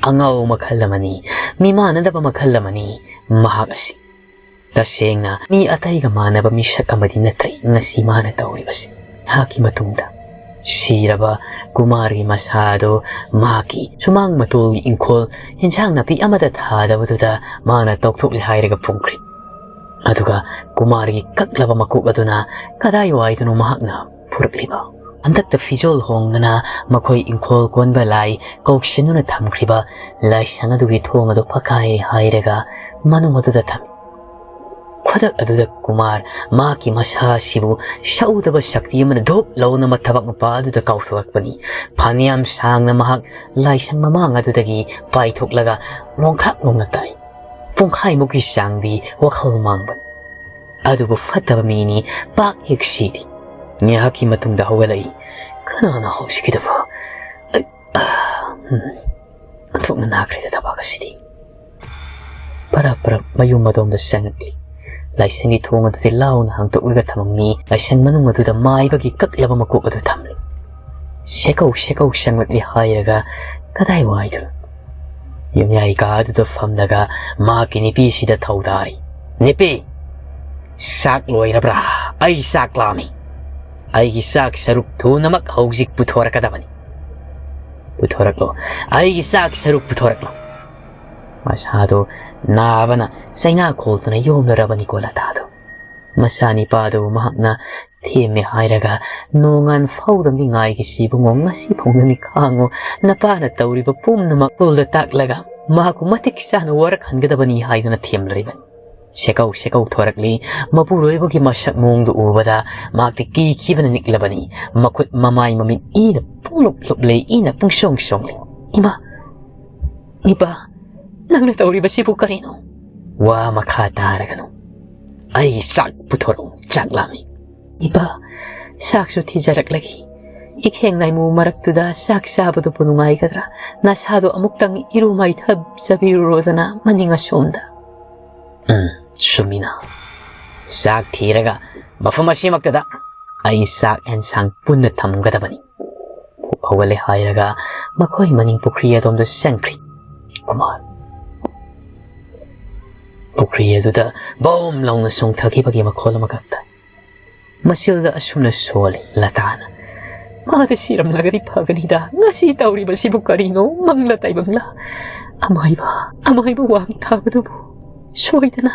ꯑꯉꯥꯎ ꯃꯈꯜ ꯑꯃꯅꯤ, ꯃꯤꯃꯥꯟꯅꯗꯕ ꯃꯈꯜ ꯑꯃꯅꯤ ꯃꯍꯥꯛ ꯑꯁꯤ꯫ ꯇꯁꯦꯡꯅ ꯃꯤ ꯑꯇꯩꯒ ꯃꯥꯟꯅꯕ ꯃꯤꯁꯛ ꯑꯃꯗꯤ ꯅꯠꯇ꯭ꯔꯦ ꯉꯁꯤ ꯃꯥꯅ ꯇꯧꯔꯤꯕꯁꯤ꯫ ꯉꯥꯏꯍꯥꯛꯀꯤ ꯃꯇꯨꯡꯗ ꯁꯤꯔꯕ ꯀꯨꯃꯥꯔꯒꯤ ꯃꯁꯥ ꯑꯗꯨ ꯃꯍꯥꯛꯀꯤ ꯁꯨꯃꯥꯡ ꯃꯇꯣꯜꯒꯤ ꯏꯪꯈꯣꯜ ꯏꯟꯁꯥꯡ ꯅꯥꯄꯤ ꯑꯃꯠꯇ ꯊꯥꯗꯕꯗꯨꯗ ꯃꯍꯥꯛꯅ ꯇꯧꯊꯣꯛꯂꯦ ꯍꯥꯏꯔꯒ ꯐꯨꯝꯈ꯭ꯔꯤ꯫ ꯑꯗꯨꯒ ꯀꯨꯃꯥꯔꯒꯤ ꯀꯛꯂꯕ ꯃꯀꯣꯛ ꯑꯗꯨꯅ ꯀꯗꯥꯏꯋꯥꯏꯗꯅꯣ ꯃꯍꯥꯛꯅ ꯄꯨꯔꯛꯂꯤꯕ? ꯍꯟꯗꯛꯇ ꯐꯤꯖꯣꯜ ꯍꯣꯡꯗꯅ ꯃꯈꯣꯏ ꯏꯪꯈꯣꯜ ꯀꯣꯟꯕ ꯂꯥꯏ ꯀꯧꯁꯤꯟꯗꯨꯅ ꯊꯝꯈ꯭ꯔꯤꯕ ꯂꯥꯏꯁꯪ ꯑꯗꯨꯒꯤ ꯊꯣꯡ ꯑꯗꯨ ꯐꯛꯀꯥꯏꯔꯦ ꯍꯥꯏꯔꯒ ꯃꯅꯨꯡ ꯑꯗꯨꯗ ꯊꯝꯃꯤ꯫ ꯈꯨꯗꯛ ꯑꯗꯨꯗ ꯀꯨꯃꯥꯔ ꯃꯍꯥꯛꯀꯤ ꯃꯁꯥ ꯑꯁꯤꯕꯨ ꯁꯛꯎꯗꯕ ꯁꯛꯇꯤ ꯑꯃꯅ ꯙꯨꯞ ꯂꯧꯅ ꯃꯊꯕꯥꯛ ꯃꯄꯥ ꯑꯗꯨꯗ ꯀꯥꯎꯊꯣꯔꯛꯄꯅꯤ꯫ ꯐꯅꯌꯥꯝ ꯁꯥꯡꯅ ꯃꯍꯥꯛ ꯂꯥꯏꯁꯪ ꯃꯃꯥꯡ ꯑꯗꯨꯗꯒꯤ ꯄꯥꯏꯊꯣꯛꯂꯒ ꯂꯣꯡꯈ꯭ꯔꯥꯛ ꯂꯣꯡꯅ ꯇꯥꯏ꯫ ꯄꯨꯡꯈꯥꯏꯃꯨꯛꯀꯤ ꯆꯥꯡꯗꯤ ꯋꯥꯈꯜ ꯃꯥꯡꯕꯅꯤ꯫ ꯑꯗꯨꯕꯨ ꯐꯠꯇꯕ ꯃꯤꯅꯤ, ꯄꯥꯛ ꯍꯦꯛ ꯁꯤꯗꯦ꯫ ꯉꯥꯏꯍꯥꯛꯀꯤ ꯃꯇꯨꯡꯗ ꯍꯧꯒꯠꯂꯛꯏ꯫ ꯀꯅꯥꯅ ꯍꯧꯖꯤꯛꯀꯤꯗꯨꯕꯨ? ꯑꯩ, ꯑ, ꯎꯝ, ꯑꯣꯟꯊꯣꯛꯅ ꯅꯥꯈ꯭ꯔꯦꯗ ꯊꯕꯥꯛ ꯑꯁꯤꯗꯤ꯫ ꯄꯔꯞ ꯄꯔꯞ ꯃꯌꯨꯝ ꯑꯗꯣꯝꯗ ꯆꯪꯉꯛꯂꯤ꯫ ꯂꯥꯏꯁꯪꯒꯤ ꯊꯣꯡ ꯑꯗꯨꯗꯤ ꯂꯥꯎꯅ ꯍꯥꯡꯗꯣꯛꯂꯒ ꯊꯝꯃꯝꯃꯤ꯫ ꯂꯥꯏꯁꯪ ꯃꯅꯨꯡ ꯑꯗꯨꯗ ꯃꯥꯏꯕꯒꯤ ꯀꯛꯂꯕ ꯃꯀꯣꯛ ꯑꯗꯨ ꯊꯝꯂꯤ꯫ ꯁꯦꯀꯧ ꯁꯦꯀꯧ ꯆꯪꯂꯛꯂꯤ ꯍꯥꯏꯔꯒ ꯀꯗꯥꯏꯋꯥꯏꯗꯅꯣ? ꯌꯨꯝꯌꯥꯏ ꯀꯥ ꯑꯗꯨꯗ ꯐꯝꯂꯒ ꯃꯍꯥꯛꯀꯤ ꯅꯨꯄꯤꯁꯤꯗ ꯊꯧꯗꯥꯔꯤ꯫ "ꯅꯨꯄꯤ, ꯆꯥꯛ ꯂꯣꯏꯔꯕ꯭ꯔꯥ? ꯑꯩ ꯆꯥꯛ ꯂꯥꯝꯃꯤ꯫ ꯑꯩꯒꯤ ꯆꯥꯛ ꯁꯔꯨꯛ ꯊꯨꯅꯃꯛ ꯍꯧꯖꯤꯛ ꯄꯨꯊꯣꯔꯛꯀꯗꯕꯅꯤ꯫ ꯄꯨꯊꯣꯔꯛꯂꯣ꯫ ꯑꯩꯒꯤ ꯆꯥꯛ ꯁꯔꯨꯛ ꯄꯨꯊꯣꯔꯛꯂꯣ꯫" ꯃꯁꯥꯗꯣ ꯅꯥꯕꯅ ꯆꯩꯅꯥ ꯈꯣꯜꯗꯨꯅ ꯌꯣꯝꯂꯔꯕꯅꯤꯀꯣ ꯂꯇꯥꯗꯣ꯫ ꯃꯆꯥꯅꯤꯄꯥꯗꯨꯕꯨ ꯃꯍꯥꯛꯅ ꯊꯦꯝꯃꯦ ꯍꯥꯏꯔꯒ ꯅꯣꯡꯉꯥꯟ ꯐꯥꯎꯗꯪꯗꯤ ꯉꯥꯏꯒꯤꯁꯤ ꯏꯕꯨꯡꯉꯣ, ꯉꯁꯤ ꯐꯥꯎꯗꯪꯗꯤ ꯈꯥꯡꯉꯨ, ꯅꯄꯥꯅ ꯇꯧꯔꯤꯕ ꯄꯨꯝꯅꯃꯛ ꯇꯨꯜꯗ ꯇꯥꯛꯂꯒ ꯃꯍꯥꯛꯄꯨ ꯃꯇꯤꯛ ꯆꯥꯅ ꯋꯥꯔꯛꯍꯟꯒꯗꯕꯅꯤ ꯍꯥꯏꯗꯨꯅ ꯊꯦꯝꯂꯔꯤꯕꯅꯤ꯫ ꯁꯦꯀꯧ ꯁꯦꯀꯧ ꯊꯣꯔꯛꯂꯤ꯫ ꯃꯄꯨꯔꯣꯏꯕꯒꯤ ꯃꯁꯛ ꯃꯑꯣꯡꯗꯨ ꯎꯕꯗ ꯃꯍꯥꯛꯇꯤ ꯀꯤꯈꯤꯕꯅ ꯅꯤꯛꯂꯕꯅꯤ꯫ ꯃꯈꯨꯠ ꯃꯃꯥꯏ ꯃꯃꯤꯠ ꯏꯅ ꯄꯨꯡꯂꯨꯞ ꯂꯨꯞꯂꯦ, ꯏꯅ ꯄꯨꯡꯁꯣꯡ ꯁꯣꯡꯂꯤ꯫ "ꯏꯃꯥ, ꯏꯄꯥ, ꯅꯪꯅ ꯇꯧꯔꯤꯕꯁꯤꯕꯨ ꯀꯔꯤꯅꯣ?" "ꯋꯥ ꯃꯈꯥ ꯇꯥꯔꯒꯅꯨ꯫ ꯑꯩꯒꯤ ꯆꯥꯛ ꯄꯨꯊꯣꯔꯛꯎ, ꯆꯥꯛ ꯂꯥꯝꯃꯤ꯫" "ꯏꯄꯥ, ꯆꯥꯛꯁꯨ ꯊꯤꯖꯔꯛꯂꯒꯦ꯫ ꯏꯈꯦꯡ ꯅꯥꯏꯃꯨ ꯃꯔꯛꯇꯨꯗ ꯆꯥꯛ ꯆꯥꯕꯗꯨꯕꯨ ꯅꯨꯡꯉꯥꯏꯒꯗ꯭ꯔꯥ? ꯅꯁꯥꯗꯣ ꯑꯃꯨꯛꯇꯪ ꯏꯔꯨ ꯃꯥꯏꯊꯖꯕꯤꯔꯨꯔꯣꯗꯅ ꯃꯅꯤꯡ ꯑꯁꯣꯝꯗ꯫" "ꯎꯝ, ꯆꯨꯝꯃꯤꯅ꯫ ꯆꯥꯛ ꯊꯤꯔꯒ ꯃꯐꯝ ꯑꯁꯤꯃꯛꯇꯗ ꯑꯩ ꯆꯥꯛ ꯑꯦꯟꯁꯥꯡ ꯄꯨꯟꯅ ꯊꯝꯒꯗꯕꯅꯤ꯫" ꯍꯧꯒꯠꯂꯦ ꯍꯥꯏꯔꯒ ꯃꯈꯣꯏ ꯃꯅꯤꯡ ꯄꯨꯈ꯭ꯔꯤ ꯑꯗꯣꯝꯗ ꯆꯪꯈ꯭ꯔꯤ꯫ ꯀꯨꯃꯥꯔ ꯄꯨꯈ꯭ꯔꯤ ꯑꯗꯨꯗ ꯕꯣꯝ ꯂꯥꯎꯅ ꯆꯣꯡꯊꯈꯤꯕꯒꯤ ꯃꯈꯣꯜ ꯑꯃꯈꯛ ꯇꯥꯏ꯫ ꯃꯆꯤꯜꯗ ꯑꯁꯨꯝꯅ ꯁꯣꯜꯂꯤ ꯂꯇꯥꯅ, "ꯃꯥꯗꯤ ꯁꯤꯔꯝꯂꯒꯗꯤ ꯐꯒꯅꯤꯗ, ꯉꯁꯤ ꯇꯧꯔꯤꯕꯁꯤꯕꯨ ꯀꯔꯤꯅꯣ? ꯃꯪꯂ ꯇꯥꯏꯕꯪꯂ? ꯑꯃꯥꯏꯕ, ꯑꯃꯥꯏꯕ ꯋꯥꯡ ꯊꯥꯕꯗꯨꯕꯨ ꯁꯣꯏꯗꯅ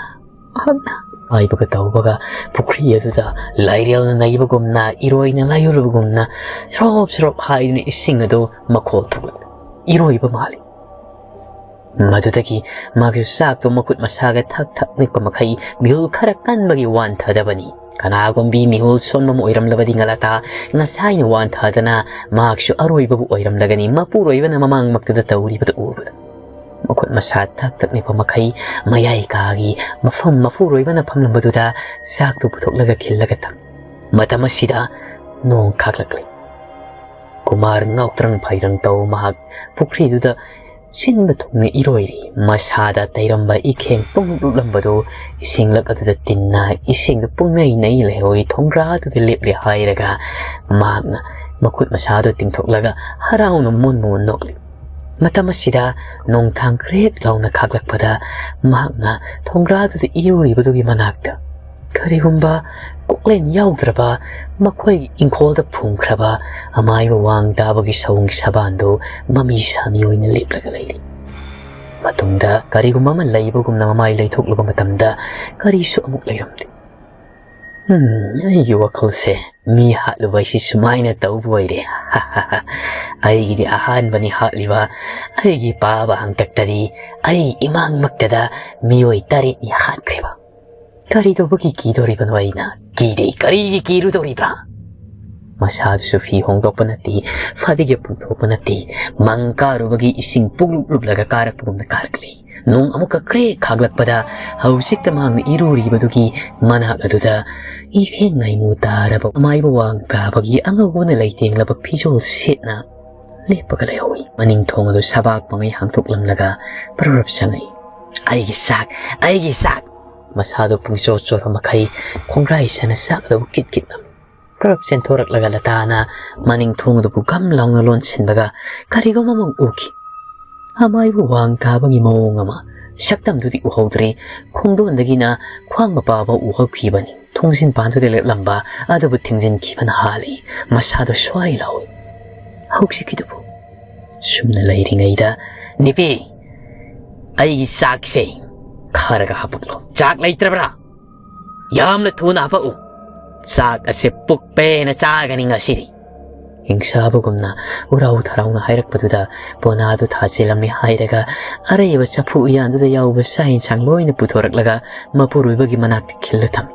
ꯃꯍꯥꯛꯅ" ꯍꯥꯏꯕꯒ ꯇꯧꯕꯒ ꯄꯨꯈ꯭ꯔꯤ ꯑꯗꯨꯗ ꯂꯥꯏꯔꯦꯜꯅ ꯅꯩꯕꯒꯨꯝꯅ, ꯏꯔꯣꯏꯅ ꯂꯥꯏꯌꯨꯔꯕꯒꯨꯝꯅ ꯁ꯭ꯔꯣꯞ ꯁ꯭ꯔꯣꯞ ꯍꯥꯏꯗꯨꯅ ꯏꯁꯤꯡ ꯑꯗꯨ ꯃꯈꯣꯜ ꯊꯣꯛꯂꯛꯂꯦ꯫ ꯏꯔꯣꯏꯕ ꯃꯥꯜꯂꯤ꯫ ꯃꯗꯨꯗꯒꯤ ꯃꯥꯒꯤ ꯆꯥꯛꯇꯣ ꯃꯈꯨꯠ ꯃꯁꯥꯒ ꯊꯛ ꯊꯛ ꯅꯤꯛꯄ ꯃꯈꯩ ꯃꯤꯍꯨꯜ ꯈꯔ ꯀꯟꯕꯒꯤ ꯋꯥꯟꯊꯗꯕꯅꯤ꯫ ꯀꯅꯥꯒꯨꯝꯕꯤ ꯃꯤꯍꯨꯜ ꯁꯣꯟꯕ ꯑꯃ ꯑꯣꯏꯔꯝꯂꯕꯗꯤ ꯉꯂꯇꯥ ꯉꯁꯥꯏꯅ ꯋꯥꯟꯊꯗꯅ ꯃꯍꯥꯛꯁꯨ ꯑꯔꯣꯏꯕꯕꯨ ꯑꯣꯏꯔꯝꯂꯒꯅꯤ, ꯃꯄꯨꯔꯣꯏꯕꯅ ꯃꯃꯥꯡꯃꯛꯇꯨꯗ ꯇꯧꯔꯤꯕꯗꯨ ꯎꯕꯗ꯫ ꯃꯈꯨꯠ ꯃꯁꯥ ꯊꯛ ꯊꯛ ꯅꯤꯛꯄ ꯃꯈꯩ ꯃꯌꯥꯏ ꯀꯥꯒꯤ ꯃꯐꯝ ꯃꯄꯨꯔꯣꯏꯕꯅ ꯐꯝꯂꯝꯕꯗꯨꯗ ꯆꯥꯛꯇꯨ ꯄꯨꯊꯣꯛꯂꯒ ꯈꯤꯜꯂꯒ ꯊꯝ꯫ ꯃꯇꯝ ꯑꯁꯤꯗ ꯅꯣꯡ ꯈꯥꯛꯂꯛꯂꯦ꯫ ꯀꯨꯃꯥꯔ ꯉꯥꯎꯇ꯭ꯔꯪ ꯐꯩꯗ꯭ꯔꯪ ꯇꯧ ꯃꯍꯥꯛ ꯄꯨꯈ꯭ꯔꯤꯗꯨꯗ ꯁꯤꯟꯕ ꯊꯨꯡꯅ ꯏꯔꯣꯏꯔꯤ꯫ ꯃꯁꯥꯗ ꯇꯩꯔꯝꯕ ꯏꯈꯦꯡ ꯄꯨꯡꯂꯨꯞ ꯂꯨꯞꯂꯝꯕꯗꯨ ꯏꯁꯤꯡꯂꯛ ꯑꯗꯨꯗ ꯇꯤꯟꯅ ꯏꯁꯤꯡꯗꯨ ꯄꯨꯡꯅꯩ ꯅꯩ ꯂꯩꯍꯧꯏ꯫ ꯊꯣꯡꯒ꯭ꯔꯥꯗꯨꯗ ꯂꯦꯞꯂꯦ ꯍꯥꯏꯔꯒ ꯃꯍꯥꯛꯅ ꯃꯈꯨꯠ ꯃꯁꯥꯗꯨ ꯇꯤꯡꯊꯣꯛꯂꯒ ꯍꯔꯥꯎꯅ ꯃꯣꯟ ꯃꯣꯟ ꯅꯣꯛꯂꯤ꯫ ꯃꯇꯝ ꯑꯁꯤꯗ ꯅꯣꯡꯊꯥꯡ ꯀ꯭ꯔꯦꯛ ꯂꯥꯎꯅ ꯈꯥꯛꯂꯛꯄꯗ ꯃꯍꯥꯛꯅ ꯊꯣꯡꯒ꯭ꯔꯥꯗꯨꯗ ꯏꯔꯨꯔꯤꯕꯗꯨꯒꯤ ꯃꯅꯥꯛꯇ ꯀꯔꯤꯒꯨꯝꯕ ꯀꯣꯛꯂꯦꯟ ꯌꯥꯎꯗ꯭ꯔꯕ ꯃꯈꯣꯏꯒꯤ ꯏꯪꯈꯣꯜꯗ ꯐꯨꯝꯈ꯭ꯔꯕ ꯑꯃꯥꯏꯕ ꯋꯥꯡ ꯇꯥꯕꯒꯤ ꯁꯑꯣꯡ ꯁꯕꯥꯟꯗꯨ ꯃꯃꯤ ꯁꯥꯃꯤ ꯑꯣꯏꯅ ꯂꯦꯞꯂꯒ ꯂꯩꯔꯤ꯫ ꯃꯇꯨꯡꯗ ꯀꯔꯤꯒꯨꯝꯕ ꯑꯃ ꯂꯩꯕꯒꯨꯝꯅ ꯃꯃꯥꯏ ꯂꯩꯊꯣꯛꯂꯨꯕ ꯃꯇꯝꯗ ꯀꯔꯤꯁꯨ ꯑꯃꯨꯛ ꯂꯩꯔꯝꯗꯦ꯫ ꯎꯝ, ꯑꯩꯒꯤ ꯋꯥꯈꯜꯁꯦ ꯃꯤ ꯍꯥꯠꯂꯨꯕ ꯍꯥꯏꯁꯤ ꯁꯨꯃꯥꯏꯅ ꯇꯧꯕ ꯑꯣꯏꯔꯦ꯫ ꯑꯩꯒꯤꯗꯤ ꯑꯍꯥꯟꯕꯅꯤ ꯍꯥꯠꯂꯤꯕ꯫ ꯑꯩꯒꯤ ꯄꯥꯕ ꯍꯥꯡꯇꯛꯇꯗꯤ ꯑꯩ ꯏꯃꯥꯡꯃꯛꯇꯗ ꯃꯤꯑꯣꯏ ꯇꯔꯦꯠꯅꯤ ꯍꯥꯠꯈ꯭ꯔꯤꯕ꯫ ꯀꯔꯤ ꯇꯧꯕꯒꯤ ꯀꯤꯗꯧꯔꯤꯕꯅꯣ ꯑꯩꯅ? ꯀꯤꯗꯦ, ꯀꯔꯤꯒꯤ ꯀꯤꯔꯨꯗꯧꯔꯤꯕ꯭ꯔꯥ? ꯃꯁꯥꯗꯨꯁꯨ ꯐꯤ ꯍꯣꯡꯗꯣꯛꯄ ꯅꯠꯇꯦ, ꯐꯗꯤꯒ ꯄꯨꯊꯣꯛꯄ ꯅꯠꯇꯦ, ꯃꯪ ꯀꯥꯔꯨꯕꯒꯤ ꯏꯁꯤꯡ ꯄꯨꯡꯂꯨꯞ ꯂꯨꯞꯂꯒ ꯀꯥꯔꯛꯄꯒꯨꯝꯅ ꯀꯥꯔꯛꯂꯤ꯫ ꯅꯣꯡ ꯑꯃꯨꯛꯀ ꯀ꯭ꯔꯦꯛ ꯈꯥꯛꯂꯛꯄꯗ ꯍꯧꯖꯤꯛꯇ ꯃꯍꯥꯛꯅ ꯏꯔꯨꯔꯤꯕꯗꯨꯒꯤ ꯃꯅꯥꯛ ꯑꯗꯨꯗ ꯏꯈꯦꯡ ꯅꯥꯏꯃꯨ ꯇꯥꯔꯕ ꯑꯃꯥꯏꯕ ꯋꯥꯡ ꯇꯥꯕꯒꯤ ꯑꯉꯧꯕꯅ ꯂꯩꯇꯦꯡꯂꯕ ꯐꯤꯖꯣꯜ ꯁꯦꯠꯅ ꯂꯦꯞꯄꯒ ꯂꯩꯍꯧꯏ꯫ ꯃꯅꯤꯡ ꯊꯣꯡ ꯑꯗꯨ ꯁꯕꯥꯛ ꯄꯪꯉꯩ ꯍꯥꯡꯗꯣꯛꯂꯝꯂꯒ ꯄꯔꯞ ꯆꯪꯉꯛꯏ꯫ "ꯑꯩꯒꯤ ꯆꯥꯛ! ꯑꯩꯒꯤ ꯆꯥꯛ!" ꯃꯁꯥꯗꯨ ꯄꯨꯡꯆꯣꯠ ꯆꯣꯠꯄ ꯃꯈꯩ ꯈꯣꯡꯒ꯭ꯔꯥꯏ ꯁꯅ ꯆꯥꯛ ꯑꯗꯨꯕꯨ ꯀꯤꯠ ꯀꯤꯠ ꯅꯝꯃꯤ꯫ ꯄꯔꯞ ꯆꯦꯟꯊꯣꯔꯛꯂꯒ ꯂꯇꯥꯅ ꯃꯅꯤꯡ ꯊꯣꯡ ꯑꯗꯨꯕꯨ ꯒꯝ ꯂꯥꯎꯅ ꯂꯣꯟꯁꯤꯟꯕꯒ ꯀꯔꯤꯒꯨꯝꯕ ꯑꯃ ꯎꯈꯤ꯫ ꯑꯃꯥꯏꯕꯨ ꯋꯥꯡ ꯇꯥꯕꯒꯤ ꯃꯑꯣꯡ ꯑꯃ, ꯁꯛꯇꯝꯗꯨꯗꯤ ꯎꯍꯧꯗ꯭ꯔꯦ, ꯈꯣꯡꯗꯣꯟꯗꯒꯤꯅ ꯈ꯭ꯋꯥꯡ ꯃꯄꯥ ꯐꯥꯎ ꯎꯍꯧꯈꯤꯕꯅꯤ꯫ ꯊꯣꯡꯖꯤꯟ ꯄꯥꯟꯗꯨꯗ ꯂꯦꯞꯂꯝꯕ ꯑꯗꯨꯕꯨ ꯊꯤꯡꯖꯤꯟꯈꯤꯕꯅ ꯍꯥꯜꯂꯤ꯫ ꯃꯁꯥꯗꯣ ꯁ꯭ꯋꯥꯏ ꯂꯥꯎꯏ꯫ ꯍꯧꯖꯤꯛꯀꯤꯗꯨꯕꯨ ꯁꯨꯝꯅ ꯂꯩꯔꯤꯉꯩꯗ, "ꯅꯨꯄꯤ, ꯑꯩꯒꯤ ꯆꯥꯛꯁꯦ ꯈꯔꯒ ꯍꯥꯄꯛꯂꯣ꯫ ꯆꯥꯛ ꯂꯩꯇ꯭ꯔꯕ꯭ꯔꯥ? ꯌꯥꯝꯅ ꯊꯨꯅ ꯍꯥꯄꯛꯎ꯫ ꯆꯥꯛ ꯑꯁꯦ ꯄꯨꯛ ꯄꯦꯟꯅ ꯆꯥꯒꯅꯤ ꯉꯁꯤꯗꯤ"꯫ ꯍꯤꯡꯁꯥꯕꯒꯨꯝꯅ ꯎꯔꯥꯎ ꯊꯔꯥꯎꯅ ꯍꯥꯏꯔꯛꯄꯗꯨꯗ ꯄꯣꯅꯥꯗꯨ ꯊꯥꯖꯤꯜꯂꯝꯃꯤ ꯍꯥꯏꯔꯒ ꯑꯔꯩꯕ ꯆꯐꯨ ꯎꯌꯥꯟꯗꯨꯗ ꯌꯥꯎꯕ ꯆꯥꯛ ꯌꯦꯟꯁꯥꯡ ꯂꯣꯏꯅ ꯄꯨꯊꯣꯔꯛꯂꯒ ꯃꯄꯨꯔꯣꯏꯕꯒꯤ ꯃꯅꯥꯛꯇ ꯈꯤꯜꯂ ꯊꯝꯃꯤ꯫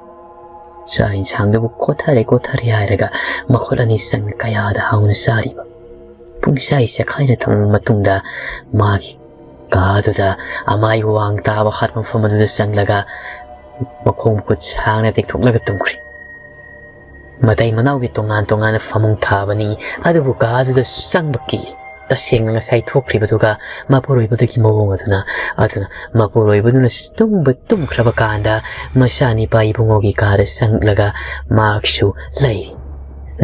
ꯆꯥꯛ ꯌꯦꯟꯁꯥꯡꯗꯨꯕꯨ ꯀꯣꯊꯔꯦ ꯀꯣꯊꯔꯦ ꯍꯥꯏꯔꯒ ꯃꯈꯨꯠ ꯑꯅꯤ ꯆꯪꯅ ꯀꯌꯥꯗ ꯍꯥꯎꯅ ꯆꯥꯔꯤꯕ꯫ ꯄꯨꯡꯆꯥꯏ ꯆꯈꯥꯏꯅ ꯊꯝꯂꯕ ꯃꯇꯨꯡꯗ ꯃꯥꯒꯤ ꯀꯥꯗꯨꯗ ꯑꯃꯥꯏꯕ ꯋꯥꯡ ꯇꯥꯕ ꯍꯥꯠꯄ ꯃꯐꯝ ꯑꯗꯨꯗ ꯆꯪꯂꯒ ꯃꯈꯣꯡ ꯃꯈꯨꯠ ꯁꯥꯡꯅ ꯇꯦꯛꯊꯣꯛꯂꯒ ꯇꯨꯝꯈ꯭ꯔꯦ꯫ ꯃꯇꯩ ꯃꯅꯥꯎꯒꯤ ꯇꯣꯉꯥꯟ ꯇꯣꯉꯥꯟꯅ ꯐꯃꯨꯡ ꯊꯥꯕꯅꯤ, ꯑꯗꯨꯕꯨ ꯀꯥꯗꯨꯗ ꯆꯪꯕ ꯀꯤ꯫ ꯇꯁꯦꯡꯅ ꯉꯁꯥꯏ ꯊꯣꯛꯈ꯭ꯔꯤꯕꯗꯨꯒ ꯃꯄꯨꯔꯣꯏꯕꯗꯨꯒꯤ ꯃꯑꯣꯡ ꯑꯗꯨꯅ, ꯑꯗꯨꯅ ꯃꯄꯨꯔꯣꯏꯕꯗꯨꯅ ꯇꯨꯝꯕ ꯇꯨꯝꯈ꯭ꯔꯕ ꯀꯥꯟꯗ ꯃꯆꯥꯅꯤꯄꯥ ꯏꯕꯨꯡꯉꯣꯒꯤ ꯀꯥꯗ ꯆꯪꯂꯒ ꯃꯍꯥꯛꯁꯨ ꯂꯩꯔꯤ꯫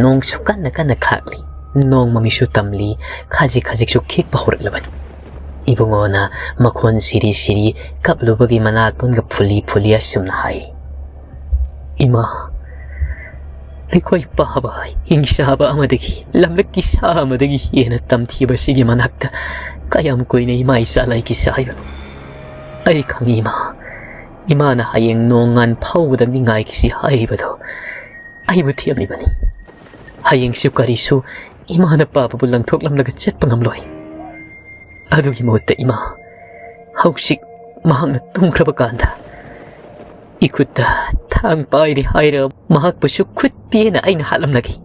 ꯅꯣꯡꯁꯨ ꯀꯟꯅ ꯀꯟꯅ ꯈꯥꯛꯂꯤ꯫ ꯅꯣꯡ ꯃꯃꯤꯁꯨ ꯇꯝꯂꯤ꯫ ꯈꯖꯤꯛ ꯈꯖꯤꯛꯁꯨ ꯈꯤꯛꯄ ꯍꯧꯔꯛꯂꯕꯅꯤ꯫ ꯏꯕꯨꯡꯉꯣꯅ ꯃꯈꯣꯟ ꯁꯤꯔꯤ ꯁꯤꯔꯤ ꯀꯞꯂꯨꯕꯒꯤ ꯃꯅꯥꯇꯣꯟꯒ ꯐꯨꯜꯂꯤ ꯐꯨꯜꯂꯤ ꯑꯁꯨꯝꯅ ꯍꯥꯏꯔꯤ, "ꯏꯃꯥ, ꯑꯩꯈꯣꯏ ꯄꯥꯕ ꯍꯤꯡꯁꯥꯕ ꯑꯃꯗꯒꯤ, ꯂꯝꯂꯛꯀꯤ ꯁꯥ ꯑꯃꯗꯒꯤ ꯍꯦꯟꯅ ꯇꯝꯊꯤꯕ ꯁꯤꯒꯤ ꯃꯅꯥꯛꯇ ꯀꯌꯥꯝ ꯀꯨꯏꯅ ꯏꯃꯥ ꯏꯆꯥ ꯂꯩꯈꯤꯁꯦ ꯍꯥꯏꯕꯅꯣ? ꯑꯩ ꯈꯪꯏ ꯏꯃꯥ, ꯏꯃꯥꯅ ꯍꯌꯦꯡ ꯅꯣꯡꯉꯥꯟ ꯐꯥꯎꯕꯗꯪꯗꯤ ꯉꯥꯏꯈꯤꯁꯤ ꯍꯥꯏꯔꯤꯕꯗꯣ ꯑꯩꯕꯨ ꯊꯦꯝꯂꯤꯕꯅꯤ꯫ ꯍꯌꯦꯡꯁꯨ ꯀꯔꯤꯁꯨ ꯏꯃꯥꯅ ꯄꯥꯕꯕꯨ ꯂꯪꯊꯣꯛꯂꯝꯂꯒ ꯆꯠꯄ ꯉꯝꯂꯣꯏ꯫ ꯑꯗꯨꯒꯤ ꯃꯍꯨꯠꯇ ꯏꯃꯥ, ꯍꯧꯖꯤꯛ ꯃꯍꯥꯛꯅ ꯇꯨꯝꯈ꯭ꯔꯕ ꯀꯥꯟꯗ ꯏꯈꯨꯠꯇ ꯊꯥꯡ ꯄꯥꯏꯔꯤ ꯍꯥꯏꯔꯒ ꯃꯍꯥꯛꯄꯨꯁꯨ ꯈꯨꯠ ꯄꯦꯅ ꯑꯩꯅ ꯍꯥꯠꯂꯝꯂꯒꯦ꯫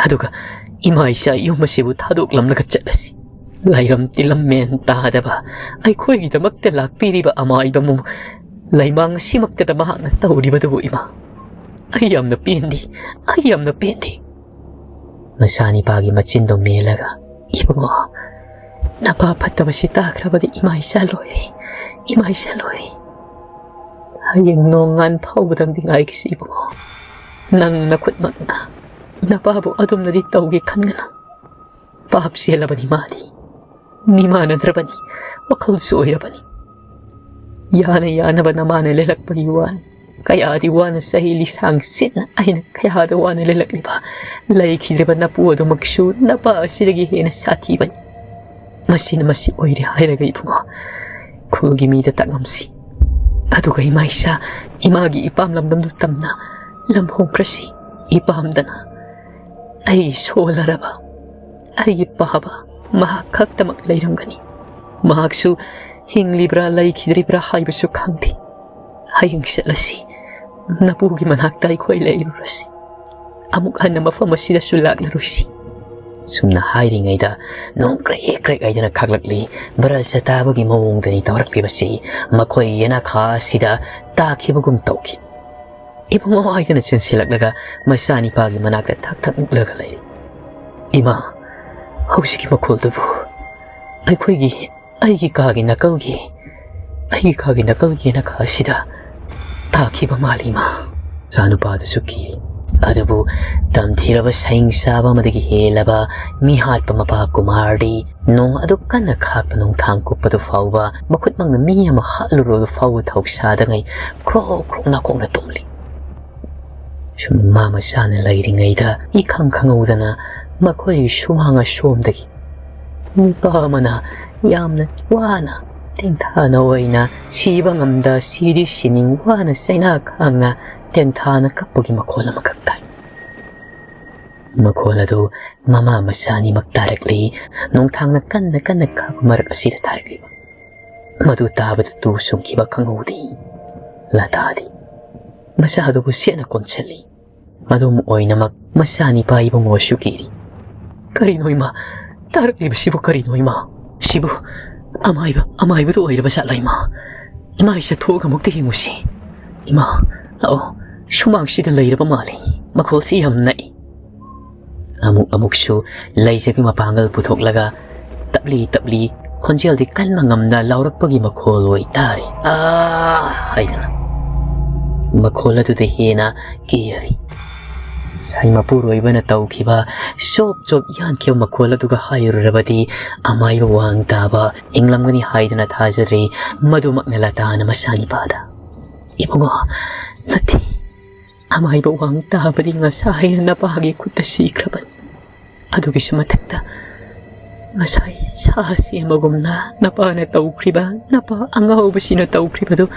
ꯑꯗꯨꯒ ꯏꯃꯥ ꯏꯆꯥ ꯌꯨꯝ ꯑꯁꯤꯕꯨ ꯊꯥꯗꯣꯛꯂꯝꯂꯒ ꯆꯠꯂꯁꯤ꯫ ꯂꯩꯔꯝ ꯇꯤꯜꯂꯝ ꯃꯦꯟ ꯇꯥꯗꯕ ꯑꯩꯈꯣꯏꯒꯤꯗꯃꯛꯇ ꯂꯥꯛꯄꯤꯔꯤꯕ ꯑꯃꯥꯏꯕꯕꯨ ꯂꯩꯃꯥꯡ ꯑꯁꯤꯃꯛꯇꯗ ꯃꯍꯥꯛꯅ ꯇꯧꯔꯤꯕꯗꯨꯕꯨ ꯏꯃꯥ, ꯑꯩ ꯌꯥꯝꯅ ꯄꯦꯟꯗꯦ, ꯑꯩ ꯌꯥꯝꯅ ꯄꯦꯟꯗꯦ꯫ ꯃꯆꯥꯅꯤꯄꯥꯒꯤ ꯃꯆꯤꯟꯗꯣ ꯃꯦꯜꯂꯒ, "ꯏꯕꯨꯡꯉꯣ, ꯅꯄꯥ ꯐꯠꯇꯕꯁꯤ ꯇꯥꯈ꯭ꯔꯕꯗꯤ ꯏꯃꯥ ꯏꯆꯥ ꯂꯣꯏꯔꯦ, ꯏꯃꯥ ꯏꯆꯥ ꯂꯣꯏꯔꯦ꯫ ꯍꯌꯦꯡ ꯅꯣꯡꯉꯥꯟ ꯐꯥꯎꯕꯗꯪꯗꯤ ꯉꯥꯏꯈꯤꯁꯤ ꯏꯕꯨꯡꯉꯣ꯫ ꯅꯪ ꯅꯈꯨꯠꯃꯛꯅ ꯅꯄꯥꯕꯨ ꯑꯗꯨꯝꯅꯗꯤ ꯇꯧꯒꯦ ꯈꯟꯒꯅꯨ꯫ ꯄꯥꯞ ꯆꯦꯜꯂꯕꯅꯤ ꯃꯥꯗꯤ꯫ ꯃꯤꯃꯥꯟꯅꯗ꯭ꯔꯕꯅꯤ, ꯋꯥꯈꯜꯁꯨ ꯑꯣꯏꯔꯕꯅꯤ꯫ ꯌꯥꯅ ꯌꯥꯅꯕ ꯅꯃꯥꯅ ꯂꯦꯜꯂꯛꯄꯒꯤ ꯋꯥꯅꯤ꯫ ꯀꯌꯥꯗꯤ ꯋꯥꯅ ꯆꯍꯤ ꯂꯤꯁꯥꯡ ꯁꯤꯠꯅ ꯑꯩꯅ ꯀꯌꯥꯗ ꯋꯥꯅ ꯂꯦꯜꯂꯛꯂꯤꯕ ꯂꯩꯈꯤꯗ꯭ꯔꯤꯕ ꯅꯄꯨ ꯑꯗꯨꯃꯛꯁꯨ ꯅꯄꯥ ꯑꯁꯤꯗꯒꯤ ꯍꯦꯟꯅ ꯁꯥꯊꯤꯕꯅꯤ꯫ ꯃꯁꯤꯅ ꯃꯁꯤ ꯑꯣꯏꯔꯦ ꯍꯥꯏꯔꯒ ꯏꯕꯨꯡꯉꯣ, ꯈꯨꯜꯒꯤ ꯃꯤꯗ ꯇꯥꯛꯂꯝꯁꯤ꯫ ꯑꯗꯨꯒ ꯏꯃꯥ ꯏꯆꯥ, ꯏꯃꯥꯒꯤ ꯏꯄꯥꯝ ꯂꯝꯗꯝꯗꯨ ꯇꯝꯅ ꯂꯝ ꯍꯣꯡꯈ꯭ꯔꯁꯤ꯫ ꯏꯄꯥꯝꯗꯅ ꯑꯩꯒꯤ ꯁꯣꯜꯂꯔꯕ, ꯑꯩꯒꯤ ꯄꯥꯕ ꯃꯍꯥꯛ ꯈꯛꯇꯃꯛ ꯂꯩꯔꯝꯒꯅꯤ꯫ ꯃꯍꯥꯛꯁꯨ ꯍꯤꯡꯂꯤꯕ꯭ꯔꯥ ꯂꯩꯈꯤꯗ꯭ꯔꯤꯕ꯭ꯔꯥ ꯍꯥꯏꯕꯁꯨ ꯈꯪꯗꯦ꯫ ꯍꯌꯦꯡ ꯆꯠꯂꯁꯤ, ꯅꯄꯨꯒꯤ ꯃꯅꯥꯛꯇ ꯑꯩꯈꯣꯏ ꯂꯩꯔꯨꯔꯁꯤ꯫ ꯑꯃꯨꯛ ꯍꯟꯅ ꯃꯐꯝ ꯑꯁꯤꯗꯁꯨ ꯂꯥꯛꯂꯔꯣꯏꯁꯤ꯫" ꯁꯨꯝꯅ ꯍꯥꯏꯔꯤꯉꯩꯗ ꯅꯣꯡ ꯀ꯭ꯔꯦꯛ ꯀ꯭ꯔꯦꯛ ꯍꯥꯏꯗꯅ ꯈꯥꯛꯂꯛꯂꯤ꯫ ꯕ꯭ꯔꯖ ꯇꯥꯕꯒꯤ ꯃꯑꯣꯡꯗꯅꯤ ꯇꯧꯔꯛꯂꯤꯕꯁꯤ꯫ ꯃꯈꯣꯏ ꯌꯦꯅꯈꯥ ꯑꯁꯤꯗ ꯇꯥꯈꯤꯕꯒꯨꯝ ꯇꯧꯈꯤ꯫ "ꯏꯕꯨꯡꯉꯣ" ꯍꯥꯏꯗꯅ ꯆꯦꯟꯁꯤꯜꯂꯛꯂꯒ ꯃꯆꯥꯅꯤꯄꯥꯒꯤ ꯃꯅꯥꯛꯇ ꯊꯛ ꯊꯛ ꯅꯤꯛꯂꯒ ꯂꯩꯔꯤ꯫ "ꯏꯃꯥ, ꯍꯧꯖꯤꯛꯀꯤ ꯃꯈꯣꯜꯗꯨꯕꯨ ꯑꯩꯈꯣꯏꯒꯤ, ꯑꯩꯒꯤ ꯀꯥꯒꯤ ꯅꯥꯀꯜꯒꯤ, ꯑꯩꯒꯤ ꯀꯥꯒꯤ ꯅꯥꯀꯜꯒꯤ ꯌꯦꯅꯈꯥ ꯑꯁꯤꯗ ꯇꯥꯈꯤꯕ ꯃꯥꯜꯂꯤ ꯏꯃꯥ꯫" ꯃꯆꯥꯅꯨꯄꯥꯗꯨꯁꯨ ꯀꯤ꯫ ꯑꯗꯨꯕꯨ ꯇꯝꯊꯤꯔꯕ ꯁꯍꯤꯡ ꯆꯥꯕ ꯑꯃꯗꯒꯤ ꯍꯦꯜꯂꯕ ꯃꯤ ꯍꯥꯠꯄ ꯃꯄꯥ ꯀꯨꯃꯥꯔꯗꯤ ꯅꯣꯡ ꯑꯗꯨꯛ ꯀꯟꯅ ꯈꯥꯛꯄ ꯅꯣꯡꯊꯥꯡ ꯀꯨꯞꯄꯗꯨ ꯐꯥꯎꯕ, ꯃꯈꯨꯠꯃꯛꯅ ꯃꯤ ꯑꯃ ꯍꯥꯠꯂꯨꯔꯕ ꯐꯥꯎꯕ ꯊꯧꯁꯥꯗꯉꯩ ꯈ꯭ꯔꯣꯛ ꯈ꯭ꯔꯣꯛ ꯅꯥꯀꯣꯡꯅ ꯇꯨꯝꯂꯤ꯫ ꯁꯨꯝ ꯃꯥ ꯃꯁꯥꯅ ꯂꯩꯔꯤꯉꯩꯗ ꯏꯈꯪ ꯈꯪꯍꯧꯗꯅ ꯃꯈꯣꯏꯒꯤ ꯁꯨꯃꯥꯡ ꯑꯁꯣꯝꯗꯒꯤ ꯅꯨꯄꯥ ꯑꯃꯅ ꯌꯥꯝꯅ ꯋꯥꯅ ꯇꯦꯡꯊꯥꯅ ꯑꯣꯏꯅ ꯁꯤꯕ ꯉꯝꯗ, ꯁꯤꯗꯤ ꯁꯤꯅꯤꯡ ꯋꯥꯅ ꯆꯩꯅꯥ ꯈꯥꯡꯅ ꯇꯦꯡꯊꯥꯅ ꯀꯞꯄꯒꯤ ꯃꯈꯣꯜ ꯑꯃꯈꯛ ꯇꯥꯏ꯫ ꯃꯈꯣꯜ ꯑꯗꯨ ꯃꯃꯥ ꯃꯆꯥ ꯑꯅꯤꯃꯛ ꯇꯥꯔꯛꯂꯤ꯫ ꯅꯣꯡꯊꯥꯡꯅ ꯀꯟꯅ ꯀꯟꯅ ꯈꯥꯛꯄ ꯃꯔꯛ ꯑꯁꯤꯗ ꯇꯥꯔꯛꯂꯤꯕ꯫ ꯃꯗꯨ ꯇꯥꯕꯗ ꯇꯨ ꯆꯨꯡꯈꯤꯕ ꯈꯪꯍꯧꯗꯦ꯫ ꯂꯇꯥꯗꯤ ꯃꯆꯥꯗꯨꯕꯨ ꯁꯦꯠꯅ ꯀꯣꯟꯁꯤꯜꯂꯤ꯫ ꯑꯗꯨꯝ ꯑꯣꯏꯅꯃꯛ ꯃꯆꯥ ꯅꯤꯄꯥ ꯏꯕꯨꯡꯉꯣꯁꯨ ꯀꯤꯔꯤ꯫ "ꯀꯔꯤꯅꯣ ꯏꯃꯥ? ꯇꯥꯔꯛꯂꯤꯕꯁꯤꯕꯨ ꯀꯔꯤꯅꯣ ꯏꯃꯥ? ꯁꯤꯕꯨ ꯑꯃꯥꯏꯕ, ꯑꯃꯥꯏꯕꯗꯨ ꯑꯣꯏꯔꯕ ꯖꯥꯠꯂ ꯏꯃꯥ? ꯏꯃꯥ, ꯏꯆꯥ ꯊꯣꯛꯑꯒ ꯑꯃꯨꯛꯇ ꯌꯦꯡꯉꯨꯁꯤ꯫ ꯏꯃꯥ, ꯑꯣ, ꯁꯨꯃꯥꯡꯁꯤꯗ ꯂꯩꯔꯕ ꯃꯥꯜꯂꯤ꯫ ꯃꯈꯣꯜꯁꯤ ꯌꯥꯝ ꯅꯛꯏ꯫" ꯑꯃꯨꯛ ꯑꯃꯨꯛꯁꯨ ꯂꯩꯖꯕꯤ ꯃꯄꯥꯡꯒꯜ ꯄꯨꯊꯣꯛꯂꯒ ꯇꯞꯂꯤ ꯇꯞꯂꯤ, ꯈꯣꯟꯖꯦꯜꯗꯤ ꯀꯟꯕ ꯉꯝꯗ ꯂꯥꯎꯔꯛꯄꯒꯤ ꯃꯈꯣꯜ ꯑꯣꯏ ꯇꯥꯔꯦ꯫ "ꯑꯥ!" ꯍꯥꯏꯗꯅ꯫ ꯃꯈꯣꯜ ꯑꯗꯨꯗ ꯍꯦꯟꯅ ꯀꯤꯔꯔꯤ꯫ ꯉꯁꯥꯏ ꯃꯄꯨꯔꯣꯏꯕꯅ ꯇꯧꯈꯤꯕ ꯆꯣꯞ ꯆꯣꯞ ꯌꯥꯟꯈꯤꯕ ꯃꯈꯣꯜ ꯑꯗꯨꯒ ꯍꯥꯏꯔꯨꯔꯕꯗꯤ ꯑꯃꯥꯏꯕ ꯋꯥꯡ ꯇꯥꯕ ꯍꯤꯡꯂꯝꯒꯅꯤ ꯍꯥꯏꯗꯅ ꯊꯥꯖꯔꯤ꯫ ꯃꯗꯨꯃꯛꯅ ꯂꯇꯥꯅ ꯃꯆꯥꯅꯤꯄꯥꯗ, "ꯏꯕꯨꯡꯉꯣ, ꯅꯠꯇꯦ, ꯑꯃꯥꯏꯕ ꯋꯥꯡ ꯇꯥꯕꯗꯤ ꯉꯁꯥꯏꯅ ꯅꯄꯥꯒꯤ ꯈꯨꯠꯇ ꯁꯤꯈ꯭ꯔꯕꯅꯤ꯫ ꯑꯗꯨꯒꯤꯁꯨ ꯃꯊꯛꯇ ꯉꯁꯥꯏ ꯁꯥ ꯁꯦꯝꯕꯒꯨꯝꯅ ꯅꯄꯥꯅ ꯇꯧꯈ꯭ꯔꯤꯕ, ꯅꯄꯥ ꯑꯉꯥꯎꯕꯁꯤꯅ ꯇꯧꯈ꯭ꯔꯤꯕꯗꯨ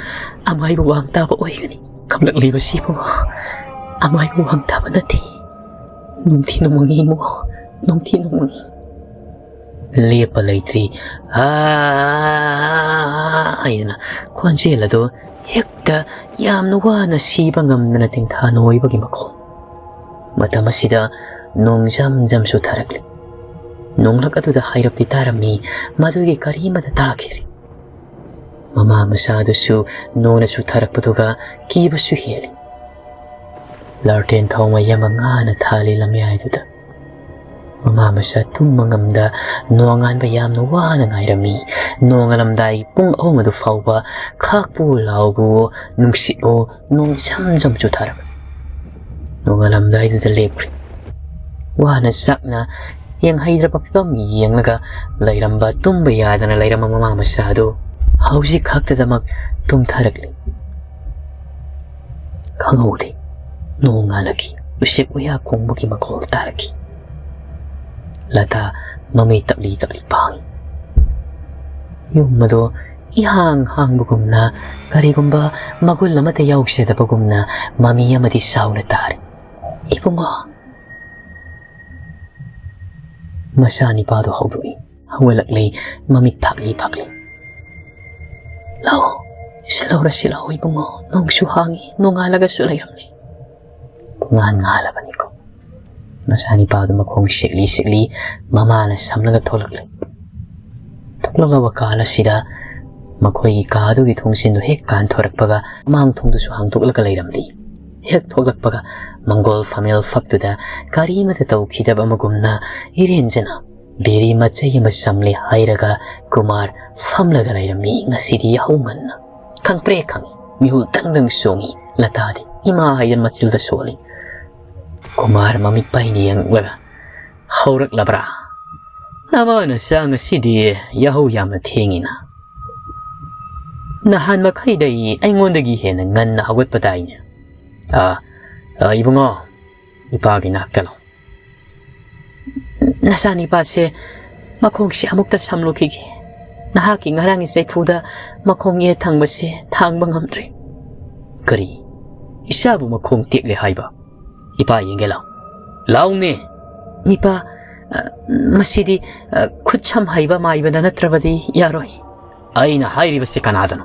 ꯑꯃꯥꯏꯕ ꯋꯥꯡ ꯇꯥꯕ ꯑꯣꯏꯒꯅꯤ꯫ ꯀꯞꯂꯛꯂꯤꯕꯁꯤꯕꯨ ꯑꯃꯥꯏꯕ ꯋꯥꯡ ꯇꯥꯕ ꯅꯠꯇꯦ꯫ ꯅꯨꯡꯊꯤ ꯅꯣꯡꯃꯪꯉꯤ ꯏꯕꯨꯡꯉꯣ, ꯅꯨꯡꯊꯤ ꯅꯣꯡꯃꯪꯉꯤ꯫" ꯂꯦꯞꯄ ꯂꯩꯇ꯭ꯔꯤ꯫ "ꯑꯥ!" ꯍꯥꯏꯗꯅ ꯈꯣꯟꯖꯦꯜ ꯑꯗꯨ ꯍꯦꯛꯇ ꯌꯥꯝꯅ ꯋꯥꯅ ꯁꯤꯕ ꯉꯝꯗꯅ ꯇꯦꯡꯊꯥ ꯅꯣꯏꯕꯒꯤ ꯃꯈꯣꯜ꯫ ꯃꯇꯝ ꯑꯁꯤꯗ ꯅꯣꯡ ꯖꯝ ꯖꯝ ꯆꯨꯊꯔꯛꯂꯤ꯫ ꯅꯣꯡꯂꯛ ꯑꯗꯨꯗ ꯍꯥꯏꯔꯞꯇꯤ ꯇꯥꯔꯝꯃꯤ, ꯃꯗꯨꯒꯤ ꯀꯔꯤꯃꯠꯇ ꯇꯥꯈꯤꯗ꯭ꯔꯤ꯫ ꯃꯃꯥ ꯃꯆꯥꯗꯨꯁꯨ ꯅꯣꯡꯅ ꯆꯨꯊꯔꯛꯄꯗꯨꯒ ꯀꯤꯕꯁꯨ ꯍꯦꯜꯂꯤ꯫ ꯂꯥꯔꯇꯦꯟ ꯊꯥꯎ ꯃꯩ ꯑꯃ ꯉꯥꯅ ꯊꯥꯜꯂꯤ ꯂꯝꯌꯥꯏꯗꯨꯗ꯫ ꯃꯃꯥ ꯃꯆꯥ ꯇꯨꯝꯕ ꯉꯝꯗ ꯅꯣꯡꯉꯥꯟꯕ ꯌꯥꯝꯅ ꯋꯥꯅ ꯉꯥꯏꯔꯝꯃꯤ꯫ ꯅꯣꯡꯉꯥꯜꯂꯝꯗꯥꯏ ꯄꯨꯡ ꯑꯍꯨꯝ ꯑꯗꯨ ꯐꯥꯎꯕ ꯈꯥꯛꯄꯨ ꯂꯥꯎꯕꯨ, ꯅꯨꯡꯁꯤꯠꯑꯣ, ꯅꯣꯡ ꯖꯝ ꯖꯝ ꯆꯨꯊꯔꯕꯅꯤ꯫ ꯅꯣꯡꯉꯥꯜꯂꯝꯗꯥꯏꯗꯨꯗ ꯂꯦꯞꯈ꯭ꯔꯦ꯫ ꯋꯥꯅ ꯆꯥꯛꯅ ꯌꯦꯡꯍꯩꯗ꯭ꯔꯕ ꯐꯤꯕꯝ ꯌꯦꯡꯂꯒ ꯂꯩꯔꯝꯕ, ꯇꯨꯝꯕ ꯌꯥꯗꯅ ꯂꯩꯔꯝꯕ ꯃꯃꯥ ꯃꯆꯥ ꯑꯗꯨ ꯍꯧꯖꯤꯛ ꯈꯛꯇꯗꯃꯛ ꯇꯨꯝꯊꯔꯛꯂꯤ꯫ ꯈꯪꯍꯧꯗꯦ꯫ ꯅꯣꯡ ꯉꯥꯜꯂꯛꯈꯤ꯫ ꯎꯆꯦꯛ ꯎꯌꯥ ꯈꯣꯡꯕꯒꯤ ꯃꯈꯣꯜ ꯇꯥꯔꯛꯈꯤ꯫ ꯂꯇꯥ ꯃꯃꯩ ꯇꯞꯂꯤ ꯇꯞꯂꯤ ꯄꯥꯡꯏ꯫ ꯌꯨꯝ ꯑꯗꯣ ꯏꯍꯥꯡ ꯍꯥꯡꯕꯒꯨꯝꯅ, ꯀꯔꯤꯒꯨꯝꯕ ꯃꯒꯨꯟ ꯑꯃꯠꯇ ꯌꯥꯎꯖꯗꯕꯒꯨꯝꯅ ꯃꯃꯤ ꯑꯃꯗꯤ ꯆꯥꯎꯅ ꯇꯥꯔꯦ꯫ "ꯏꯕꯨꯡꯉꯣ!" ꯃꯆꯥꯅꯤꯄꯥꯗꯨ ꯍꯧꯗꯣꯛꯏ꯫ ꯍꯧꯒꯠꯂꯛꯂꯤ, ꯃꯃꯤꯠ ꯐꯥꯛꯂꯤ ꯐꯥꯛꯂꯤ꯫ "ꯂꯥꯛꯑꯣ, ꯁꯤ ꯂꯧꯔꯁꯤ ꯂꯥꯛꯑꯣ ꯏꯕꯨꯡꯉꯣ, ꯅꯣꯡꯁꯨ ꯍꯥꯡꯉꯤ, ꯅꯣꯡꯉꯥꯜꯂꯒꯁꯨ ꯂꯩꯔꯝꯂꯦ꯫" ꯄꯨꯡꯉꯥꯟ ꯉꯥꯜꯂꯕꯅꯤꯀꯣ꯫ ꯃꯆꯥꯅꯤꯄꯥꯗꯨ ꯃꯈꯣꯡ ꯁꯤꯛꯂꯤ ꯁꯤꯛꯂꯤ ꯃꯃꯥꯅ ꯁꯝꯂꯒ ꯊꯣꯛꯂꯛꯂꯦ꯫ ꯊꯣꯛꯂꯛꯂꯕ ꯀꯥꯟ ꯑꯁꯤꯗ ꯃꯈꯣꯏꯒꯤ ꯀꯥꯗꯨꯒꯤ ꯊꯣꯡꯖꯤꯟꯗꯨ ꯍꯦꯛ ꯀꯥꯟꯊꯣꯔꯛꯄꯒ ꯃꯃꯥꯡ ꯊꯣꯡꯗꯨꯁꯨ ꯍꯥꯡꯗꯣꯛꯂꯒ ꯂꯩꯔꯝꯂꯤ꯫ ꯍꯦꯛ ꯊꯣꯛꯂꯛꯄꯒ ꯃꯪꯒꯣꯜ ꯐꯝꯃꯦꯜ ꯐꯛꯇꯨꯗ ꯀꯔꯤꯃꯠꯇ ꯇꯧꯈꯤꯗꯕ ꯑꯃꯒꯨꯝꯅ ꯏꯔꯦꯟꯖꯅ ꯕꯤꯔꯤ ꯃꯆꯩ ꯑꯃ ꯆꯝꯂꯦ ꯍꯥꯏꯔꯒ ꯀꯨꯃꯥꯔ ꯐꯝꯂꯒ ꯂꯩꯔꯝꯃꯤ꯫ ꯉꯁꯤꯗꯤ ꯌꯥꯍꯧ ꯉꯟꯅ ꯈꯪꯄ꯭ꯔꯦꯛ ꯈꯪꯉꯤ꯫ ꯃꯤꯍꯨꯜ ꯗꯪ ꯗꯪ ꯆꯣꯡꯉꯤ꯫ ꯂꯇꯥꯗꯤ ꯏꯃꯥ ꯍꯥꯏꯗꯅ ꯃꯆꯤꯜꯗ ꯁꯣꯜꯂꯤ꯫ ꯀꯨꯃꯥꯔ ꯃꯃꯤꯠ ꯄꯩꯅ ꯌꯦꯡꯂꯒ, "ꯍꯧꯔꯛꯂꯕ꯭ꯔꯥ? ꯅꯃꯥ ꯅꯆꯥ ꯉꯁꯤꯗꯤ ꯌꯥꯍꯧ ꯌꯥꯝꯅ ꯊꯦꯡꯉꯤꯅ꯫ ꯅꯍꯥꯟ ꯃꯈꯩꯗꯩ ꯑꯩꯉꯣꯟꯗꯒꯤ ꯍꯦꯟꯅ ꯉꯟꯅ ꯍꯧꯒꯠꯄꯗꯥꯏꯅꯦ?" "ꯑ, ꯑ, ꯏꯕꯨꯡꯉꯣ, ꯏꯄꯥꯒꯤ ꯅꯥꯛꯇ ꯂꯥꯎ꯫" "ꯅꯆꯥꯅꯤꯄꯥꯁꯦ ꯃꯈꯣꯡꯁꯦ ꯑꯃꯨꯛꯇ ꯁꯝꯂꯨꯈꯤꯒꯦ꯫ ꯅꯍꯥꯛꯀꯤ ꯉꯔꯥꯡꯒꯤ ꯆꯩꯐꯨꯗ ꯃꯈꯣꯡ ꯌꯦꯠ ꯊꯪꯕꯁꯦ ꯊꯥꯡꯕ ꯉꯝꯗ꯭ꯔꯦ꯫" "ꯀꯔꯤ? ꯏꯆꯥꯕꯨ ꯃꯈꯣꯡ ꯇꯦꯛꯂꯦ ꯍꯥꯏꯕ? ꯏꯄꯥ ꯌꯦꯡꯒꯦ ꯂꯥꯎ꯫" "ꯂꯥꯎꯅꯦ!" "ꯏꯄꯥ, ꯑ, ꯃꯁꯤꯗꯤ, ꯑ, ꯈꯨꯠ ꯁꯝ ꯍꯩꯕ ꯃꯥꯏꯕꯅ ꯅꯠꯇ꯭ꯔꯕꯗꯤ ꯌꯥꯔꯣꯏ꯫" "ꯑꯩꯅ ꯍꯥꯏꯔꯤꯕꯁꯤ ꯀꯅꯥꯗꯅꯣ?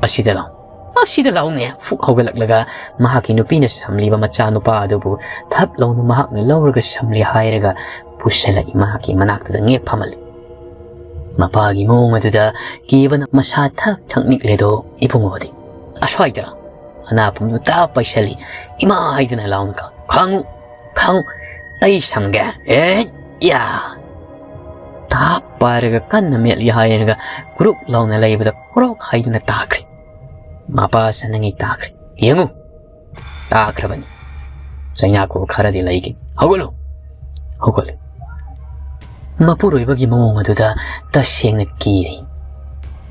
ꯑꯁꯤꯗ ꯂꯥꯎ, ꯑꯁꯤꯗ ꯂꯥꯎꯅꯦ!" ꯐꯨꯛ ꯍꯧꯒꯠꯂꯛꯂꯒ ꯃꯍꯥꯛꯀꯤ ꯅꯨꯄꯤꯅ ꯁꯝꯂꯤꯕ ꯃꯆꯥꯅꯨꯄꯥ ꯑꯗꯨꯕꯨ ꯊꯞ ꯂꯥꯎꯅ ꯃꯍꯥꯛꯅ ꯂꯧꯔꯒ ꯁꯝꯂꯦ ꯍꯥꯏꯔꯒ ꯄꯨꯁꯜꯂꯛꯏ꯫ ꯃꯍꯥꯛꯀꯤ ꯃꯅꯥꯛꯇꯨꯗ ꯉꯦꯛ ꯐꯝꯍꯜꯂꯤ꯫ ꯃꯄꯥꯒꯤ ꯃꯑꯣꯡ ꯑꯗꯨꯗ ꯀꯤꯕꯅ ꯃꯁꯥ ꯊꯛ ꯊꯛ ꯅꯤꯛꯂꯦꯗꯣ ꯏꯕꯨꯡꯉꯣꯗꯤ꯫ ꯑꯁ꯭ꯋꯥꯏꯗ ꯑꯅꯥꯄꯨꯝꯗꯨ ꯇꯥꯞ ꯄꯥꯏꯁꯜꯂꯤ꯫ "ꯏꯃꯥ!" ꯍꯥꯏꯗꯨꯅ ꯂꯥꯎꯅ ꯀꯧ-, "ꯈꯥꯡꯉꯨ, ꯈꯥꯡꯉꯨ, ꯑꯩ ꯁꯝꯒꯦ꯫ ꯑꯦ, ꯌꯥ!" ꯇꯥꯞ ꯄꯥꯏꯔꯒ ꯀꯟꯅ ꯃꯦꯠꯂꯤ ꯍꯥꯏꯔꯒ ꯀ꯭ꯔꯨꯛ ꯂꯥꯎꯅ ꯂꯩꯕꯗ ꯀ꯭ꯔꯣꯛ ꯍꯥꯏꯗꯨꯅ ꯇꯥꯈ꯭ꯔꯦ꯫ ꯃꯄꯥ ꯁꯅꯉꯩ ꯇꯥꯈ꯭ꯔꯦ꯫ "ꯌꯦꯡꯉꯨ!" ꯇꯥꯈ꯭ꯔꯕꯅꯤ꯫ ꯆꯩꯅꯥꯀꯣꯜ ꯈꯔꯗꯤ ꯂꯩꯒꯦ꯫ "ꯍꯧꯒꯠꯂꯨ!" ꯍꯧꯒꯠꯂꯦ꯫ ꯃꯄꯨꯔꯣꯏꯕꯒꯤ ꯃꯑꯣꯡ ꯑꯗꯨꯗ ꯇꯁꯦꯡꯅ ꯀꯤꯔꯤ꯫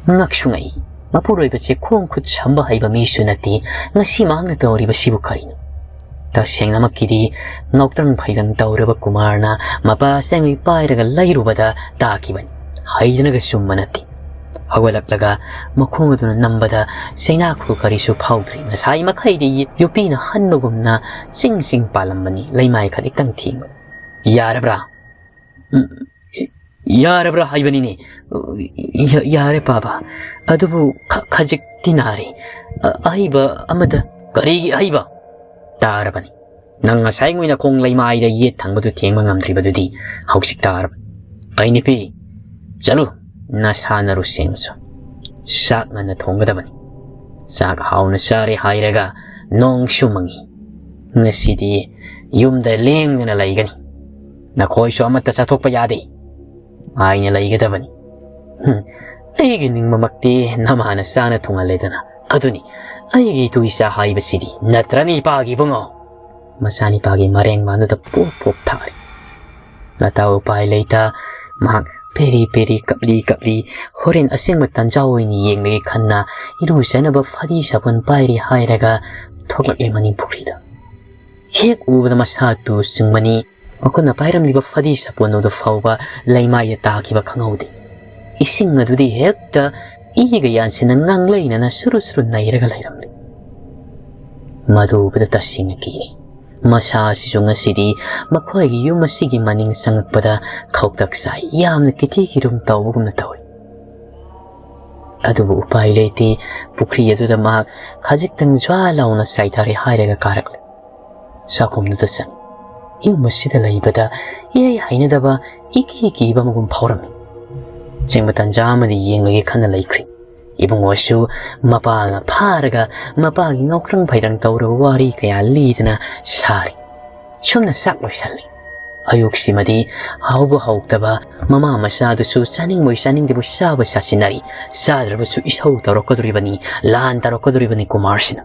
ꯉꯛꯁꯨ ꯉꯛꯏ꯫ ꯃꯄꯨꯔꯣꯏꯕꯁꯦ ꯈꯣꯡ ꯈꯨꯠ ꯁꯝꯕ ꯍꯩꯕ ꯃꯤꯁꯨ ꯅꯠꯇꯦ꯫ ꯉꯁꯤ ꯃꯍꯥꯛꯅ ꯇꯧꯔꯤꯕꯁꯤꯕꯨ ꯀꯔꯤꯅꯣ? ꯇꯁꯦꯡꯅꯃꯛꯀꯤꯗꯤ ꯉꯥꯎꯇ꯭ꯔꯪ ꯐꯩꯗꯪ ꯇꯧꯔꯕ ꯀꯨꯃꯥꯔꯅ ꯃꯄꯥ ꯁꯦꯡꯉꯩ ꯄꯥꯏꯔꯒ ꯂꯩꯔꯨꯕꯗ ꯇꯥꯈꯤꯕꯅꯤ꯫ ꯍꯩꯗꯅꯒ ꯆꯨꯝꯕ ꯅꯠꯇꯦ꯫ ꯍꯧꯒꯠꯂꯛꯂꯒ ꯃꯈꯣꯡ ꯑꯗꯨꯅ ꯅꯝꯕꯗ ꯆꯩꯅꯥꯈꯨ ꯀꯔꯤꯁꯨ ꯐꯥꯎꯗ꯭ꯔꯤ꯫ ꯉꯁꯥꯏ ꯃꯈꯩꯗꯤ ꯌꯨꯄꯤꯅ ꯍꯟꯕꯒꯨꯝꯅ ꯆꯤꯡ ꯆꯤꯡ ꯄꯥꯜꯂꯝꯕꯅꯤ꯫ ꯂꯩꯃꯥꯏ ꯈꯖꯤꯛꯇꯪ ꯊꯦꯡꯕ꯫ "ꯌꯥꯔꯕ꯭ꯔꯥ?" "ꯎꯝ, ꯌꯥꯔꯕ꯭ꯔꯥ ꯍꯥꯏꯕꯅꯤꯅꯦ?" "ꯌꯥ-, ꯌꯥꯔꯦ ꯄꯥꯕ, ꯑꯗꯨꯕꯨ ꯈ-, ꯈꯖꯤꯛꯇꯤ ꯅꯥꯔꯤ꯫ ꯑ-, ꯑꯍꯩꯕ ꯑꯃꯗ"꯫ "ꯀꯔꯤꯒꯤ ꯑꯍꯩꯕ?" "ꯇꯥꯔꯕꯅꯤ꯫ ꯅꯪ ꯉꯁꯥꯏ ꯉꯣꯏꯅ ꯈꯣꯡ ꯂꯩꯃꯥꯏꯗ ꯌꯦꯠ ꯊꯪꯕꯗꯨ ꯊꯦꯡꯕ ꯉꯝꯗ꯭ꯔꯤꯕꯗꯨꯗꯤ ꯍꯧꯖꯤꯛ ꯇꯥꯔꯕꯅꯤ꯫ ꯑꯩ ꯅꯨꯄꯤ, ꯆꯠꯂꯨ, ꯅꯁꯥ ꯅꯔꯨ ꯁꯦꯡꯉꯨꯆꯣ꯫ ꯆꯥꯛ ꯉꯟꯅ ꯊꯣꯡꯒꯗꯕꯅꯤ꯫ ꯆꯥꯛ ꯍꯥꯎꯅ ꯆꯥꯔꯦ ꯍꯥꯏꯔꯒ ꯅꯣꯡꯁꯨ ꯃꯪꯉꯤ꯫ ꯉꯁꯤꯗꯤ ꯌꯨꯝꯗ ꯂꯦꯡꯗꯅ ꯂꯩꯒꯅꯤ꯫ ꯅꯈꯣꯏꯁꯨ ꯑꯃꯠꯇ ꯆꯠꯊꯣꯛꯄ ꯌꯥꯗꯦ꯫ ꯉꯥꯏꯅ ꯂꯩꯒꯗꯕꯅꯤ꯫ ꯍꯨꯝ, ꯑꯩꯒꯤ ꯅꯤꯡꯕꯃꯛꯇꯤ ꯅꯃꯥꯅ ꯆꯥꯅ ꯊꯣꯡꯍꯜꯂꯦꯗꯅ꯫ ꯑꯗꯨꯅꯤ ꯑꯩꯒꯤ ꯏꯇꯨ ꯏꯆꯥ ꯍꯥꯏꯕꯁꯤꯗꯤ, ꯅꯠꯇ꯭ꯔꯅꯤ ꯏꯄꯥꯒꯤ ꯏꯕꯨꯡꯉꯣ?" ꯃꯆꯥꯅꯤꯄꯥꯒꯤ ꯃꯔꯦꯡ ꯃꯥꯟꯗꯨꯗ ꯄꯣꯞ ꯄꯣꯞ ꯊꯥꯔꯤ꯫ ꯉꯇꯥ ꯎꯄꯥꯏ ꯂꯩꯇ ꯃꯍꯥꯛ ꯄꯦꯔꯤ ꯄꯦꯔꯤ ꯀꯞꯂꯤ ꯀꯞꯂꯤ, ꯍꯣꯔꯦꯟ ꯑꯁꯦꯡꯕ ꯇꯟꯖꯥ ꯑꯣꯏꯅ ꯌꯦꯡꯂꯒꯦ ꯈꯟꯅ ꯏꯔꯨꯖꯅꯕ ꯐꯗꯤ ꯁꯥꯄꯣꯟ ꯄꯥꯏꯔꯤ ꯍꯥꯏꯔꯒ ꯊꯣꯛꯂꯛꯂꯦ ꯃꯅꯤꯡ ꯄꯨꯈ꯭ꯔꯤꯗ꯫ ꯍꯦꯛ ꯎꯕꯗ ꯃꯁꯥ ꯇꯨ ꯆꯨꯡꯕꯅꯤ꯫ ꯃꯈꯨꯠꯅ ꯄꯥꯏꯔꯝꯂꯤꯕ ꯐꯗꯤ ꯁꯥꯄꯣꯟ ꯑꯗꯨ ꯐꯥꯎꯕ ꯂꯩꯃꯥꯏꯗ ꯇꯥꯈꯤꯕ ꯈꯪꯍꯧꯗꯦ꯫ ꯏꯁꯤꯡ ꯑꯗꯨꯗꯤ ꯍꯦꯛꯇ ꯏꯒ ꯌꯥꯟꯁꯤꯟꯅ ꯉꯥꯡꯂꯩꯅꯅ ꯁꯨꯔꯨ ꯁꯨꯔꯨ ꯅꯩꯔꯒ ꯂꯩꯔꯝꯂꯦ꯫ ꯃꯗꯨ ꯎꯕꯗ ꯇꯁꯦꯡꯅ ꯀꯤꯔꯦ꯫ ꯃꯁꯥ ꯑꯁꯤꯁꯨ ꯉꯁꯤꯗꯤ ꯃꯈꯣꯏꯒꯤ ꯌꯨꯝ ꯑꯁꯤꯒꯤ ꯃꯅꯤꯡ ꯆꯪꯉꯛꯄꯗ ꯈꯧꯇꯛ ꯆꯥꯏ꯫ ꯌꯥꯝꯅ ꯀꯤꯊꯤ ꯀꯤꯔꯨꯝ ꯇꯧꯕꯒꯨꯝꯅ ꯇꯧꯏ꯫ ꯑꯗꯨꯕꯨ ꯎꯄꯥꯏ ꯂꯩꯇꯦ꯫ ꯄꯨꯈ꯭ꯔꯤ ꯑꯗꯨꯗ ꯃꯍꯥꯛ ꯈꯖꯤꯛꯇꯪ ꯖ꯭ꯋꯥ ꯂꯥꯎꯅ ꯆꯥꯏꯊꯔꯦ ꯍꯥꯏꯔꯒ ꯀꯥꯔꯛꯂꯦ꯫ ꯆꯥꯛꯈꯨꯝꯗꯨꯗ ꯆꯪꯉꯤ꯫ ꯌꯨꯝ ꯑꯁꯤꯗ ꯂꯩꯕꯗ ꯏꯍꯩ ꯍꯩꯅꯗꯕ, ꯏꯀꯤ ꯀꯤꯕ ꯑꯃꯒꯨꯝ ꯐꯥꯎꯔꯝꯃꯤ꯫ ꯆꯤꯡꯕ ꯇꯟꯖꯥ ꯑꯃꯗꯤ ꯌꯦꯡꯂꯒꯦ ꯈꯟꯅ ꯂꯩꯈ꯭ꯔꯤ꯫ ꯏꯕꯨꯡꯉꯣꯁꯨ ꯃꯄꯥꯒ ꯐꯥꯔꯒ ꯃꯄꯥꯒꯤ ꯉꯥꯎꯈ꯭ꯔꯪ ꯐꯩꯗ꯭ꯔꯪ ꯇꯧꯔꯕ ꯋꯥꯔꯤ ꯀꯌꯥ ꯂꯤꯗꯅ ꯁꯥꯔꯤ꯫ ꯁꯨꯝꯅ ꯆꯥꯛ ꯂꯣꯏꯁꯜꯂꯤ꯫ ꯑꯌꯨꯛꯁꯤꯃꯗꯤ ꯍꯥꯎꯕ ꯍꯥꯎꯇꯕ, ꯃꯃꯥ ꯃꯆꯥꯗꯨꯁꯨ ꯆꯥꯅꯤꯡꯕꯣꯏ ꯆꯥꯅꯤꯡꯗꯕꯣꯏ ꯆꯥꯕ ꯁꯥꯁꯤꯟꯅꯔꯤ꯫ ꯆꯥꯗ꯭ꯔꯕꯁꯨ ꯏꯁꯧ ꯇꯧꯔꯛꯀꯗꯣꯔꯤꯕꯅꯤ, ꯂꯥꯟ ꯇꯧꯔꯛꯀꯗꯣꯔꯤꯕꯅꯤ ꯀꯨꯃꯥꯔꯁꯤꯅ꯫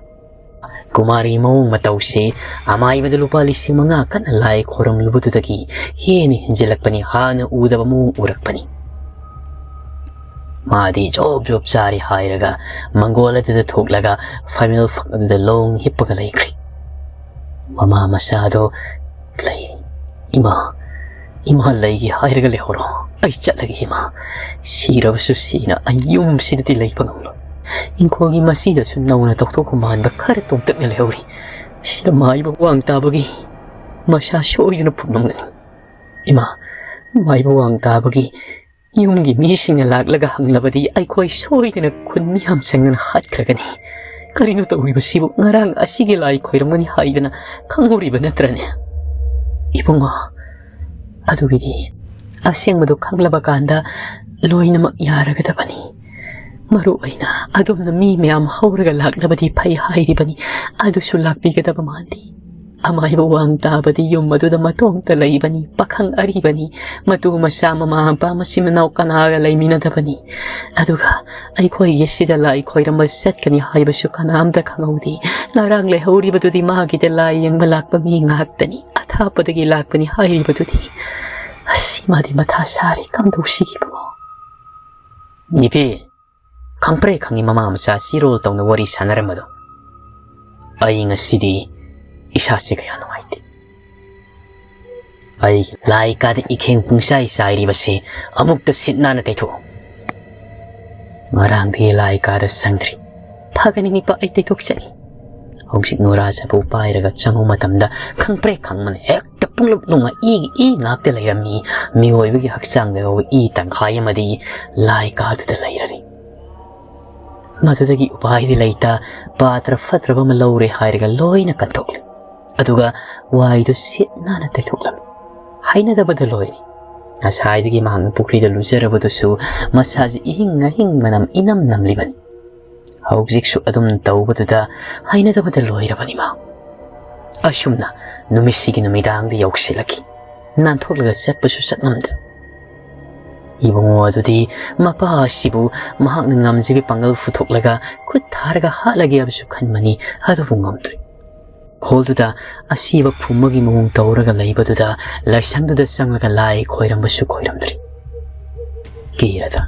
ꯀꯨꯃꯥꯔꯒꯤ ꯃꯑꯣꯡ ꯃꯇꯧꯁꯦ ꯑꯃꯥꯏꯕꯗ ꯂꯨꯄꯥ ꯂꯤꯁꯤꯡ ꯃꯉꯥ ꯀꯟꯅ ꯂꯥꯏ ꯈꯣꯏꯔꯝꯂꯨꯕꯗꯨꯗꯒꯤ ꯍꯦꯟꯅ ꯍꯦꯟꯖꯤꯜꯂꯛꯄꯅꯤ, ꯍꯥꯟꯅ ꯎꯗꯕ ꯃꯑꯣꯡ ꯎꯔꯛꯄꯅꯤ꯫ ꯃꯥꯗꯤ ꯖꯣꯞ ꯖꯣꯞ ꯆꯥꯔꯤ ꯍꯥꯏꯔꯒ ꯃꯪꯒꯣꯜ ꯑꯗꯨꯗ ꯊꯣꯛꯂꯒ ꯐꯥꯏꯃꯦꯜ ꯐꯛ ꯑꯗꯨꯗ ꯂꯣꯡ ꯍꯤꯞꯄꯒ ꯂꯩꯈ꯭ꯔꯤ꯫ ꯃꯃꯥ ꯃꯆꯥꯗꯣ ꯂꯩꯔꯤ꯫ "ꯏꯃꯥ, "ꯏꯃꯥ, ꯂꯩꯒꯦ ꯍꯥꯏꯔꯒ ꯂꯩꯍꯧꯔꯣ꯫ ꯑꯩ ꯆꯠꯂꯒꯦ ꯏꯃꯥ꯫ ꯁꯤꯔꯕꯁꯨ ꯁꯤꯅ ꯑꯩ ꯌꯨꯝꯁꯤꯗꯗꯤ ꯂꯩꯕ ꯉꯝꯂꯣꯏ꯫ ꯏꯪꯈꯣꯜꯒꯤ ꯃꯁꯤꯗꯁꯨ ꯅꯧꯅ ꯇꯧꯊꯣꯛꯄ ꯃꯥꯟꯕ ꯈꯔ ꯇꯣꯡꯇꯛꯅ ꯂꯩꯍꯧꯔꯤ꯫ ꯁꯤꯗ ꯃꯥꯏꯕ ꯋꯥꯡ ꯇꯥꯕꯒꯤ ꯃꯁꯥ ꯁꯣꯏꯗꯅ ꯐꯨꯝꯂꯝꯒꯅꯤ꯫ ꯏꯃꯥ, ꯃꯥꯏꯕ ꯋꯥꯡ ꯇꯥꯕꯒꯤ ꯌꯨꯝꯒꯤ ꯃꯤꯁꯤꯡꯅ ꯂꯥꯛꯂꯒ ꯍꯪꯂꯕꯗꯤ ꯑꯩꯈꯣꯏ ꯁꯣꯏꯗꯅ ꯈꯨꯟ ꯃꯤꯌꯥꯝ ꯆꯪꯗꯅ ꯍꯥꯠꯈ꯭ꯔꯒꯅꯤ꯫ ꯀꯔꯤꯅꯣ ꯇꯧꯔꯤꯕꯁꯤꯕꯨ? ꯉꯔꯥꯡ ꯑꯁꯤꯒꯤ ꯂꯥꯏ ꯈꯣꯏꯔꯝꯒꯅꯤ ꯍꯥꯏꯗꯅ ꯈꯪꯍꯧꯔꯤꯕ ꯅꯠꯇ꯭ꯔꯅꯦ?" "ꯏꯕꯨꯡꯉꯣ, ꯑꯗꯨꯒꯤꯗꯤ ꯑꯁꯦꯡꯕꯗꯨ ꯈꯪꯂꯕ ꯀꯥꯟꯗ ꯂꯣꯏꯅꯃꯛ ꯌꯥꯔꯒꯗꯕꯅꯤ꯫ ꯃꯔꯨ ꯑꯣꯏꯅ ꯑꯗꯣꯝꯅ ꯃꯤ ꯃꯌꯥꯝ ꯍꯧꯔꯒ ꯂꯥꯛꯂꯕꯗꯤ ꯐꯩ ꯍꯥꯏꯔꯤꯕꯅꯤ꯫ ꯑꯗꯨꯁꯨ ꯂꯥꯛꯄꯤꯒꯗꯕ ꯃꯥꯟꯗꯦ꯫ ꯑꯃꯥꯏꯕ ꯋꯥꯡ ꯇꯥꯕꯗꯤ ꯌꯨꯝ ꯑꯗꯨꯗ ꯃꯇꯣꯝꯇ ꯂꯩꯕꯅꯤ, ꯄꯥꯈꯪ ꯑꯔꯤꯕꯅꯤ, ꯃꯇꯨ ꯃꯆꯥ, ꯃꯃꯥ ꯃꯄꯥ, ꯃꯆꯤꯟ ꯃꯅꯥꯎ ꯀꯅꯥꯒ ꯂꯩꯃꯤꯟꯅꯗꯕꯅꯤ꯫ ꯑꯗꯨꯒ ꯑꯩꯈꯣꯏꯒꯤ ꯁꯤꯗ ꯂꯥꯏ ꯈꯣꯏꯔꯝꯕ ꯆꯠꯀꯅꯤ ꯍꯥꯏꯕꯁꯨ ꯀꯅꯥꯝꯇ ꯈꯪꯍꯧꯗꯦ꯫ ꯉꯔꯥꯡ ꯂꯩꯍꯧꯔꯤꯕꯗꯨꯗꯤ ꯃꯥꯒꯤꯗ ꯂꯥꯏ ꯌꯦꯡꯕ ꯂꯥꯛꯄ ꯃꯤ ꯉꯥꯛꯇꯅꯤ, ꯑꯊꯥꯞꯄꯗꯒꯤ ꯂꯥꯛꯄꯅꯤ ꯍꯥꯏꯔꯤꯕꯗꯨꯗꯤ꯫ ꯑꯁ, ꯃꯥꯗꯤ ꯃꯊꯥ ꯁꯥꯔꯦ꯫ ꯀꯝꯗꯧꯁꯤꯒꯦ ꯏꯕꯨꯡꯉꯣ?" "ꯅꯤꯄꯤ, ꯈꯪꯄ꯭ꯔꯦ ꯈꯪꯉꯤ ꯃꯃꯥ ꯃꯆꯥ ꯆꯤꯔꯣꯜ ꯇꯧꯅ ꯋꯥꯔꯤ ꯁꯥꯟꯅꯔꯝꯕꯗꯣ꯫ ꯑꯩ ꯉꯁꯤꯗꯤ ꯏꯁꯥꯁꯦ ꯀꯌꯥ ꯅꯨꯡꯉꯥꯏꯇꯦ꯫ ꯑꯩꯒꯤ ꯂꯥꯏ ꯀꯥꯗ ꯏꯈꯦꯡ ꯄꯨꯡꯆꯥꯏ ꯆꯥꯏꯔꯤꯕꯁꯦ ꯑꯃꯨꯛꯇ ꯁꯤꯠ ꯅꯥꯟꯅ ꯇꯩꯊꯣꯛꯎ꯫ ꯉꯔꯥꯡꯗꯒꯤ ꯂꯥꯏ ꯀꯥꯗ ꯆꯪꯗ꯭ꯔꯤ꯫ ꯐꯒꯅꯤ ꯅꯤꯄꯥ, ꯑꯩ ꯇꯩꯊꯣꯛꯆꯒꯦ꯫" ꯍꯧꯖꯤꯛ ꯅꯨꯔꯥ ꯆꯐꯨ ꯄꯥꯏꯔꯒ ꯆꯪꯉꯨ ꯃꯇꯝꯗ ꯈꯪꯄ꯭ꯔꯦꯛ ꯈꯪꯕꯅ ꯍꯦꯛꯇ ꯄꯨꯡꯂꯨꯞ ꯂꯨꯡꯉ ꯏꯒꯤ ꯏ ꯉꯥꯛꯇ ꯂꯩꯔꯝꯃꯤ꯫ ꯃꯤꯑꯣꯏꯕꯒꯤ ꯍꯛꯆꯥꯡꯗ ꯌꯥꯎꯕ ꯏ ꯇꯪꯈꯥꯏ ꯑꯃꯗꯤ ꯂꯥꯏ ꯀꯥꯗꯨꯗ ꯂꯩꯔꯅꯤ꯫ ꯃꯗꯨꯗꯒꯤ ꯎꯄꯥꯏꯗꯤ ꯂꯩꯇ, ꯄꯥꯇ꯭ꯔ ꯐꯠꯇ꯭ꯔꯕ ꯑꯃ ꯂꯧꯔꯦ ꯍꯥꯏꯔꯒ ꯂꯣꯏꯅ ꯀꯟꯊꯣꯛꯂꯦ꯫ ꯑꯗꯨꯒ ꯋꯥꯏꯗꯨ ꯁꯤꯠ ꯅꯥꯟꯅ ꯇꯩꯊꯣꯛꯂꯝꯃꯤ꯫ ꯍꯩꯅꯗꯕꯗ ꯂꯣꯏꯔꯦ꯫ ꯉꯁꯥꯏꯗꯒꯤ ꯃꯍꯥꯛꯅ ꯄꯨꯈ꯭ꯔꯤꯗ ꯂꯨꯖꯔꯕꯗꯨꯁꯨ ꯃꯁꯥꯁꯤ ꯏꯍꯤꯡ ꯑꯍꯤꯡ ꯃꯅꯝ ꯏꯅꯝ ꯅꯝꯂꯤꯕꯅꯤ꯫ ꯍꯧꯖꯤꯛꯁꯨ ꯑꯗꯨꯝ ꯇꯧꯕꯗꯨꯗ ꯍꯩꯅꯗꯕꯗ ꯂꯣꯏꯔꯕꯅꯤ ꯃꯍꯥꯛ꯫ ꯑꯁꯨꯝꯅ ꯅꯨꯃꯤꯠꯁꯤꯒꯤ ꯅꯨꯃꯤꯗꯥꯡꯗ ꯌꯧꯁꯤꯜꯂꯛꯈꯤ꯫ ꯅꯥꯟꯊꯣꯛꯂꯒ ꯆꯠꯄꯁꯨ ꯆꯠꯉꯝꯗ꯫ ꯏꯕꯨꯡꯉꯣ ꯑꯗꯨꯗꯤ ꯃꯄꯥ ꯑꯁꯤꯕꯨ ꯃꯍꯥꯛꯅ ꯉꯝꯖꯕꯤ ꯄꯥꯡꯒꯜ ꯄꯨꯊꯣꯛꯂꯒ ꯈꯨꯠ ꯊꯥꯔꯒ ꯍꯥꯠꯂꯒꯦ ꯍꯥꯏꯕꯁꯨ ꯈꯟꯕꯅꯤ, ꯑꯗꯨꯕꯨ ꯉꯝꯗ꯭ꯔꯦ꯫ ꯈꯣꯜꯗꯨꯗ ꯑꯁꯤꯕ ꯐꯨꯝꯕꯒꯤ ꯃꯑꯣꯡ ꯇꯧꯔꯒ ꯂꯩꯕꯗꯨꯗ ꯂꯥꯏꯁꯪꯗꯨꯗ ꯆꯪꯂꯒ ꯂꯥꯏ ꯈꯣꯏꯔꯝꯕꯁꯨ ꯈꯣꯏꯔꯝꯗ꯭ꯔꯤ꯫ ꯀꯤꯔꯗ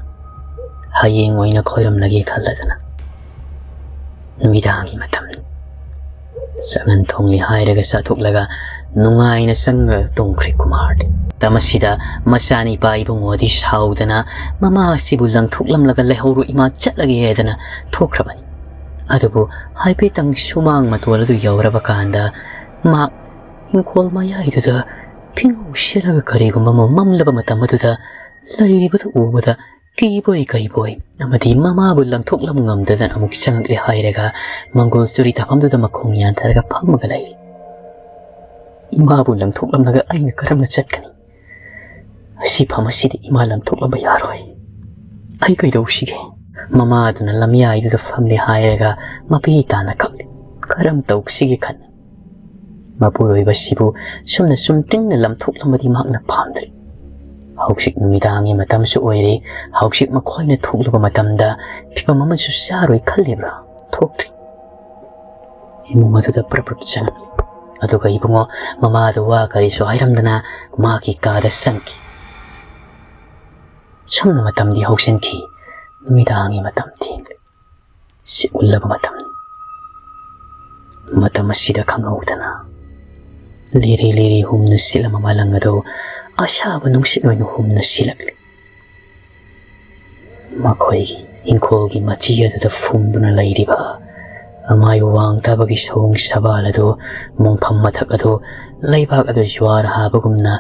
ꯍꯌꯦꯡ ꯑꯣꯏꯅ ꯈꯣꯏꯔꯝꯂꯒꯦ ꯈꯜꯂꯗꯅ ꯅꯨꯃꯤꯗꯥꯡꯒꯤ ꯃꯇꯝꯅꯤ꯫ ꯆꯉꯟ ꯊꯣꯡꯂꯤ ꯍꯥꯏꯔꯒ ꯆꯥꯊꯣꯛꯂꯒ ꯅꯨꯡꯉꯥꯏꯅ ꯆꯪꯉꯒ ꯇꯨꯝꯈ꯭ꯔꯦ ꯀꯨꯃꯥꯔꯗꯤ꯫ ꯃꯇꯝ ꯑꯁꯤꯗ ꯃꯆꯥꯅꯤꯄꯥ ꯏꯕꯨꯡꯉꯣꯗꯤ ꯁꯥꯎꯗꯅ ꯃꯃꯥ ꯑꯁꯤꯕꯨ ꯂꯪꯊꯣꯛꯂꯝꯂꯒ ꯂꯩꯍꯧꯔꯣ ꯏꯃꯥ, ꯆꯠꯂꯒꯦ ꯍꯥꯏꯗꯅ ꯊꯣꯛꯈ꯭ꯔꯕꯅꯤ꯫ ꯑꯗꯨꯕꯨ ꯍꯥꯏꯐꯦꯠꯇꯪ ꯁꯨꯃꯥꯡ ꯃꯇꯣꯜ ꯑꯗꯨ ꯌꯧꯔꯕ ꯀꯥꯟꯗ ꯃꯍꯥꯛ ꯏꯪꯈꯣꯜ ꯃꯌꯥꯏꯗꯨꯗ ꯐꯤꯡꯉꯧ ꯁꯦꯠꯂꯒ ꯀꯔꯤꯒꯨꯝꯕ ꯑꯃ ꯃꯝꯂꯕ ꯃꯇꯝ ꯑꯗꯨꯗ ꯂꯩꯔꯤꯕꯗꯨ ꯎꯕꯗ ꯀꯤꯕꯣꯏ ꯀꯩꯕꯣꯏ ꯑꯃꯗꯤ ꯃꯃꯥꯕꯨ ꯂꯪꯊꯣꯛꯂꯝ ꯉꯝꯗꯗꯅ ꯑꯃꯨꯛ ꯆꯪꯉꯛꯂꯦ ꯍꯥꯏꯔꯒ ꯃꯪꯒꯣꯜ ꯆꯨꯔꯤ ꯇꯥꯐꯝꯗꯨꯗ ꯃꯈꯣꯡ ꯌꯥꯟꯊꯔꯒ ꯐꯝꯃꯒ ꯂꯩꯔꯤ꯫ ꯏꯃꯥꯕꯨ ꯂꯪꯊꯣꯛꯂꯝꯂꯒ ꯑꯩꯅ ꯀꯔꯝꯅ ꯆꯠꯀꯅꯤ? ꯑꯁꯤ ꯐꯝ ꯑꯁꯤꯗ ꯏꯃꯥ ꯂꯪꯊꯣꯛꯂꯝꯕ ꯌꯥꯔꯣꯏ꯫ ꯑꯩ ꯀꯩꯗꯧꯁꯤꯒꯦ? ꯃꯃꯥꯗꯨꯅ ꯂꯝꯌꯥꯏꯗꯨꯗ ꯐꯝꯂꯦ ꯍꯥꯏꯔꯒ ꯃꯄꯤ ꯇꯥꯅ ꯀꯞꯂꯤ꯫ ꯀꯔꯝ ꯇꯧꯁꯤꯒꯦ ꯈꯟꯅ ꯃꯄꯨꯔꯣꯏꯕꯁꯤꯕꯨ ꯁꯨꯝꯅ ꯆꯨꯝꯇ꯭ꯔꯤꯡꯅ ꯂꯪꯊꯣꯛꯂꯝꯕꯗꯤ ꯃꯍꯥꯛꯅ ꯄꯥꯝꯗ꯭ꯔꯤ꯫ ꯍꯧꯖꯤꯛ ꯅꯨꯃꯤꯗꯥꯡꯒꯤ ꯃꯇꯝꯁꯨ ꯑꯣꯏꯔꯦ꯫ ꯍꯧꯖꯤꯛ ꯃꯈꯣꯏꯅ ꯊꯣꯛꯂꯨꯕ ꯃꯇꯝꯗ ꯐꯤꯕꯝ ꯑꯃꯁꯨ ꯆꯥꯔꯣꯏ ꯈꯜꯂꯤꯕ꯭ꯔꯥ? ꯊꯣꯛꯇ꯭ꯔꯤ꯫ ꯏꯃꯨꯡ ꯑꯗꯨꯗ ꯄ꯭ꯔꯞ ꯄ꯭ꯔꯞ ꯆꯪꯂꯛꯂꯤ꯫ ꯑꯗꯨꯒ ꯏꯕꯨꯡꯉꯣ ꯃꯃꯥꯗꯨ ꯋꯥ ꯀꯔꯤꯁꯨ ꯍꯥꯏꯔꯝꯗꯅ ꯃꯥꯒꯤ ꯀꯥꯗ ꯆꯪꯈꯤ꯫ ꯁꯨꯝꯅ ꯃꯇꯝꯗꯤ ꯍꯧꯖꯤꯟꯈꯤ꯫ ꯅꯨꯃꯤꯗꯥꯡꯒꯤ ꯃꯇꯝ ꯊꯦꯡꯂꯦ꯫ ꯁꯤꯠ ꯎꯜꯂꯕ ꯃꯇꯝꯅꯤ꯫ ꯃꯇꯝ ꯑꯁꯤꯗ ꯈꯪꯍꯧꯗꯅ ꯂꯤꯔꯤ ꯂꯤꯔꯤ ꯍꯨꯝꯅ ꯁꯤꯠꯂꯝꯕ ꯃꯂꯪ ꯑꯗꯨ ꯑꯁꯥꯕ ꯅꯨꯡꯁꯤꯠ ꯑꯣꯏꯅ ꯍꯨꯝꯅ ꯁꯤꯜꯂꯛꯂꯤ꯫ ꯃꯈꯣꯏꯒꯤ ꯏꯪꯈꯣꯜꯒꯤ ꯃꯆꯤ ꯑꯗꯨꯗ ꯐꯨꯝꯗꯨꯅ ꯂꯩꯔꯤꯕ ꯑꯃꯥꯏ ꯋꯥꯡ ꯇꯥꯕꯒꯤ ꯁꯑꯣꯡ ꯁꯕꯥꯜ ꯑꯗꯨ, ꯃꯣꯡꯐꯝ ꯃꯊꯛ ꯑꯗꯨ ꯂꯩꯕꯥꯛ ꯑꯗꯨ ꯖ꯭ꯋꯥꯔ ꯍꯥꯕꯒꯨꯝꯅ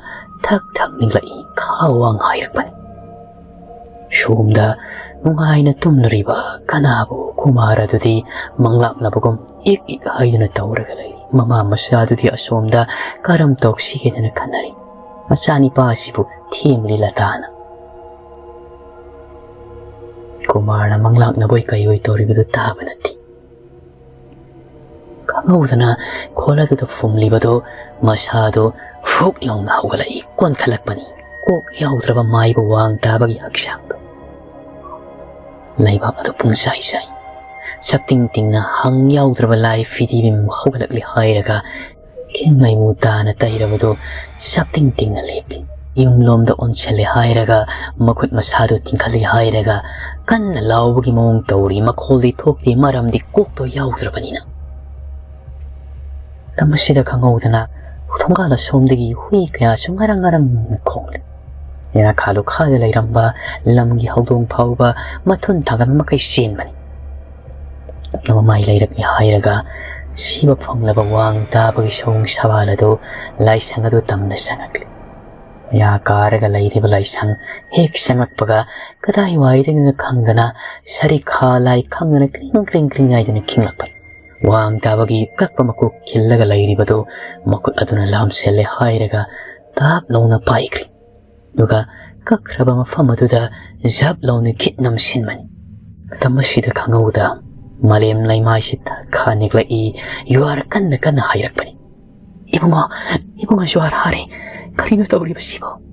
ꯊꯛ ꯊꯛ ꯅꯤꯛꯂꯛꯏ, ꯈꯥ ꯋꯥꯡ ꯍꯥꯏꯔꯛꯄꯅꯤ꯫ ꯁꯣꯝꯗ ꯅꯨꯡꯉꯥꯏꯅ ꯇꯨꯝꯂꯨꯔꯤꯕ ꯀꯅꯥꯕꯨ ꯀꯨꯃꯥꯔ ꯑꯗꯨꯗꯤ ꯃꯪꯂꯥꯛꯅꯕꯒꯨꯝ ꯏꯛ ꯏꯛ ꯍꯥꯏꯗꯨꯅ ꯇꯧꯔꯒ ꯂꯩꯔꯤ꯫ ꯃꯃꯥ ꯃꯆꯥꯗꯨꯗꯤ ꯑꯁꯣꯝꯗ ꯀꯔꯝ ꯇꯧꯁꯤꯒꯦꯗꯅ ꯈꯟꯅꯔꯤ꯫ ꯃꯆꯥꯅꯤꯄꯥ ꯑꯁꯤꯕꯨ ꯊꯦꯝꯂꯤ ꯂꯇꯥꯅ꯫ ꯀꯨꯃꯥꯔꯅ ꯃꯪꯂꯥꯛꯅꯕꯣꯏ ꯀꯩꯑꯣꯏ ꯇꯧꯔꯤꯕꯗꯨ ꯇꯥꯕ ꯅꯠꯇꯦ꯫ ꯈꯪꯍꯧꯗꯅ ꯈꯣꯜ ꯑꯗꯨꯗ ꯐꯨꯝꯂꯤꯕꯗꯨ ꯃꯁꯥꯗꯨ ꯍꯨꯛ ꯂꯥꯎꯅ ꯍꯧꯒꯠꯂꯛꯏ, ꯀꯣꯟꯈꯠꯂꯛꯄꯅꯤ꯫ ꯀꯣꯛ ꯌꯥꯎꯗ꯭ꯔꯕ ꯃꯥꯏꯕ ꯋꯥꯡ ꯇꯥꯕꯒꯤ ꯍꯛꯆꯥꯡꯗꯨ꯫ ꯂꯩꯕꯥꯛ ꯑꯗꯨ ꯄꯨꯡꯆꯥꯏ ꯆꯥꯏ꯫ ꯁꯛꯇꯤꯡ ꯇꯤꯡꯅ ꯍꯪ ꯌꯥꯎꯗ꯭ꯔꯕ ꯂꯥꯏ ꯐꯤꯗꯤꯕꯤꯝ ꯍꯧꯒꯠꯂꯛꯂꯤ ꯍꯥꯏꯔꯒ ꯈꯦꯡꯉꯩꯃꯨ ꯇꯥꯅ ꯇꯩꯔꯕꯗꯨ ꯁꯛꯇꯤꯡ ꯇꯤꯡꯅ ꯂꯦꯞꯄꯤ꯫ ꯌꯨꯝꯂꯣꯝꯗ ꯑꯣꯟꯁꯤꯜꯂꯦ ꯍꯥꯏꯔꯒ ꯃꯈꯨꯠ ꯃꯁꯥꯗꯨ ꯇꯤꯡꯈꯠꯂꯤ ꯍꯥꯏꯔꯒ ꯀꯟꯅ ꯂꯥꯎꯕꯒꯤ ꯃꯑꯣꯡ ꯇꯧꯔꯤ꯫ ꯃꯈꯣꯜꯗꯤ ꯊꯣꯛꯇꯦ, ꯃꯔꯝꯗꯤ ꯀꯣꯛꯇꯣ ꯌꯥꯎꯗ꯭ꯔꯕꯅꯤꯅ꯫ ꯃꯇꯝ ꯑꯁꯤꯗ ꯈꯪꯍꯧꯗꯅ ꯊꯣꯡꯒꯥꯜ ꯑꯁꯣꯝꯗꯒꯤ ꯍꯨꯏ ꯀꯌꯥꯁꯨ ꯉꯔꯪ ꯉꯔꯪꯅ ꯈꯣꯡꯂꯦ꯫ ꯌꯦꯅꯈꯥ ꯂꯨꯈꯥꯗ ꯂꯩꯔꯝꯕ ꯂꯝꯒꯤ ꯍꯧꯗꯣꯡ ꯐꯥꯎꯕ ꯃꯊꯨꯟ ꯊꯥꯡꯒꯠ ꯃꯈꯩ ꯆꯦꯟꯕꯅꯤ꯫ ꯇꯞꯅ ꯃꯃꯥꯏ ꯂꯩꯔꯛꯂꯦ ꯍꯥꯏꯔꯒ ꯁꯤꯕ ꯐꯪꯂꯕ ꯋꯥꯡ ꯇꯥꯕꯒꯤ ꯁꯑꯣꯡ ꯁꯋꯥꯜ ꯑꯗꯨ ꯂꯥꯏꯁꯪ ꯑꯗꯨ ꯇꯝꯅ ꯆꯪꯉꯛꯂꯤ꯫ ꯃꯌꯥ ꯀꯥꯔꯒ ꯂꯩꯔꯤꯕ ꯂꯥꯏꯁꯪ ꯍꯦꯛ ꯆꯪꯉꯛꯄꯒ ꯀꯗꯥꯏꯋꯥꯏꯗꯒꯤꯅꯣ ꯈꯪꯗꯅ ꯁꯔꯤꯈꯥ ꯂꯥꯏ ꯈꯪꯗꯅ ꯀ꯭ꯔꯤꯡ ꯀ꯭ꯔꯤꯡ ꯀ꯭ꯔꯤꯡ ꯍꯥꯏꯗꯨꯅ ꯈꯤꯡꯂꯛꯄꯅꯤ꯫ ꯋꯥꯡ ꯇꯥꯕꯒꯤ ꯀꯛꯄ ꯃꯀꯣꯛ ꯈꯤꯜꯂꯒ ꯂꯩꯔꯤꯕꯗꯨ ꯃꯈꯨꯠ ꯑꯗꯨꯅ ꯂꯥꯝꯁꯤꯜꯂꯦ ꯍꯥꯏꯔꯒ ꯇꯥꯞ ꯂꯥꯎꯅ ꯄꯥꯏꯈ꯭ꯔꯦ꯫ ꯑꯗꯨꯒ ꯀꯛꯈ꯭ꯔꯕ ꯃꯐꯝ ꯑꯗꯨꯗ ꯖꯞ ꯂꯥꯎꯅ ꯈꯤꯠ ꯅꯝꯁꯤꯟꯕꯅꯤ꯫ ꯃꯇꯝ ꯑꯁꯤꯗ ꯈꯪꯍꯧꯗ ꯃꯥꯂꯦꯝ ꯂꯩꯃꯥꯏꯁꯤ ꯊꯛ ꯈꯥ ꯅꯤꯛꯂꯛꯏ, ꯌꯨꯍꯥꯔ ꯀꯟꯅ ꯀꯟꯅ ꯍꯥꯏꯔꯛꯄꯅꯤ꯫ "ꯏꯕꯨꯡꯉꯣ, ꯏꯕꯨꯡꯉꯣ, ꯌꯨꯍꯥꯔ ꯍꯥꯔꯦ꯫ ꯀꯔꯤꯅꯣ ꯇꯧꯔꯤꯕꯁꯤꯕꯣ?"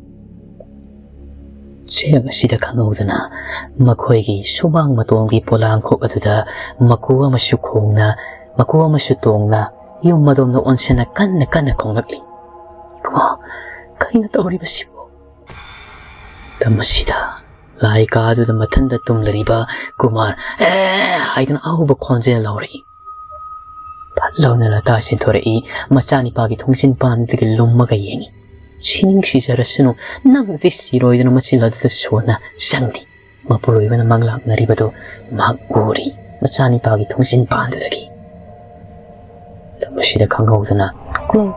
ꯆꯩꯔꯛ ꯑꯁꯤꯗ ꯈꯪꯍꯧꯗꯅ ꯃꯈꯣꯏꯒꯤ ꯁꯨꯃꯥꯡ ꯃꯇꯣꯟꯒꯤ ꯄꯣꯂꯥꯡꯈꯣꯛ ꯑꯗꯨꯗ ꯃꯀꯨ ꯑꯃꯁꯨ ꯈꯣꯡꯅ, ꯃꯀꯨ ꯑꯃꯁꯨ ꯇꯣꯡꯅ ꯌꯨꯝ ꯑꯗꯣꯝꯗ ꯑꯣꯟꯁꯤꯟꯅ ꯀꯟꯅ ꯀꯟꯅ ꯈꯣꯡꯂꯛꯂꯤ꯫ "ꯏꯕꯨꯡꯉꯣ, ꯀꯔꯤꯅꯣ ꯇꯧꯔꯤꯕꯁꯤꯕꯣ?" ꯃꯇꯝ ꯑꯁꯤꯗ ꯂꯥꯏ ꯀꯥꯗꯨꯗ ꯃꯊꯟꯗ ꯇꯨꯝꯂꯔꯤꯕ ꯀꯨꯃꯥꯔ "ꯑꯦ" ꯍꯥꯏꯗꯨꯅ ꯑꯍꯧꯕ ꯈꯣꯟꯖꯦꯜ ꯍꯧꯔꯛꯏ꯫ ꯐꯠ ꯂꯥꯎꯅ ꯂꯇꯥ ꯆꯦꯟꯊꯣꯔꯛꯏ, ꯃꯆꯥꯅꯤꯄꯥꯒꯤ ꯊꯣꯡꯖꯤꯟ ꯄꯥꯟꯗꯒꯤ ꯂꯨꯝꯃꯒ ꯌꯦꯡꯉꯤ꯫ "ꯁꯤꯅꯤꯡ ꯁꯤꯖꯔꯁꯅꯨ, ꯅꯪꯅꯗꯤ ꯁꯤꯔꯣꯏꯗꯅ ꯃꯆꯤꯜ ꯑꯗꯨꯗ ꯁꯣꯟꯅ ꯆꯪꯗꯦ꯫" ꯃꯄꯨꯔꯣꯏꯕꯅ ꯃꯪꯂꯥꯛꯅꯔꯤꯕꯗꯨ ꯃꯍꯥꯛ ꯎꯔꯤ, ꯃꯆꯥꯅꯤꯄꯥꯒꯤ ꯊꯣꯡꯖꯤꯟ ꯄꯥꯟꯗꯨꯗꯒꯤ꯫ ꯃꯇꯝ ꯑꯁꯤꯗ ꯈꯪꯍꯧꯗꯅ "ꯀ꯭ꯔꯣꯛ,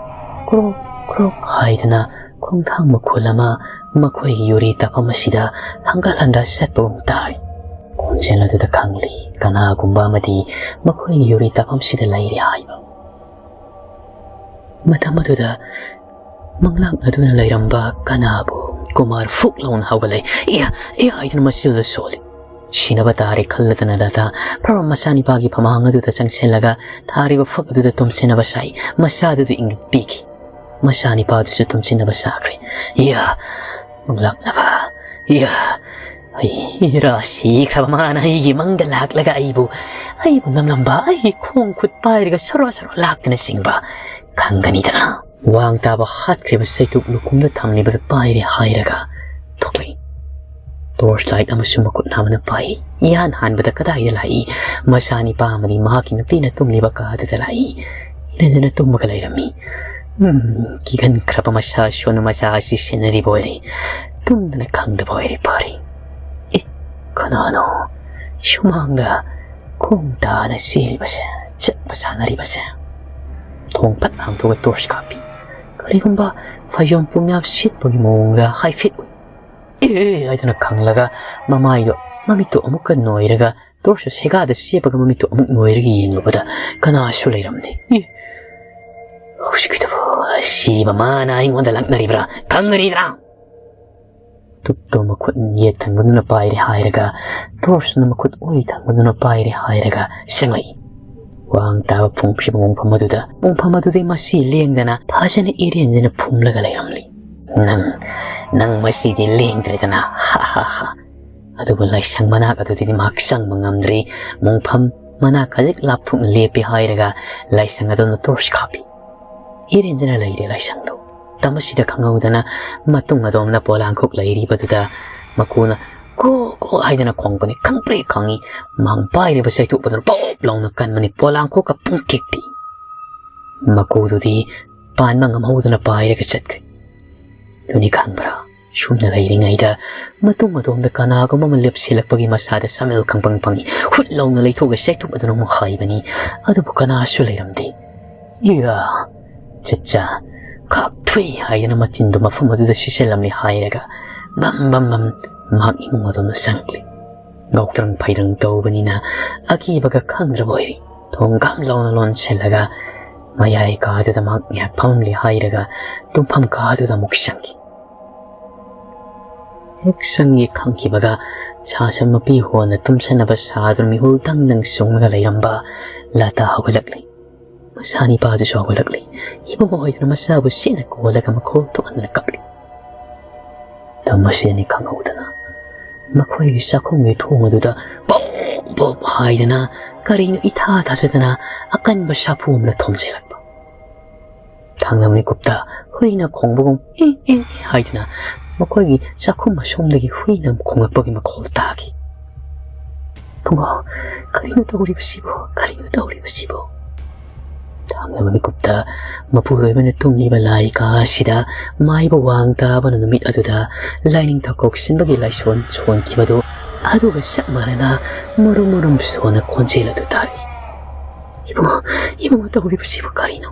ꯀ꯭ꯔꯣꯛ, ꯀ꯭ꯔꯣꯛ" ꯍꯥꯏꯗꯅ ꯈꯣꯡꯊꯥꯡ ꯃꯈꯣꯜ ꯑꯃ ꯃꯈꯣꯏꯒꯤ ꯌꯨꯔꯤ ꯇꯥꯐꯝ ꯑꯁꯤꯗ ꯍꯪꯒꯠ ꯍꯟꯗ ꯆꯠꯄꯒꯨꯝ ꯇꯥꯔꯤ꯫ ꯈꯣꯟꯖꯦꯜ ꯑꯗꯨꯗ ꯈꯪꯂꯤ, ꯀꯅꯥꯒꯨꯝꯕ ꯑꯃꯗꯤ ꯃꯈꯣꯏꯒꯤ ꯌꯨꯔꯤ ꯇꯥꯐꯝꯁꯤꯗ ꯂꯩꯔꯤ ꯍꯥꯏꯕ꯫ ꯃꯇꯝ ꯑꯗꯨꯗ ꯃꯪꯂꯥꯛꯅꯗꯨꯅ ꯂꯩꯔꯝꯕ ꯀꯅꯥꯕꯨ ꯀꯨꯃꯥꯔ ꯐꯨꯛ ꯂꯥꯎꯅ ꯍꯧꯒꯠꯂꯛꯏ꯫ "ꯏꯌꯥ, ꯏꯌꯥ" ꯍꯥꯏꯗꯨꯅ ꯃꯆꯤꯜꯗ ꯁꯣꯜꯂꯤ꯫ ꯁꯤꯅꯕ ꯇꯥꯔꯦ ꯈꯜꯂꯗꯅ ꯂꯇꯥ ꯐꯔꯣ ꯃꯆꯥꯅꯤꯄꯥꯒꯤ ꯐꯃꯥꯡ ꯑꯗꯨꯗ ꯆꯪꯁꯤꯜꯂꯒ ꯊꯥꯔꯤꯕ ꯐꯛ ꯑꯗꯨꯗ ꯇꯨꯝꯁꯤꯟꯅꯕ ꯁꯥꯏ꯫ ꯃꯆꯥꯗꯨꯗ ꯏꯪꯒꯤꯠ ꯄꯤꯈꯤ꯫ ꯃꯆꯥꯅꯤꯄꯥꯗꯨꯁꯨ ꯇꯨꯝꯁꯤꯟꯅꯕ ꯁꯥꯈ꯭ꯔꯦ꯫ "ꯏꯌꯥ, ꯃꯪꯂꯥꯛꯅꯕ, ꯏꯌꯥ, ꯑꯩ ꯔꯥ ꯁꯤꯈ꯭ꯔꯕ ꯃꯥꯅ ꯑꯩꯒꯤ ꯃꯪꯗ ꯂꯥꯛꯂꯒ ꯑꯩꯕꯨ, ꯑꯩꯕꯨ ꯅꯝꯂꯝꯕ, ꯑꯩꯒꯤ ꯈꯣꯡ ꯈꯨꯠ ꯄꯥꯏꯔꯒ ꯁꯣꯔꯣ ꯁꯣꯔꯣ ꯂꯥꯛꯇꯅ ꯆꯤꯡꯕ ꯈꯪꯒꯅꯤꯗꯅ꯫ ꯋꯥꯡ ꯇꯥꯕ ꯍꯥꯠꯈ꯭ꯔꯤꯕ ꯆꯩꯇꯨꯞ ꯂꯨꯈꯣꯡꯗ ꯊꯝꯂꯤꯕꯗꯨ ꯄꯥꯏꯔꯦ" ꯍꯥꯏꯔꯒ ꯊꯣꯛꯂꯛꯏ꯫ ꯇꯣꯔꯆ ꯂꯥꯏꯠ ꯑꯃꯁꯨ ꯃꯈꯨꯠ ꯅꯥꯝꯃꯅ ꯄꯥꯏꯔꯤ꯫ ꯏꯍꯥꯟ ꯍꯥꯟꯕꯗ ꯀꯗꯥꯏꯗ ꯂꯥꯛꯏ? ꯃꯆꯥꯅꯤꯄꯥ ꯑꯃꯗꯤ ꯃꯍꯥꯛꯀꯤ ꯅꯨꯄꯤꯅ ꯇꯨꯝꯂꯤꯕ ꯀꯥꯗꯨꯗ ꯂꯥꯛꯏ꯫ ꯅꯦꯅꯦꯅ ꯇꯨꯝꯃꯒ ꯂꯩꯔꯝꯃꯤ꯫ ꯎꯝ, ꯀꯤꯒꯟꯈ꯭ꯔꯕ ꯃꯁꯥ ꯁꯣꯟꯕ ꯃꯆꯥ ꯑꯁꯤ ꯁꯦꯟꯅꯔꯤꯕ ꯑꯣꯏꯔꯦ꯫ ꯇꯨꯝꯗꯅ ꯈꯪꯗꯕ ꯑꯣꯏꯔꯦ ꯐꯔꯦ꯫ ꯑꯦ, ꯀꯅꯥꯅꯣ? ꯁꯨꯃꯥꯡꯗ ꯈꯣꯡ ꯇꯥꯅ ꯆꯦꯜꯂꯤꯕꯁꯦ, ꯆꯠꯄ ꯁꯥꯟꯅꯔꯤꯕꯁꯦ꯫ ꯊꯣꯡ ꯐꯠ ꯍꯥꯡꯗꯣꯛꯑꯒ ꯇꯣꯔꯆ ꯀꯥꯞꯄꯤ꯫ ꯀꯔꯤꯒꯨꯝꯕ ꯐꯩꯖꯣꯝ ꯄꯨꯝꯌꯥꯞ ꯁꯦꯠꯄꯒꯤ ꯃꯑꯣꯡꯗ ꯍꯥꯏꯐꯦꯠ ꯎꯏ꯫ ꯑꯦ ꯍꯥꯏꯗꯅ ꯈꯪꯂꯒ ꯃꯃꯥꯏꯗꯣ, ꯃꯃꯤꯠꯇꯣ ꯑꯃꯨꯛꯀ ꯅꯣꯏꯔꯒ ꯇꯣꯔꯆ ꯁꯦꯒꯥꯗ ꯆꯦꯞꯄꯒ ꯃꯃꯤꯠꯇꯣ ꯑꯃꯨꯛ ꯅꯣꯏꯔꯒ ꯌꯦꯡꯂꯨꯕꯗ ꯀꯅꯥꯁꯨ ꯂꯩꯔꯝꯗꯦ꯫ ꯑꯦ, ꯍꯧꯖꯤꯛꯀꯤꯗꯨꯕꯨ ꯑꯁꯤꯕ ꯃꯥꯅ ꯑꯩꯉꯣꯟꯗ ꯂꯛꯅꯔꯤꯕ꯭ꯔꯥ? ꯈꯪꯒꯅꯤꯗ꯭ꯔꯥ? ꯇꯨꯞꯇꯣ ꯃꯈꯨꯠ ꯌꯦꯠ ꯊꯪꯕꯗꯨꯅ ꯄꯥꯏꯔꯦ ꯍꯥꯏꯔꯒ ꯇꯣꯔꯆꯅ ꯃꯈꯨꯠ ꯑꯣꯏ ꯊꯪꯕꯗꯨꯅ ꯄꯥꯏꯔꯦ ꯍꯥꯏꯔꯒ ꯆꯪꯂꯛꯏ꯫ ꯋꯥꯡ ꯇꯥꯕ ꯐꯨꯝꯈ꯭ꯔꯤꯕ ꯃꯣꯡꯐꯝ ꯑꯗꯨꯗ, ꯃꯣꯡꯐꯝ ꯑꯗꯨꯗꯩ ꯃꯁꯤ ꯂꯦꯡꯗꯅ ꯐꯖꯅ ꯏꯔꯦꯟꯖꯅ ꯐꯨꯝꯂꯒ ꯂꯩꯔꯝꯂꯤ꯫ "ꯅꯪ, ꯅꯪ ꯃꯁꯤꯗꯤ ꯂꯦꯡꯗ꯭ꯔꯦꯗꯅ, ꯍꯥ ꯍꯥ ꯍꯥ"꯫ ꯑꯗꯨꯕꯨ ꯂꯥꯏꯁꯪ ꯃꯅꯥꯛ ꯑꯗꯨꯗꯗꯤ ꯃꯍꯥꯛ ꯆꯪꯕ ꯉꯝꯗ꯭ꯔꯦ꯫ ꯃꯣꯡꯐꯝ ꯃꯅꯥꯛ ꯈꯖꯤꯛ ꯂꯥꯞꯊꯣꯛꯅ ꯂꯦꯞꯄꯤ ꯍꯥꯏꯔꯒ ꯂꯥꯏꯁꯪ ꯑꯗꯣꯝꯗ ꯇꯣꯔꯆ ꯀꯥꯞꯄꯤ꯫ ꯏꯔꯦꯟꯖꯅ ꯂꯩꯔꯦ ꯂꯥꯏꯁꯪꯗꯣ꯫ ꯃꯇꯝ ꯑꯁꯤꯗ ꯈꯪꯍꯧꯗꯅ ꯃꯇꯨꯡ ꯑꯗꯣꯝꯗ ꯄꯣꯂꯥꯡꯈꯣꯛ ꯂꯩꯔꯤꯕꯗꯨꯗ ꯃꯀꯨꯅ "ꯀꯣ ꯀꯣ" ꯍꯥꯏꯗꯅ ꯈꯣꯡꯕꯅꯤ꯫ ꯈꯪꯄ꯭ꯔꯦ ꯈꯪꯉꯤ꯫ ꯃꯍꯥꯛ ꯄꯥꯏꯔꯤꯕ ꯆꯩꯇꯨꯞ ꯑꯗꯨꯅ ꯄꯣꯞ ꯂꯥꯎꯅ ꯀꯟꯕꯅꯤ꯫ ꯄꯣꯂꯥꯡꯈꯣꯛꯀ ꯄꯨꯡꯀꯤꯛꯇꯤ꯫ ꯃꯀꯨꯗꯨꯗꯤ ꯄꯥꯟꯕ ꯉꯝꯍꯧꯗꯅ ꯄꯥꯏꯔꯒ ꯆꯠꯈ꯭ꯔꯦ꯫ ꯑꯗꯨꯅꯤ ꯈꯪꯕ꯭ꯔꯥ? ꯁꯨꯝꯅ ꯂꯩꯔꯤꯉꯩꯗ ꯃꯇꯨꯡ ꯑꯗꯣꯝꯗ ꯀꯅꯥꯒꯨꯝꯕ ꯑꯃ ꯂꯦꯞꯁꯤꯜꯂꯛꯄꯒꯤ ꯃꯁꯥꯗ ꯁꯝꯃꯦꯜ ꯈꯪꯄꯪ ꯐꯪꯉꯤ꯫ ꯍꯨꯠ ꯂꯥꯎꯅ ꯂꯩꯊꯣꯛꯑꯒ ꯆꯩꯇꯨꯞ ꯑꯗꯨꯅ ꯑꯃꯨꯛ ꯍꯥꯏꯕꯅꯤ꯫ ꯑꯗꯨꯕꯨ ꯀꯅꯥꯁꯨ ꯂꯩꯔꯝꯗꯦ꯫ "ꯏꯌꯥ! ꯆꯠꯆꯥ! ꯈꯥꯞꯊꯨꯏ!" ꯍꯥꯏꯗꯅ ꯃꯆꯤꯟꯗꯨ ꯃꯐꯝ ꯑꯗꯨꯗ ꯁꯤꯠꯆꯜꯂꯝꯂꯦ ꯍꯥꯏꯔꯒ ꯕꯝ ꯕꯝ ꯕꯝ ꯃꯍꯥꯛ ꯏꯃꯨꯡ ꯑꯗꯣꯝꯗ ꯆꯪꯂꯛꯂꯦ꯫ ꯉꯥꯎꯇ꯭ꯔꯪ ꯐꯩꯗ꯭ꯔꯪ ꯇꯧꯕꯅꯤꯅ ꯑꯀꯤꯕꯒ ꯈꯪꯗ꯭ꯔꯕ ꯑꯣꯏꯔꯦ꯫ ꯊꯣꯡ ꯒꯝ ꯂꯥꯎꯅ ꯂꯣꯟꯁꯤꯜꯂꯒ ꯃꯌꯥꯏ ꯀꯥꯗꯨꯗ ꯃꯍꯥꯛ ꯉꯥꯏꯍꯥꯛ ꯐꯝꯂꯦ ꯍꯥꯏꯔꯒ ꯇꯨꯝꯐꯝ ꯀꯥꯗꯨꯗ ꯑꯃꯨꯛ ꯆꯪꯈꯤ꯫ ꯍꯦꯛ ꯆꯪꯒꯦ ꯈꯪꯈꯤꯕꯒ ꯁꯥꯁꯟ ꯃꯄꯤ ꯍꯣꯟꯅ ꯇꯨꯝꯁꯟꯅꯕ ꯁꯥꯗꯨꯅ ꯃꯤꯍꯨꯜ ꯗꯪ ꯗꯪ ꯆꯣꯡꯂꯒ ꯂꯩꯔꯝꯕ ꯂꯇꯥ ꯍꯧꯒꯠꯂꯛꯂꯤ꯫ ꯃꯆꯥꯅꯤꯄꯥꯗꯨꯁꯨ ꯍꯧꯒꯠꯂꯛꯂꯤ꯫ ꯏꯕꯨꯡꯉꯣ ꯍꯣꯏꯗꯨꯅ ꯃꯆꯥꯕꯨ ꯆꯦꯠꯅ ꯀꯣꯜꯂꯒ ꯃꯈꯣꯜ ꯊꯣꯛꯍꯟꯗꯅ ꯀꯞꯂꯤ꯫ ꯃꯇꯝ ꯑꯁꯤꯗꯅꯤ ꯈꯪꯍꯧꯗꯅ ꯃꯈꯣꯏꯒꯤ ꯆꯥꯛꯈꯨꯝꯒꯤ ꯊꯣꯡ ꯑꯗꯨꯗ ꯄꯣꯞ ꯄꯣꯞ ꯍꯥꯏꯗꯅ, ꯀꯔꯤꯅꯣ ꯏꯊꯥ ꯊꯥꯖꯗꯅ ꯑꯀꯟꯕ ꯁꯥꯐꯨ ꯑꯃꯅ ꯊꯣꯝꯖꯤꯜꯂꯛꯄ꯫ ꯊꯪꯅꯕ ꯃꯤꯀꯨꯞꯇ ꯍꯨꯏꯅ ꯈꯣꯡꯕꯒꯨꯝ "ꯑꯦ, ꯑꯦ, ꯑꯦ" ꯍꯥꯏꯗꯨꯅ ꯃꯈꯣꯏꯒꯤ ꯆꯥꯛꯈꯨꯝ ꯑꯁꯣꯝꯗꯒꯤ ꯍꯨꯏꯅ ꯈꯣꯡꯂꯛꯄꯒꯤ ꯃꯈꯣꯜ ꯇꯥꯈꯤ꯫ "ꯏꯕꯨꯡꯉꯣ, ꯀꯔꯤꯅꯣ ꯇꯧꯔꯤꯕꯁꯤꯕꯣ? ꯀꯔꯤꯅꯣ ꯇꯧꯔꯤꯕꯁꯤꯕꯣ?" ꯊꯥꯡꯗꯕ ꯃꯤꯀꯨꯞꯇ ꯃꯄꯨꯔꯣꯏꯕꯅ ꯇꯨꯝꯂꯤꯕ ꯂꯥꯏ ꯀꯥ ꯑꯁꯤꯗ ꯃꯥꯏꯕ ꯋꯥꯡ ꯇꯥꯕꯅ ꯅꯨꯃꯤꯠ ꯑꯗꯨꯗ ꯂꯥꯏꯅꯤꯡꯊꯧ ꯀꯧꯁꯤꯟꯕꯒꯤ ꯂꯥꯏꯁꯣꯟ ꯁꯣꯟꯈꯤꯕꯗꯨ ꯑꯗꯨꯒ ꯆꯞ ꯃꯥꯟꯅꯅ ꯃꯔꯨꯝ ꯃꯔꯨꯝ ꯁꯣꯟꯅ ꯈꯣꯟꯖꯦꯜ ꯑꯗꯨ ꯇꯥꯔꯛꯏ꯫ "ꯏꯕꯨꯡꯉꯣ, ꯏꯕꯨꯡꯉꯣ, ꯇꯧꯔꯤꯕꯁꯤꯕꯨ ꯀꯔꯤꯅꯣ?"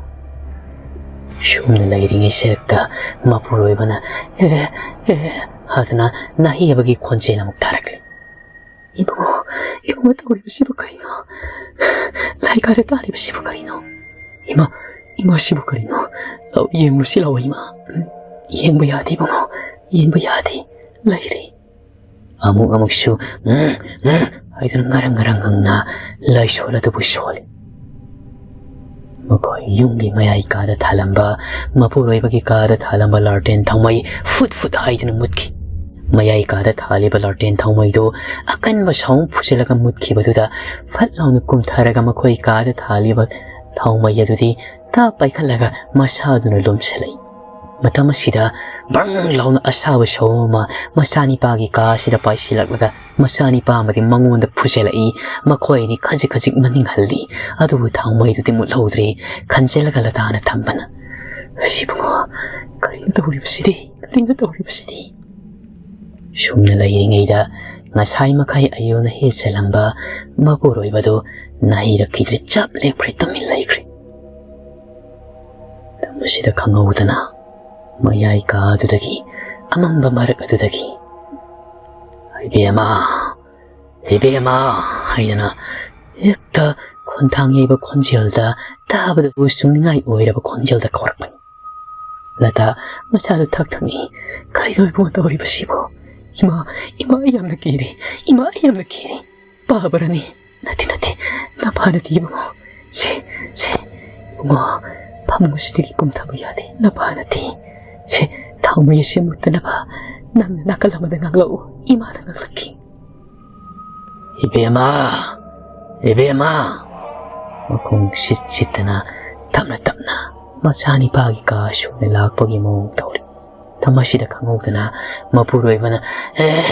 ꯁꯨꯝꯅ ꯂꯩꯔꯤꯉꯩ ꯁꯔꯛꯇ ꯃꯄꯨꯔꯣꯏꯕꯅ "ꯑꯦ, ꯑꯦ" ꯍꯥꯏꯗꯅ ꯅꯥꯍꯦꯕꯒꯤ ꯈꯣꯟꯖꯦꯜ ꯑꯃꯨꯛ ꯇꯥꯔꯛꯂꯤ꯫ "ꯏꯕꯨꯡꯉꯣ, ꯏꯕꯨꯡꯉꯣ, ꯇꯧꯔꯤꯕꯁꯤꯕꯨ ꯀꯔꯤꯅꯣ? ꯂꯥꯏ ꯀꯥꯗ ꯇꯥꯔꯤꯕꯁꯤꯕꯨ ꯀꯔꯤꯅꯣ? ꯏꯃꯥ, ꯏꯃꯥꯁꯤꯕꯨ ꯀꯔꯤꯅꯣ? ꯂꯥꯎ, ꯌꯦꯡꯂꯨꯁꯤ ꯂꯥꯎ, ꯏꯃꯥ꯫ ꯎꯝ, ꯌꯦꯡꯕ ꯌꯥꯗꯦ ꯏꯕꯨꯡꯉꯣ, ꯌꯦꯡꯕ ꯌꯥꯗꯦ꯫ ꯂꯩꯔꯤ꯫" ꯑꯃꯨꯛ ꯑꯃꯨꯛꯁꯨ "ꯎꯝ, ꯎꯝ" ꯍꯥꯏꯗꯨꯅ ꯉꯔꯪ ꯉꯔꯪ ꯉꯪꯅ ꯂꯥꯏꯁꯣꯜ ꯑꯗꯨꯕꯨ ꯁꯣꯜꯂꯤ꯫ ꯃꯈꯣꯏ ꯌꯨꯝꯒꯤ ꯃꯌꯥꯏ ꯀꯥꯗ ꯊꯥꯜꯂꯝꯕ, ꯃꯄꯨꯔꯣꯏꯕꯒꯤ ꯀꯥꯗ ꯊꯥꯜꯂꯝꯕ ꯂꯥꯔꯇꯦꯟ ꯊꯥꯎꯃꯩ ꯐꯨꯠ ꯐꯨꯠ ꯍꯥꯏꯗꯨꯅ ꯃꯨꯠꯈꯤ꯫ ꯃꯌꯥꯏ ꯀꯥꯗ ꯊꯥꯜꯂꯤꯕ ꯂꯥꯔꯇꯦꯟ ꯊꯥꯎꯃꯩꯗꯨ ꯑꯀꯟꯕ ꯁꯥꯎꯟ ꯐꯨꯖꯤꯜꯂꯒ ꯃꯨꯠꯈꯤꯕꯗꯨꯗ ꯐꯠ ꯂꯥꯎꯅ ꯀꯨꯝꯊꯔꯒ ꯃꯈꯣꯏ ꯀꯥꯗ ꯊꯥꯜꯂꯤꯕ ꯊꯥꯎꯃꯩ ꯑꯗꯨꯗꯤ ꯇꯥ ꯄꯥꯏꯈꯠꯂꯒ ꯃꯁꯥꯗꯨꯅ ꯂꯨꯝꯁꯤꯜꯂꯛꯏ꯫ ꯃꯇꯝ ꯑꯁꯤꯗ ꯕ꯭ꯔꯪ ꯂꯥꯎꯅ ꯑꯁꯥꯕ ꯁꯥꯎꯟ ꯑꯃ ꯃꯆꯥꯅꯤꯄꯥꯒꯤ ꯀꯥ ꯑꯁꯤꯗ ꯄꯥꯏꯁꯤꯜꯂꯛꯂꯒ ꯃꯆꯥꯅꯤꯄꯥ ꯑꯃꯗꯤ ꯃꯉꯣꯟꯗ ꯐꯨꯖꯜꯂꯛꯏ꯫ ꯃꯈꯣꯏ ꯑꯅꯤ ꯈꯖꯤꯛ ꯈꯖꯤꯛ ꯃꯅꯤꯡ ꯍꯜꯂꯤ꯫ ꯑꯗꯨꯕꯨ ꯊꯥꯎꯃꯩꯗꯨꯗꯤ ꯃꯨꯠꯍꯧꯗ꯭ꯔꯦ꯫ ꯈꯟꯖꯤꯜꯂꯒ ꯂꯇꯥꯅ ꯊꯝꯕꯅ, "ꯁꯤꯕꯨꯡꯉꯣ, ꯀꯔꯤꯅꯣ ꯇꯧꯔꯤꯕꯁꯤꯗꯤ? ꯀꯔꯤꯅꯣ ꯇꯧꯔꯤꯕꯁꯤꯗꯤ?" ꯁꯨꯝꯅ ꯂꯩꯔꯤꯉꯩꯗ ꯉꯁꯥꯏ ꯃꯈꯩ ꯑꯌꯨꯅ ꯍꯦꯛꯆꯜꯂꯝꯕ ꯃꯄꯨꯔꯣꯏꯕꯗꯨ ꯅꯥꯍꯩꯔꯛꯈꯤꯗ꯭ꯔꯦ, ꯆꯞ ꯂꯦꯞꯈ꯭ꯔꯦ, ꯇꯨꯃꯤꯟ ꯂꯩꯈ꯭ꯔꯦ꯫ ꯃꯁꯤꯗ ꯈꯪꯍꯧꯗꯅ ꯃꯌꯥꯏ ꯀꯥ ꯑꯗꯨꯗꯒꯤ, ꯑꯃꯝꯕ ꯃꯔꯛ ꯑꯗꯨꯗꯒꯤ, "ꯏꯕꯦꯝꯃ, ꯏꯕꯦꯝꯃ" ꯍꯥꯏꯗꯅ ꯍꯦꯛꯇ ꯈꯣꯟꯊꯥꯡ ꯌꯩꯕ ꯈꯣꯟꯖꯦꯜꯗ, ꯇꯥꯕꯗꯕꯨ ꯁꯨꯝꯅꯤꯡꯉꯥꯏ ꯑꯣꯏꯔꯕ ꯈꯣꯟꯖꯦꯜꯗ ꯀꯧꯔꯛꯄꯅꯤ꯫ ꯂꯇꯥ ꯃꯁꯥꯗꯨ ꯊꯛ ꯊꯛ ꯅꯤꯛꯏ꯫ "ꯀꯔꯤꯅꯣ ꯏꯕꯨꯡꯉꯣ ꯇꯧꯔꯤꯕꯁꯤꯕꯣ? ꯏꯃꯥ, ꯏꯃꯥ, ꯑꯩ ꯌꯥꯝꯅ ꯀꯤꯔꯦ꯫ ꯏꯃꯥ, ꯑꯩ ꯌꯥꯝꯅ ꯀꯤꯔꯦ꯫ ꯄꯥꯕꯔꯅꯤ?" "ꯅꯠꯇꯦ, ꯅꯠꯇꯦ, ꯅꯄꯥ ꯅꯠꯇꯦ ꯏꯕꯨꯡꯉꯣ꯫ ꯁꯦ, ꯁꯦ, ꯏꯕꯨꯡꯉꯣ, ꯐꯃꯨꯡ ꯑꯁꯤꯗꯒꯤ ꯀꯨꯝꯊꯕ ꯌꯥꯗꯦ꯫ ꯅꯄꯥ ꯅꯠꯇꯦ꯫ ꯁꯦ, ꯊꯥꯎꯃꯩ ꯑꯁꯤ ꯃꯨꯠꯇꯅꯕ ꯅꯪꯅ ꯅꯥꯀꯜ ꯑꯃꯗ ꯉꯥꯡꯂꯛꯎ꯫" ꯏꯃꯥꯅ ꯉꯥꯡꯂꯛꯈꯤ꯫ "ꯏꯕꯦꯝꯃ, ꯏꯕꯦꯝꯃ!" ꯃꯈꯣꯡ ꯁꯤꯠ ꯁꯤꯠꯇꯅ ꯇꯞꯅ ꯇꯞꯅ ꯃꯆꯥꯅꯤꯄꯥꯒꯤ ꯀꯥ ꯁꯨꯅ ꯂꯥꯛꯄꯒꯤ ꯃꯑꯣꯡ ꯇꯧꯔꯤ꯫ ꯃꯁꯤꯗ ꯈꯪꯍꯧꯗꯅ ꯃꯄꯨꯔꯣꯏꯕꯅ "ꯑꯦ,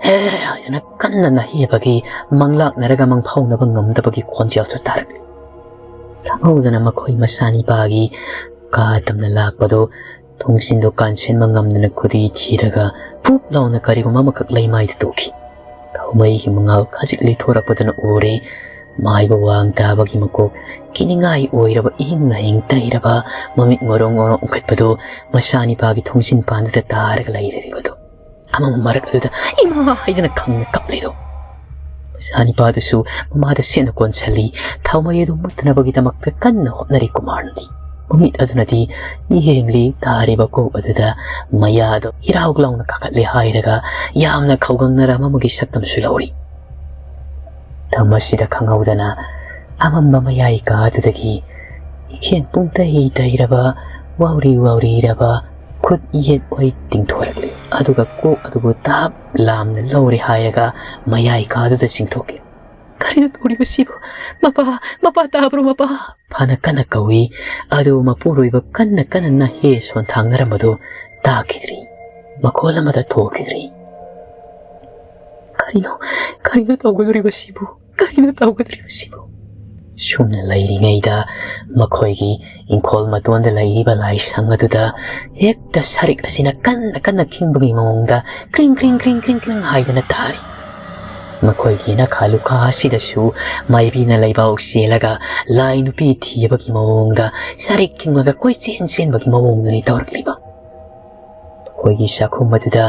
ꯑꯦ" ꯍꯥꯏꯗꯅ ꯀꯟꯅ ꯅꯥꯍꯦꯕꯒꯤ ꯃꯪꯂꯥꯛꯅꯔꯒ ꯃꯪꯐꯥꯎꯅꯕ ꯉꯝꯗꯕꯒꯤ ꯈꯣꯟꯖꯦꯜꯁꯨ ꯇꯥꯔꯛꯂꯤ꯫ ꯈꯪꯍꯧꯗꯅ ꯃꯈꯣꯏ ꯃꯆꯥꯅꯤꯄꯥꯒꯤ ꯀꯥ ꯇꯝꯅ ꯂꯥꯛꯄꯗꯨ ꯊꯣꯡꯖꯤꯟꯗꯨ ꯀꯥꯟꯁꯤꯟꯕ ꯉꯝꯗꯅ ꯈꯨꯗꯤ ꯊꯤꯔꯒ ꯄꯨꯞ ꯂꯥꯎꯅ ꯀꯔꯤꯒꯨꯝꯕ ꯑꯃꯈꯛ ꯂꯩꯃꯥꯏꯗ ꯇꯣꯛꯈꯤ꯫ ꯊꯥꯎꯃꯩꯒꯤ ꯃꯉꯥꯜ ꯈꯖꯤꯛ ꯂꯩꯊꯣꯔꯛꯄꯗꯨꯅ ꯎꯔꯦ꯫ ꯃꯥꯏꯕ ꯋꯥꯡ ꯇꯥꯕꯒꯤ ꯃꯀꯣꯛ ꯀꯤꯅꯤꯡꯉꯥꯏ ꯑꯣꯏꯔꯕ ꯏꯍꯤꯡ ꯅꯥꯍꯤꯡ ꯇꯩꯔꯕ ꯃꯃꯤꯠ ꯃꯔꯣꯡ ꯃꯔꯣꯡ ꯎꯪꯈꯠꯄꯗꯨ ꯃꯆꯥꯅꯤꯄꯥꯒꯤ ꯊꯣꯡꯖꯤꯟ ꯄꯥꯟꯗꯨꯗ ꯇꯥꯔꯒ ꯂꯩꯔꯤꯕꯗꯨ꯫ ꯑꯃꯝ ꯃꯔꯛ ꯑꯗꯨꯗ "ꯏꯃꯥ!" ꯍꯥꯏꯗꯅ ꯈꯪꯅ ꯀꯞꯂꯤꯗꯣ꯫ ꯃꯆꯥꯅꯤꯄꯥꯗꯨꯁꯨ ꯃꯃꯥꯗ ꯁꯦꯠꯅ ꯀꯣꯟꯁꯤꯜꯂꯤ꯫ ꯊꯥꯎꯃꯩ ꯑꯗꯨ ꯃꯨꯠꯇꯅꯕꯒꯤꯗꯃꯛꯇ ꯀꯟꯅ ꯍꯣꯠꯅꯔꯤ ꯀꯨꯃꯥꯔꯅꯗꯤ꯫ ꯃꯃꯤꯠ ꯑꯗꯨꯅꯗꯤ ꯌꯦꯡꯂꯤ ꯇꯥꯔꯤꯕ ꯀꯣꯛ ꯑꯗꯨꯗ ꯃꯌꯥꯗꯣ ꯏꯔꯥꯎ ꯂꯥꯎꯅ ꯀꯥꯈꯠꯂꯦ ꯍꯥꯏꯔꯒ ꯌꯥꯝꯅ ꯈꯧꯒꯪꯅꯔ ꯃꯃꯒꯤ ꯁꯛꯇꯝꯁꯨ ꯂꯧꯔꯤ꯫ ꯃꯇꯝ ꯑꯁꯤꯗ ꯈꯪꯍꯧꯗꯅ ꯑꯃꯝꯕ ꯃꯌꯥꯏ ꯀꯥꯗꯨꯗꯒꯤ ꯏꯈꯦꯟ ꯄꯨꯡꯇꯩ ꯇꯩꯔꯕ, ꯋꯥꯎꯔꯤ ꯋꯥꯎꯔꯤꯔꯕ ꯈꯨꯠ ꯌꯦꯠ ꯑꯣꯏ ꯇꯤꯡꯊꯣꯔꯛꯂꯤ꯫ ꯑꯗꯨꯒ ꯀꯣꯛ ꯑꯗꯨꯕꯨ ꯇꯥꯞ ꯂꯥꯝꯅ ꯂꯧꯔꯦ ꯍꯥꯏꯔꯒ ꯃꯌꯥꯏ ꯀꯥꯗꯨꯗ ꯆꯤꯡꯊꯣꯛꯈꯤ꯫ "ꯀꯔꯤꯅꯣ ꯇꯧꯔꯤꯕꯁꯤꯕꯨ? ꯃꯄꯥ, ꯃꯄꯥ ꯇꯥꯕ꯭ꯔꯣ, ꯃꯄꯥ?" ꯐꯅ ꯀꯟꯅ ꯀꯧꯏ꯫ ꯑꯗꯨ ꯃꯄꯨꯔꯣꯏꯕ ꯀꯟꯅ ꯀꯟꯅ ꯅꯍꯦ ꯁꯣꯟꯊꯥꯡꯅꯔꯝꯕꯗꯨ ꯇꯥꯈꯤꯗ꯭ꯔꯤ꯫ ꯃꯈꯣꯜ ꯑꯃꯗ ꯊꯣꯛꯈꯤꯗ꯭ꯔꯤ꯫ "ꯀꯔꯤꯅꯣ, ꯀꯔꯤꯅꯣ ꯇꯧꯒꯗꯧꯔꯤꯕꯁꯤꯕꯨ? ꯀꯔꯤꯅꯣ ꯇꯧꯒꯗꯧꯔꯤꯕꯁꯤꯕꯨ?" ꯁꯨꯝꯅ ꯂꯩꯔꯤꯉꯩꯗ ꯃꯈꯣꯏꯒꯤ ꯏꯪꯈꯣꯜ ꯃꯇꯣꯟꯗ ꯂꯩꯔꯤꯕ ꯂꯥꯏꯁꯪ ꯑꯗꯨꯗ ꯍꯦꯛꯇ ꯁꯔꯤꯛ ꯑꯁꯤꯅ ꯀꯟꯅ ꯀꯟꯅ ꯈꯤꯡꯕꯒꯤ ꯃꯑꯣꯡꯗ ꯀ꯭ꯔꯤꯡ ꯀ꯭ꯔꯤꯡ ꯀ꯭ꯔꯤꯡ ꯀ꯭ꯔꯤꯡ ꯀ꯭ꯔꯤꯡ ꯍꯥꯏꯗꯅ ꯇꯥꯔꯤ꯫ ꯃꯈꯣꯏꯒꯤ ꯅꯈꯥ ꯂꯨꯈꯥ ꯑꯁꯤꯗꯁꯨ ꯃꯥꯏꯕꯤꯅ ꯂꯩꯕꯥꯛ ꯆꯦꯜꯂꯒ ꯂꯥꯏ ꯅꯨꯄꯤ ꯊꯤꯕꯒꯤ ꯃꯑꯣꯡꯗ ꯁꯔꯤꯛ ꯈꯤꯡꯂꯒ ꯀꯣꯏꯆꯦꯟ ꯆꯦꯟꯕꯒꯤ ꯃꯑꯣꯡꯗꯨꯅꯤ ꯇꯧꯔꯛꯂꯤꯕ꯫ ꯑꯩꯈꯣꯏꯒꯤ ꯆꯥꯛꯈꯨꯝ ꯑꯗꯨꯗ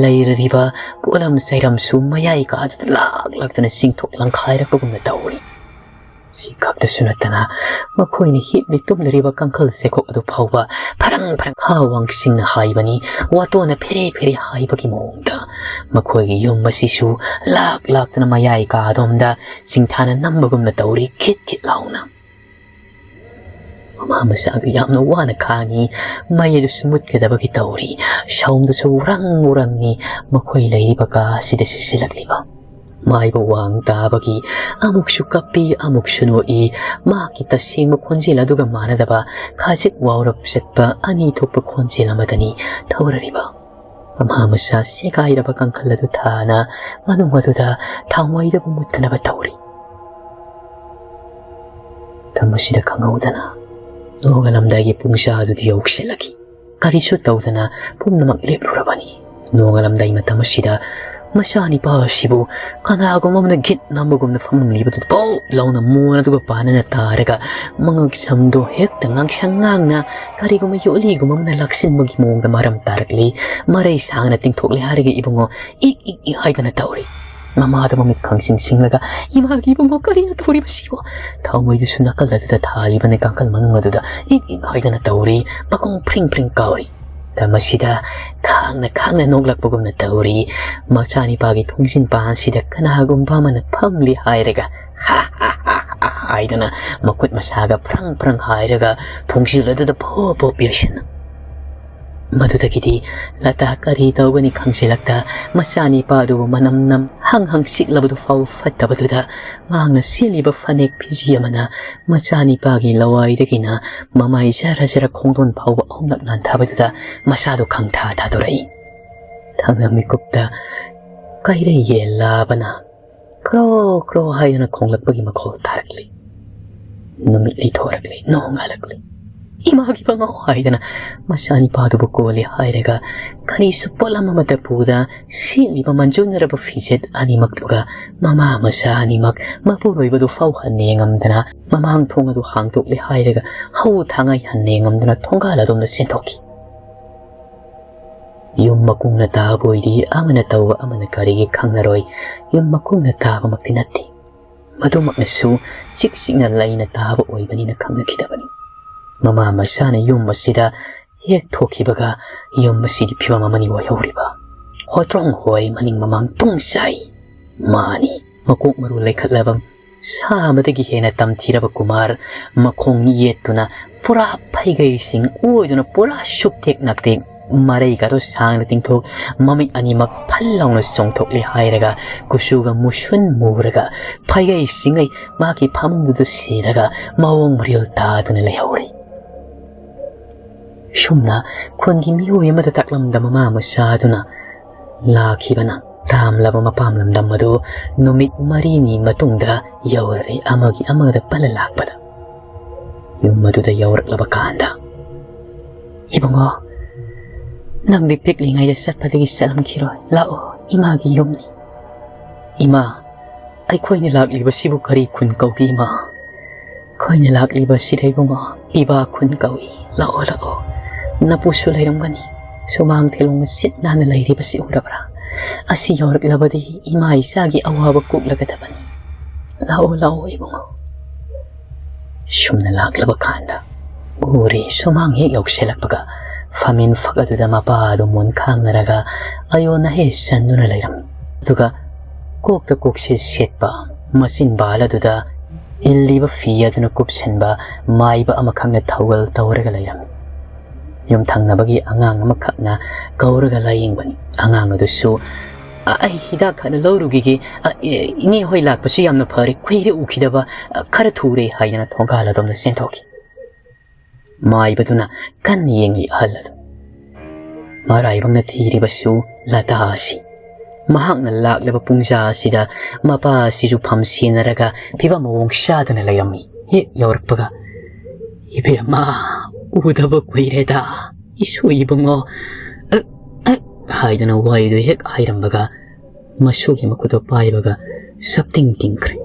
ꯂꯩꯔꯔꯤꯕ ꯄꯣꯠꯂꯝ ꯆꯩꯔꯝꯁꯨ ꯃꯌꯥꯏ ꯀꯥꯗꯨꯗ ꯂꯥꯛ ꯂꯥꯛꯇꯅ ꯆꯤꯡꯊꯣꯛ ꯂꯪꯈꯥꯏꯔꯛꯄꯒꯨꯝꯅ ꯇꯧꯔꯤ꯫ ꯁꯤ ꯈꯛꯇꯁꯨ ꯅꯠꯇꯅ ꯃꯈꯣꯏꯅ ꯍꯤꯞꯂꯤ ꯇꯨꯝꯂꯤꯔꯤꯕ ꯀꯥꯡꯈꯜ ꯆꯦꯈꯣꯛ ꯑꯗꯨ ꯐꯥꯎꯕ ꯐꯔꯪ ꯐꯔꯪ ꯈꯥ ꯋꯥꯡꯁꯤꯡꯅ ꯍꯥꯏꯕꯅꯤ, ꯋꯥꯇꯣꯟꯅ ꯐꯦꯔꯦ ꯐꯦꯔꯦ ꯍꯥꯏꯕꯒꯤ ꯃꯑꯣꯡꯗ꯫ ꯃꯈꯣꯏꯒꯤ ꯌꯨꯝ ꯑꯁꯤꯁꯨ ꯂꯥꯛ ꯂꯥꯛꯇꯅ ꯃꯌꯥꯏ ꯀꯥꯗꯣꯝꯗ ꯆꯤꯡꯊꯥꯅ ꯅꯝꯕꯒꯨꯝꯅ ꯇꯧꯔꯤ, ꯈꯤꯠ ꯈꯤꯠ ꯂꯥꯎꯅ꯫ ꯃꯃꯥ ꯃꯆꯥꯗꯨ ꯌꯥꯝꯅ ꯋꯥꯅ ꯈꯥꯡꯉꯤ꯫ ꯃꯩ ꯑꯗꯨꯁꯨ ꯃꯨꯠꯀꯗꯕꯒꯤ ꯇꯧꯔꯤ꯫ ꯁꯥꯎꯟꯗꯨꯁꯨ ꯎꯔꯪ ꯎꯔꯪꯅꯤ꯫ ꯃꯈꯣꯏ ꯂꯩꯔꯤꯕ ꯀꯥ ꯑꯁꯤꯗ ꯁꯤꯠꯆꯤꯜꯂꯛꯂꯤꯕ꯫ ꯃꯥꯏꯕ ꯋꯥꯡ ꯇꯥꯕꯒꯤ ꯑꯃꯨꯛꯁꯨ ꯀꯞꯄꯤ, ꯑꯃꯨꯛꯁꯨ ꯅꯣꯛꯏ꯫ ꯃꯍꯥꯛꯀꯤ ꯇꯁꯦꯡꯕ ꯈꯣꯟꯖꯦꯜ ꯑꯗꯨꯒ ꯃꯥꯟꯅꯗꯕ ꯈꯖꯤꯛ ꯋꯥꯎꯔꯞ ꯆꯠꯄ ꯑꯅꯤ ꯊꯣꯛꯄ ꯈꯣꯟꯖꯦꯜ ꯑꯃꯗꯅꯤ ꯊꯧꯔꯔꯤꯕ꯫ ꯃꯃꯥ ꯃꯆꯥ ꯁꯦꯒꯥꯏꯔꯕ ꯀꯥꯡꯈꯜ ꯑꯗꯨ ꯊꯥꯅ ꯃꯅꯨꯡ ꯑꯗꯨꯗ ꯊꯥꯎꯃꯩꯗꯕꯨ ꯃꯨꯠꯇꯅꯕ ꯇꯧꯔꯤ꯫ ꯃꯇꯝ ꯑꯁꯤꯗ ꯈꯪꯍꯧꯗꯅ ꯅꯣꯡꯉꯥꯜꯂꯝꯗꯥꯏꯒꯤ ꯄꯨꯡꯖꯥꯗꯨꯗꯤ ꯌꯧꯁꯤꯜꯂꯛꯈꯤ꯫ ꯀꯔꯤꯁꯨ ꯇꯧꯗꯅ ꯄꯨꯝꯅꯃꯛ ꯂꯦꯞꯂꯨꯔꯕꯅꯤ꯫ ꯅꯣꯡꯉꯥꯜꯂꯝꯗꯥꯏ ꯃꯇꯝ ꯑꯁꯤꯗ ꯃꯆꯥꯅꯤꯄꯥ ꯑꯁꯤꯕꯨ ꯀꯅꯥꯒꯨꯝꯕ ꯑꯃꯅ ꯒꯤꯠ ꯅꯝꯕꯒꯨꯝꯅ ꯐꯝꯂꯤꯕꯗꯨꯗ ꯄꯣꯞ ꯂꯥꯎꯅ ꯃꯣꯟ ꯑꯗꯨꯒ ꯄꯥꯟꯅꯅ ꯇꯥꯔꯒ ꯃꯉꯛꯁꯝꯗꯣ ꯍꯦꯛꯇ ꯉꯥꯡꯁꯪ ꯉꯥꯡꯅ ꯀꯔꯤꯒꯨꯝꯕ ꯌꯣꯠꯂꯤꯒꯨꯝꯕ ꯑꯃꯅ ꯂꯥꯛꯁꯤꯟꯕꯒꯤ ꯃꯑꯣꯡꯗ ꯃꯔꯝ ꯇꯥꯔꯛꯂꯤ꯫ ꯃꯔꯩ ꯁꯥꯡꯅ ꯇꯤꯡꯊꯣꯛꯂꯦ ꯍꯥꯏꯔꯒ ꯏꯕꯨꯡꯉꯣ ꯏꯛ ꯏꯛ ꯏꯛ ꯍꯥꯏꯗꯅ ꯇꯧꯔꯤ꯫ ꯃꯃꯥꯗ ꯃꯃꯤꯠ ꯈꯪꯁꯤꯡ ꯁꯤꯡꯂꯒ, "ꯏꯃꯥꯒꯤ ꯏꯕꯨꯡꯉꯣ, ꯀꯔꯤꯅꯣ ꯇꯧꯔꯤꯕꯁꯤꯕꯣ?" ꯊꯥꯎꯃꯩꯗꯨꯁꯨ ꯅꯥꯀꯜ ꯑꯗꯨꯗ ꯊꯥꯜꯂꯤꯕꯅꯤ, ꯀꯥꯡꯈꯜ ꯃꯅꯨꯡ ꯑꯗꯨꯗ ꯏꯛ ꯏꯛ ꯍꯥꯏꯗꯅ ꯇꯧꯔꯤ꯫ ꯃꯈꯣꯡ ꯐ꯭ꯔꯤꯡ ꯐ꯭ꯔꯤꯡ ꯀꯥꯎꯔꯤ꯫ ꯃꯇꯝ ꯑꯁꯤꯗ ꯈꯥꯡꯅ ꯈꯥꯡꯅ ꯅꯣꯛꯂꯛꯄꯒꯨꯝꯅ ꯇꯧꯔꯤ꯫ ꯃꯆꯥꯅꯤꯄꯥꯒꯤ ꯊꯣꯡꯖꯤꯟ ꯄꯥꯟꯁꯤꯗ ꯀꯅꯥꯒꯨꯝꯕ ꯑꯃꯅ ꯐꯝꯂꯤ ꯍꯥꯏꯔꯒ, "ꯍꯥ ꯍꯥ ꯍꯥ ꯍꯥ" ꯍꯥꯏꯗꯅ ꯃꯈꯨꯠ ꯃꯁꯥꯒ ꯐ꯭ꯔꯪ ꯐ꯭ꯔꯪ ꯍꯥꯏꯔꯒ ꯊꯣꯡꯖꯤꯜ ꯑꯗꯨꯗ ꯐꯣꯞ ꯐꯣꯞ ꯌꯩꯁꯟꯅ꯫ ꯃꯗꯨꯗꯒꯤꯗꯤ ꯂꯇꯥ ꯀꯔꯤ ꯇꯧꯒꯅꯤ ꯈꯪꯖꯤꯜꯂꯛꯇ, ꯃꯆꯥꯅꯤꯄꯥꯗꯨꯕꯨ ꯃꯅꯝ ꯅꯝ ꯍꯪ ꯍꯪ ꯁꯤꯛꯂꯕꯗꯨ ꯐꯥꯎ ꯐꯠꯇꯕꯗꯨꯗ, ꯃꯍꯥꯛꯅ ꯁꯦꯠꯂꯤꯕ ꯐꯅꯦꯛ ꯐꯤꯖꯤ ꯑꯃꯅ ꯃꯆꯥꯅꯤꯄꯥꯒꯤ ꯂꯋꯥꯏꯗꯒꯤꯅ ꯃꯃꯥꯏ ꯖꯔ ꯖꯔ ꯈꯣꯡꯗꯣꯟ ꯐꯥꯎꯕ ꯑꯍꯨꯝꯂꯛ ꯅꯥꯟꯊꯕꯗꯨꯗ ꯃꯁꯥꯗꯨ ꯈꯪꯊꯥ ꯊꯥꯗꯣꯔꯛꯏ꯫ ꯊꯪꯅ ꯃꯤꯀꯨꯞꯇ ꯀꯩꯔꯩ ꯌꯦꯟ ꯂꯥꯕꯅ ꯀ꯭ꯔꯣ ꯀ꯭ꯔꯣ ꯍꯥꯏꯗꯅ ꯈꯣꯡꯂꯛꯄꯒꯤ ꯃꯈꯣꯜ ꯇꯥꯔꯛꯂꯤ꯫ ꯅꯨꯃꯤꯠ ꯂꯩꯊꯣꯔꯛꯂꯤ, ꯅꯣꯡ ꯉꯥꯜꯂꯛꯂꯤ꯫ "ꯏꯃꯥꯒꯤ ꯄꯥꯉꯧ" ꯍꯥꯏꯗꯅ ꯃꯆꯥꯅꯤꯄꯥꯗꯨꯕꯨ ꯀꯣꯜꯂꯤ ꯍꯥꯏꯔꯒ ꯀꯔꯤꯁꯨ ꯄꯣꯠꯂꯝ ꯑꯃꯠꯇ ꯄꯨꯗ ꯁꯦꯠꯂꯤꯕ ꯃꯟꯖꯨꯅꯔꯕ ꯐꯤꯖꯦꯠ ꯑꯅꯤꯃꯛꯇꯨꯒ ꯃꯃꯥ ꯃꯆꯥ ꯑꯅꯤꯃꯛ ꯃꯄꯨꯔꯣꯏꯕꯗꯨ ꯐꯥꯎꯍꯟꯅꯦ ꯉꯝꯗꯅ ꯃꯃꯥꯡ ꯊꯣꯡ ꯑꯗꯨ ꯍꯥꯡꯗꯣꯛꯂꯦ ꯍꯥꯏꯔꯒ ꯍꯧ ꯊꯥꯡꯉꯩ ꯍꯟꯅꯦ ꯉꯝꯗꯅ ꯊꯣꯡꯒꯥꯜ ꯑꯗꯣꯝꯗ ꯆꯦꯟꯊꯣꯛꯈꯤ꯫ ꯌꯨꯝ ꯃꯀꯨꯡꯅ ꯇꯥꯕ ꯑꯣꯏꯗꯤ ꯑꯃꯅ ꯇꯧꯕ ꯑꯃꯅ ꯀꯔꯤꯒꯤ ꯈꯪꯅꯔꯣꯏ? ꯌꯨꯝ ꯃꯀꯨꯡꯅ ꯇꯥꯕꯃꯛꯇꯤ ꯅꯠꯇꯦ꯫ ꯃꯗꯨꯃꯛꯅꯁꯨ ꯆꯤꯛ ꯆꯤꯛꯅ ꯂꯩꯅ ꯇꯥꯕ ꯑꯣꯏꯕꯅꯤꯅ ꯈꯪꯅꯈꯤꯗꯕꯅꯤ꯫ ꯃꯃꯥ ꯃꯆꯥꯅ ꯌꯨꯝ ꯑꯁꯤꯗ ꯍꯦꯛ ꯊꯣꯛꯈꯤꯕꯒ ꯌꯨꯝ ꯑꯁꯤꯒꯤ ꯐꯤꯕꯝ ꯑꯃꯅꯤ ꯑꯣꯏꯍꯧꯔꯤꯕ꯫ ꯍꯣꯇ꯭ꯔꯣꯡ ꯍꯣꯏ ꯃꯅꯤꯡ ꯃꯃꯥꯡ ꯄꯨꯡꯁꯥꯏ꯫ ꯃꯥꯅꯤ, ꯃꯀꯣꯛ ꯃꯔꯨ ꯂꯩꯈꯠꯂꯕ ꯁꯥ ꯑꯃꯗꯒꯤ ꯍꯦꯟꯅ ꯇꯝꯊꯤꯔꯕ ꯀꯨꯃꯥꯔ ꯃꯈꯣꯡ ꯌꯦꯠꯇꯨꯅ ꯄꯨꯔꯥ ꯐꯩꯒꯩꯁꯤꯡ ꯑꯣꯏꯗꯨꯅ ꯄꯨꯔꯥ ꯁꯨꯞꯇꯦꯛ ꯅꯥꯛꯇꯦꯛ ꯃꯔꯩꯒꯗꯣ ꯁꯥꯡꯅ ꯇꯤꯡꯊꯣꯛ, ꯃꯃꯤꯠ ꯑꯅꯤꯃꯛ ꯐꯜ ꯂꯥꯎꯅ ꯆꯣꯡꯊꯣꯛꯂꯦ ꯍꯥꯏꯔꯒ ꯀꯨꯆꯨꯒ ꯃꯨꯁꯨꯟ ꯃꯨꯔꯒ ꯐꯩꯒꯩꯁꯤꯡꯉꯩ ꯃꯍꯥꯛꯀꯤ ꯐꯃꯨꯡꯗꯨꯗ ꯁꯤꯔꯒ ꯃꯑꯣꯡ ꯃꯔꯤꯜ ꯇꯥꯗꯨꯅ ꯂꯩꯍꯧꯔꯦ꯫ ꯁꯨꯝꯅ ꯈꯨꯟꯒꯤ ꯃꯤꯑꯣꯏ ꯑꯃꯗ ꯇꯥꯛꯂꯝꯗ ꯃꯃꯥ ꯃꯆꯥꯗꯨꯅ ꯂꯥꯛꯈꯤꯕꯅ ꯇꯥꯝꯂꯕ ꯃꯄꯥꯝ ꯂꯝꯗꯝ ꯑꯗꯨ ꯅꯨꯃꯤꯠ ꯃꯔꯤꯅꯤ ꯃꯇꯨꯡꯗ ꯌꯧꯔꯔꯦ꯫ ꯑꯃꯒꯤ ꯑꯃꯗ ꯄꯜꯂ ꯂꯥꯛꯄꯗ ꯌꯨꯝ ꯑꯗꯨꯗ ꯌꯧꯔꯛꯂꯕ ꯀꯥꯟꯗ, "ꯏꯕꯨꯡꯉꯣ, ꯅꯪꯗꯤ ꯄꯤꯛꯂꯤꯉꯩꯗ ꯆꯠꯄꯗꯒꯤ ꯆꯠꯂꯝꯈꯤꯔꯣꯏ꯫ ꯂꯥꯛꯑꯣ, ꯏꯃꯥꯒꯤ ꯌꯨꯝꯅꯤ꯫ ꯏꯃꯥ, ꯑꯩꯈꯣꯏꯅ ꯂꯥꯛꯂꯤꯕꯁꯤꯕꯨ ꯀꯔꯤ ꯈꯨꯟ ꯀꯧꯒꯦ, ꯏꯃꯥ?" "ꯑꯩꯈꯣꯏꯅ ꯂꯥꯛꯂꯤꯕꯁꯤꯗ, ꯏꯕꯨꯡꯉꯣ, ꯄꯤꯕꯥ ꯈꯨꯟ ꯀꯧꯏ꯫ ꯂꯥꯛꯑꯣ, ꯂꯥꯛꯑꯣ꯫ ꯅꯄꯨꯁꯨ ꯂꯩꯔꯝꯒꯅꯤ꯫ ꯁꯨꯃꯥꯡ ꯊꯦꯂꯣꯡꯅ ꯁꯤꯠ ꯅꯥꯟꯅ ꯂꯩꯔꯤꯕꯁꯤ ꯎꯔꯕ꯭ꯔꯥ? ꯑꯁꯤ ꯌꯧꯔꯛꯂꯕꯗꯤ ꯏꯃꯥ ꯏꯆꯥꯒꯤ ꯑꯋꯥꯕ ꯀꯣꯛꯂꯒꯗꯕꯅꯤ꯫ ꯂꯥꯛꯑꯣ, ꯂꯥꯛꯑꯣ, ꯏꯕꯨꯡꯉꯣ꯫" ꯁꯨꯝꯅ ꯂꯥꯛꯂꯕ ꯀꯥꯟꯗ ꯎꯔꯦ, ꯁꯨꯃꯥꯡ ꯍꯦꯛ ꯌꯧꯁꯤꯜꯂꯛꯄꯒ ꯐꯝꯃꯤꯟ ꯐꯛ ꯑꯗꯨꯗ ꯃꯄꯥ ꯑꯗꯨ ꯃꯣꯟ ꯈꯥꯡꯅꯔꯒ ꯑꯌꯣꯟ ꯑꯍꯦ ꯆꯟꯗꯨꯅ ꯂꯩꯔꯝꯃꯤ꯫ ꯑꯗꯨꯒ ꯀꯣꯛꯇ ꯀꯣꯛꯁꯦ ꯁꯦꯠꯄ, ꯃꯆꯤꯟ ꯕꯥꯜ ꯑꯗꯨꯗ ꯏꯜꯂꯤꯕ ꯐꯤ ꯑꯗꯨꯅ ꯀꯨꯞꯁꯟꯕ ꯃꯥꯏꯕ ꯑꯃꯈꯛꯅ ꯊꯧꯒꯜ ꯇꯧꯔꯒ ꯂꯩꯔꯝꯃꯤ꯫ ꯌꯨꯝꯊꯪꯅꯕꯒꯤ ꯑꯉꯥꯡ ꯑꯃꯈꯛꯅ ꯀꯧꯔꯒ ꯂꯥꯌꯦꯡꯕꯅꯤ꯫ ꯑꯉꯥꯡ ꯑꯗꯨꯁꯨ, "ꯑ, ꯑꯩ ꯍꯤꯗꯥꯛ ꯈꯔ ꯂꯧꯔꯨꯈꯤꯒꯦ꯫ ꯑ, ꯑꯦ, ꯏꯅꯦ ꯍꯣꯏ ꯂꯥꯛꯄꯁꯨ ꯌꯥꯝꯅ ꯐꯔꯦ, ꯀꯨꯏꯔꯦ ꯎꯈꯤꯗꯕ, ꯑ, ꯈꯔ ꯊꯨꯔꯦ" ꯍꯥꯏꯗꯅ ꯊꯣꯡꯒꯥꯜ ꯑꯗꯣꯝꯗ ꯆꯦꯟꯊꯣꯛꯈꯤ꯫ ꯃꯥꯏꯕꯗꯨꯅ ꯀꯟꯅ ꯌꯦꯡꯂꯤ ꯑꯍꯜ ꯑꯗꯨ꯫ ꯃꯔꯥꯏꯕꯛꯅ ꯊꯤꯔꯤꯕꯁꯨ ꯂꯇꯥ ꯑꯁꯤ꯫ ꯃꯍꯥꯛꯅ ꯂꯥꯛꯂꯕ ꯄꯨꯡꯖꯥ ꯑꯁꯤꯗ ꯃꯄꯥ ꯑꯁꯤꯁꯨ ꯐꯝ ꯁꯦꯟꯅꯔꯒ ꯐꯤꯕꯝ ꯃꯑꯣꯡ ꯆꯥꯗꯅ ꯂꯩꯔꯝꯃꯤ꯫ ꯍꯦꯛ ꯌꯧꯔꯛꯄꯒ, "ꯏꯕꯦꯝꯃ, ꯎꯗꯕ ꯀꯨꯏꯔꯦꯗ, ꯏꯁꯨ ꯏꯕꯨꯡꯉꯣ, ꯑ, ꯑ," ꯍꯥꯏꯗꯅ ꯋꯥꯍꯩꯗꯨ ꯍꯦꯛ ꯍꯥꯏꯔꯝꯕꯒ, ꯃꯁꯨꯒꯤ ꯃꯈꯨꯠꯇꯨ ꯄꯥꯏꯕꯒ ꯁꯞꯇꯤꯡ ꯇꯤꯡꯈ꯭ꯔꯦ꯫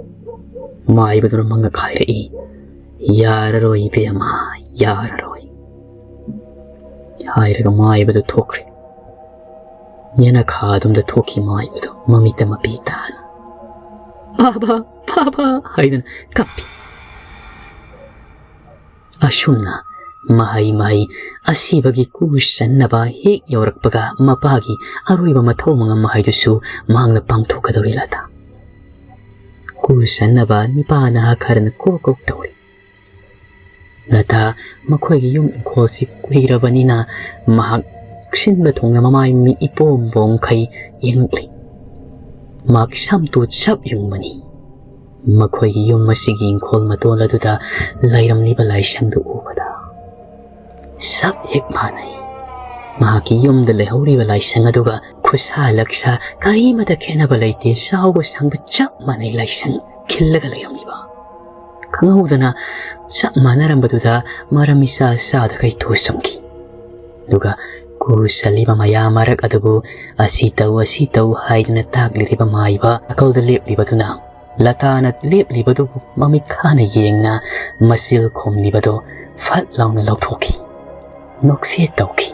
ꯃꯥꯏꯕꯗꯨꯅ ꯃꯉꯛ ꯍꯥꯏꯔꯛꯏ, "ꯌꯥꯔꯔꯣꯏ ꯏꯕꯦꯝꯃ, ꯌꯥꯔꯔꯣꯏ" ꯍꯥꯏꯔꯒ ꯃꯥꯏꯕꯗꯨ ꯊꯣꯛꯈ꯭ꯔꯦ꯫ ꯌꯦꯅꯈꯥ ꯑꯗꯣꯝꯗ ꯊꯣꯛꯈꯤ ꯃꯥꯏꯕꯗꯨ ꯃꯃꯤꯠꯇ ꯃꯄꯤ ꯇꯥꯅ꯫ "ꯕꯥꯕꯥ, ꯕꯥꯕꯥ" ꯍꯥꯏꯗꯨꯅ ꯀꯞꯄꯤ꯫ ꯑꯁꯨꯝꯅ ꯃꯍꯩ ꯃꯍꯩ ꯑꯁꯤꯕꯒꯤ ꯀꯨ ꯆꯟꯅꯕ ꯍꯦꯛ ꯌꯧꯔꯛꯄꯒ ꯃꯄꯥꯒꯤ ꯑꯔꯣꯏꯕ ꯃꯊꯧ ꯃꯉꯝ ꯍꯥꯏꯗꯨꯁꯨ ꯃꯍꯥꯛꯅ ꯄꯥꯡꯊꯣꯛꯀꯗꯧꯔꯤ ꯂꯇꯥ꯫ ꯀꯨ ꯆꯟꯅꯕ ꯅꯤꯄꯥ ꯅꯍꯥ ꯈꯔꯅ ꯀꯣꯛ ꯀꯣꯛ ꯇꯧꯔꯤ꯫ ꯂꯇꯥ ꯃꯈꯣꯏꯒꯤ ꯌꯨꯝ ꯏꯪꯈꯣꯜꯁꯤ ꯀꯨꯏꯔꯕꯅꯤꯅ ꯃꯍꯥꯛ ꯁꯤꯟꯕ ꯊꯨꯡꯅ ꯃꯃꯥꯏ ꯃꯤꯠ ꯏꯄꯣꯝ ꯄꯣꯝꯈꯩ ꯌꯦꯡꯂꯛꯂꯤ꯫ ꯃꯍꯥꯛ ꯁꯝꯇꯨ ꯆꯞ ꯌꯨꯡꯕꯅꯤ꯫ ꯃꯈꯣꯏꯒꯤ ꯌꯨꯝ ꯑꯁꯤꯒꯤ ꯏꯪꯈꯣꯜ ꯃꯇꯣꯜ ꯑꯗꯨꯗ ꯂꯩꯔꯝꯂꯤꯕ ꯂꯥꯏꯁꯪꯗꯨ ꯎꯕꯗ ꯆꯞ ꯍꯦꯛ ꯃꯥꯟꯅꯩ꯫ ꯃꯍꯥꯛꯀꯤ ꯌꯨꯝꯗ ꯂꯩꯍꯧꯔꯤꯕ ꯂꯥꯏꯁꯪ ꯑꯗꯨꯒ ꯈꯨꯠꯁꯥ ꯂꯛꯁꯥ ꯀꯔꯤꯃꯇ ꯈꯦꯠꯅꯕ ꯂꯩꯇꯦ꯫ ꯆꯥꯎꯕ ꯁꯥꯡꯕ ꯆꯞ ꯃꯥꯟꯅꯩ ꯂꯥꯏꯁꯪ ꯈꯤꯜꯂꯒ ꯂꯩꯔꯝꯂꯤꯕ꯫ ꯉꯧꯗꯅ ꯆꯞ ꯃꯥꯟꯅꯔꯝꯕꯗꯨꯗ ꯃꯔꯝ ꯏꯆꯥ ꯆꯥꯗꯈꯩ ꯇꯨ ꯆꯨꯡꯈꯤ꯫ ꯑꯗꯨꯒ ꯀꯨ ꯆꯜꯂꯤꯕ ꯃꯌꯥꯝ ꯃꯔꯛ ꯑꯗꯨꯕꯨ ꯑꯁꯤ ꯇꯧ, ꯑꯁꯤ ꯇꯧ ꯍꯥꯏꯗꯅ ꯇꯥꯛꯂꯤꯕ ꯃꯥꯏꯕ ꯅꯥꯀꯜꯗ ꯂꯦꯞꯂꯤꯕꯗꯨꯅ ꯂꯇꯥꯅ ꯂꯦꯞꯂꯤꯕꯗꯨꯕꯨ ꯃꯃꯤꯠ ꯈꯥꯅ ꯌꯦꯡꯅ ꯃꯆꯤꯜ ꯈꯨꯝꯂꯤꯕꯗꯨ ꯐꯠ ꯂꯥꯎꯅ ꯂꯧꯊꯣꯛꯈꯤ꯫ ꯅꯣꯛꯐꯦꯠ ꯇꯧꯈꯤ꯫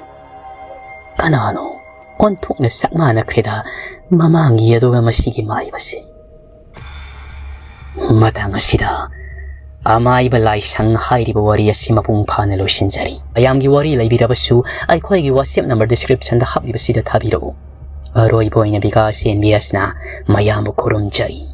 "ꯀꯅꯥꯅꯣ? ꯑꯣꯟꯊꯣꯛꯅ ꯁꯛ ꯃꯥꯟꯅꯈ꯭ꯔꯦꯗ ꯃꯃꯥꯡꯒꯤ ꯑꯗꯨꯒ ꯃꯁꯤꯒꯤ ꯃꯥꯏꯕꯁꯦ꯫" ꯃꯇꯥꯡ ꯑꯁꯤꯗ ꯑꯃꯥꯏꯕ ꯂꯥꯏꯁꯪ ꯍꯥꯏꯔꯤꯕ ꯋꯥꯔꯤ ꯑꯁꯤ ꯃꯄꯨꯡ ꯐꯥꯅ ꯂꯣꯏꯁꯤꯟꯖꯔꯤ꯫ ꯃꯌꯥꯝꯒꯤ ꯋꯥꯔꯤ ꯂꯩꯕꯤꯔꯕꯁꯨ ꯑꯩꯈꯣꯏꯒꯤ WhatsApp number descriptionꯗ ꯍꯥꯞꯂꯤꯕꯁꯤꯗ ꯊꯥꯕꯤꯔꯛꯎ꯫ ꯑꯔꯣꯏꯕ ꯑꯣꯏꯅ ꯕꯤꯀꯥꯁ ꯑꯦꯟ ꯕꯤ ꯑꯦꯁꯅ ꯃꯌꯥꯝꯕꯨ ꯈꯨꯔꯨꯝꯖꯔꯤ꯫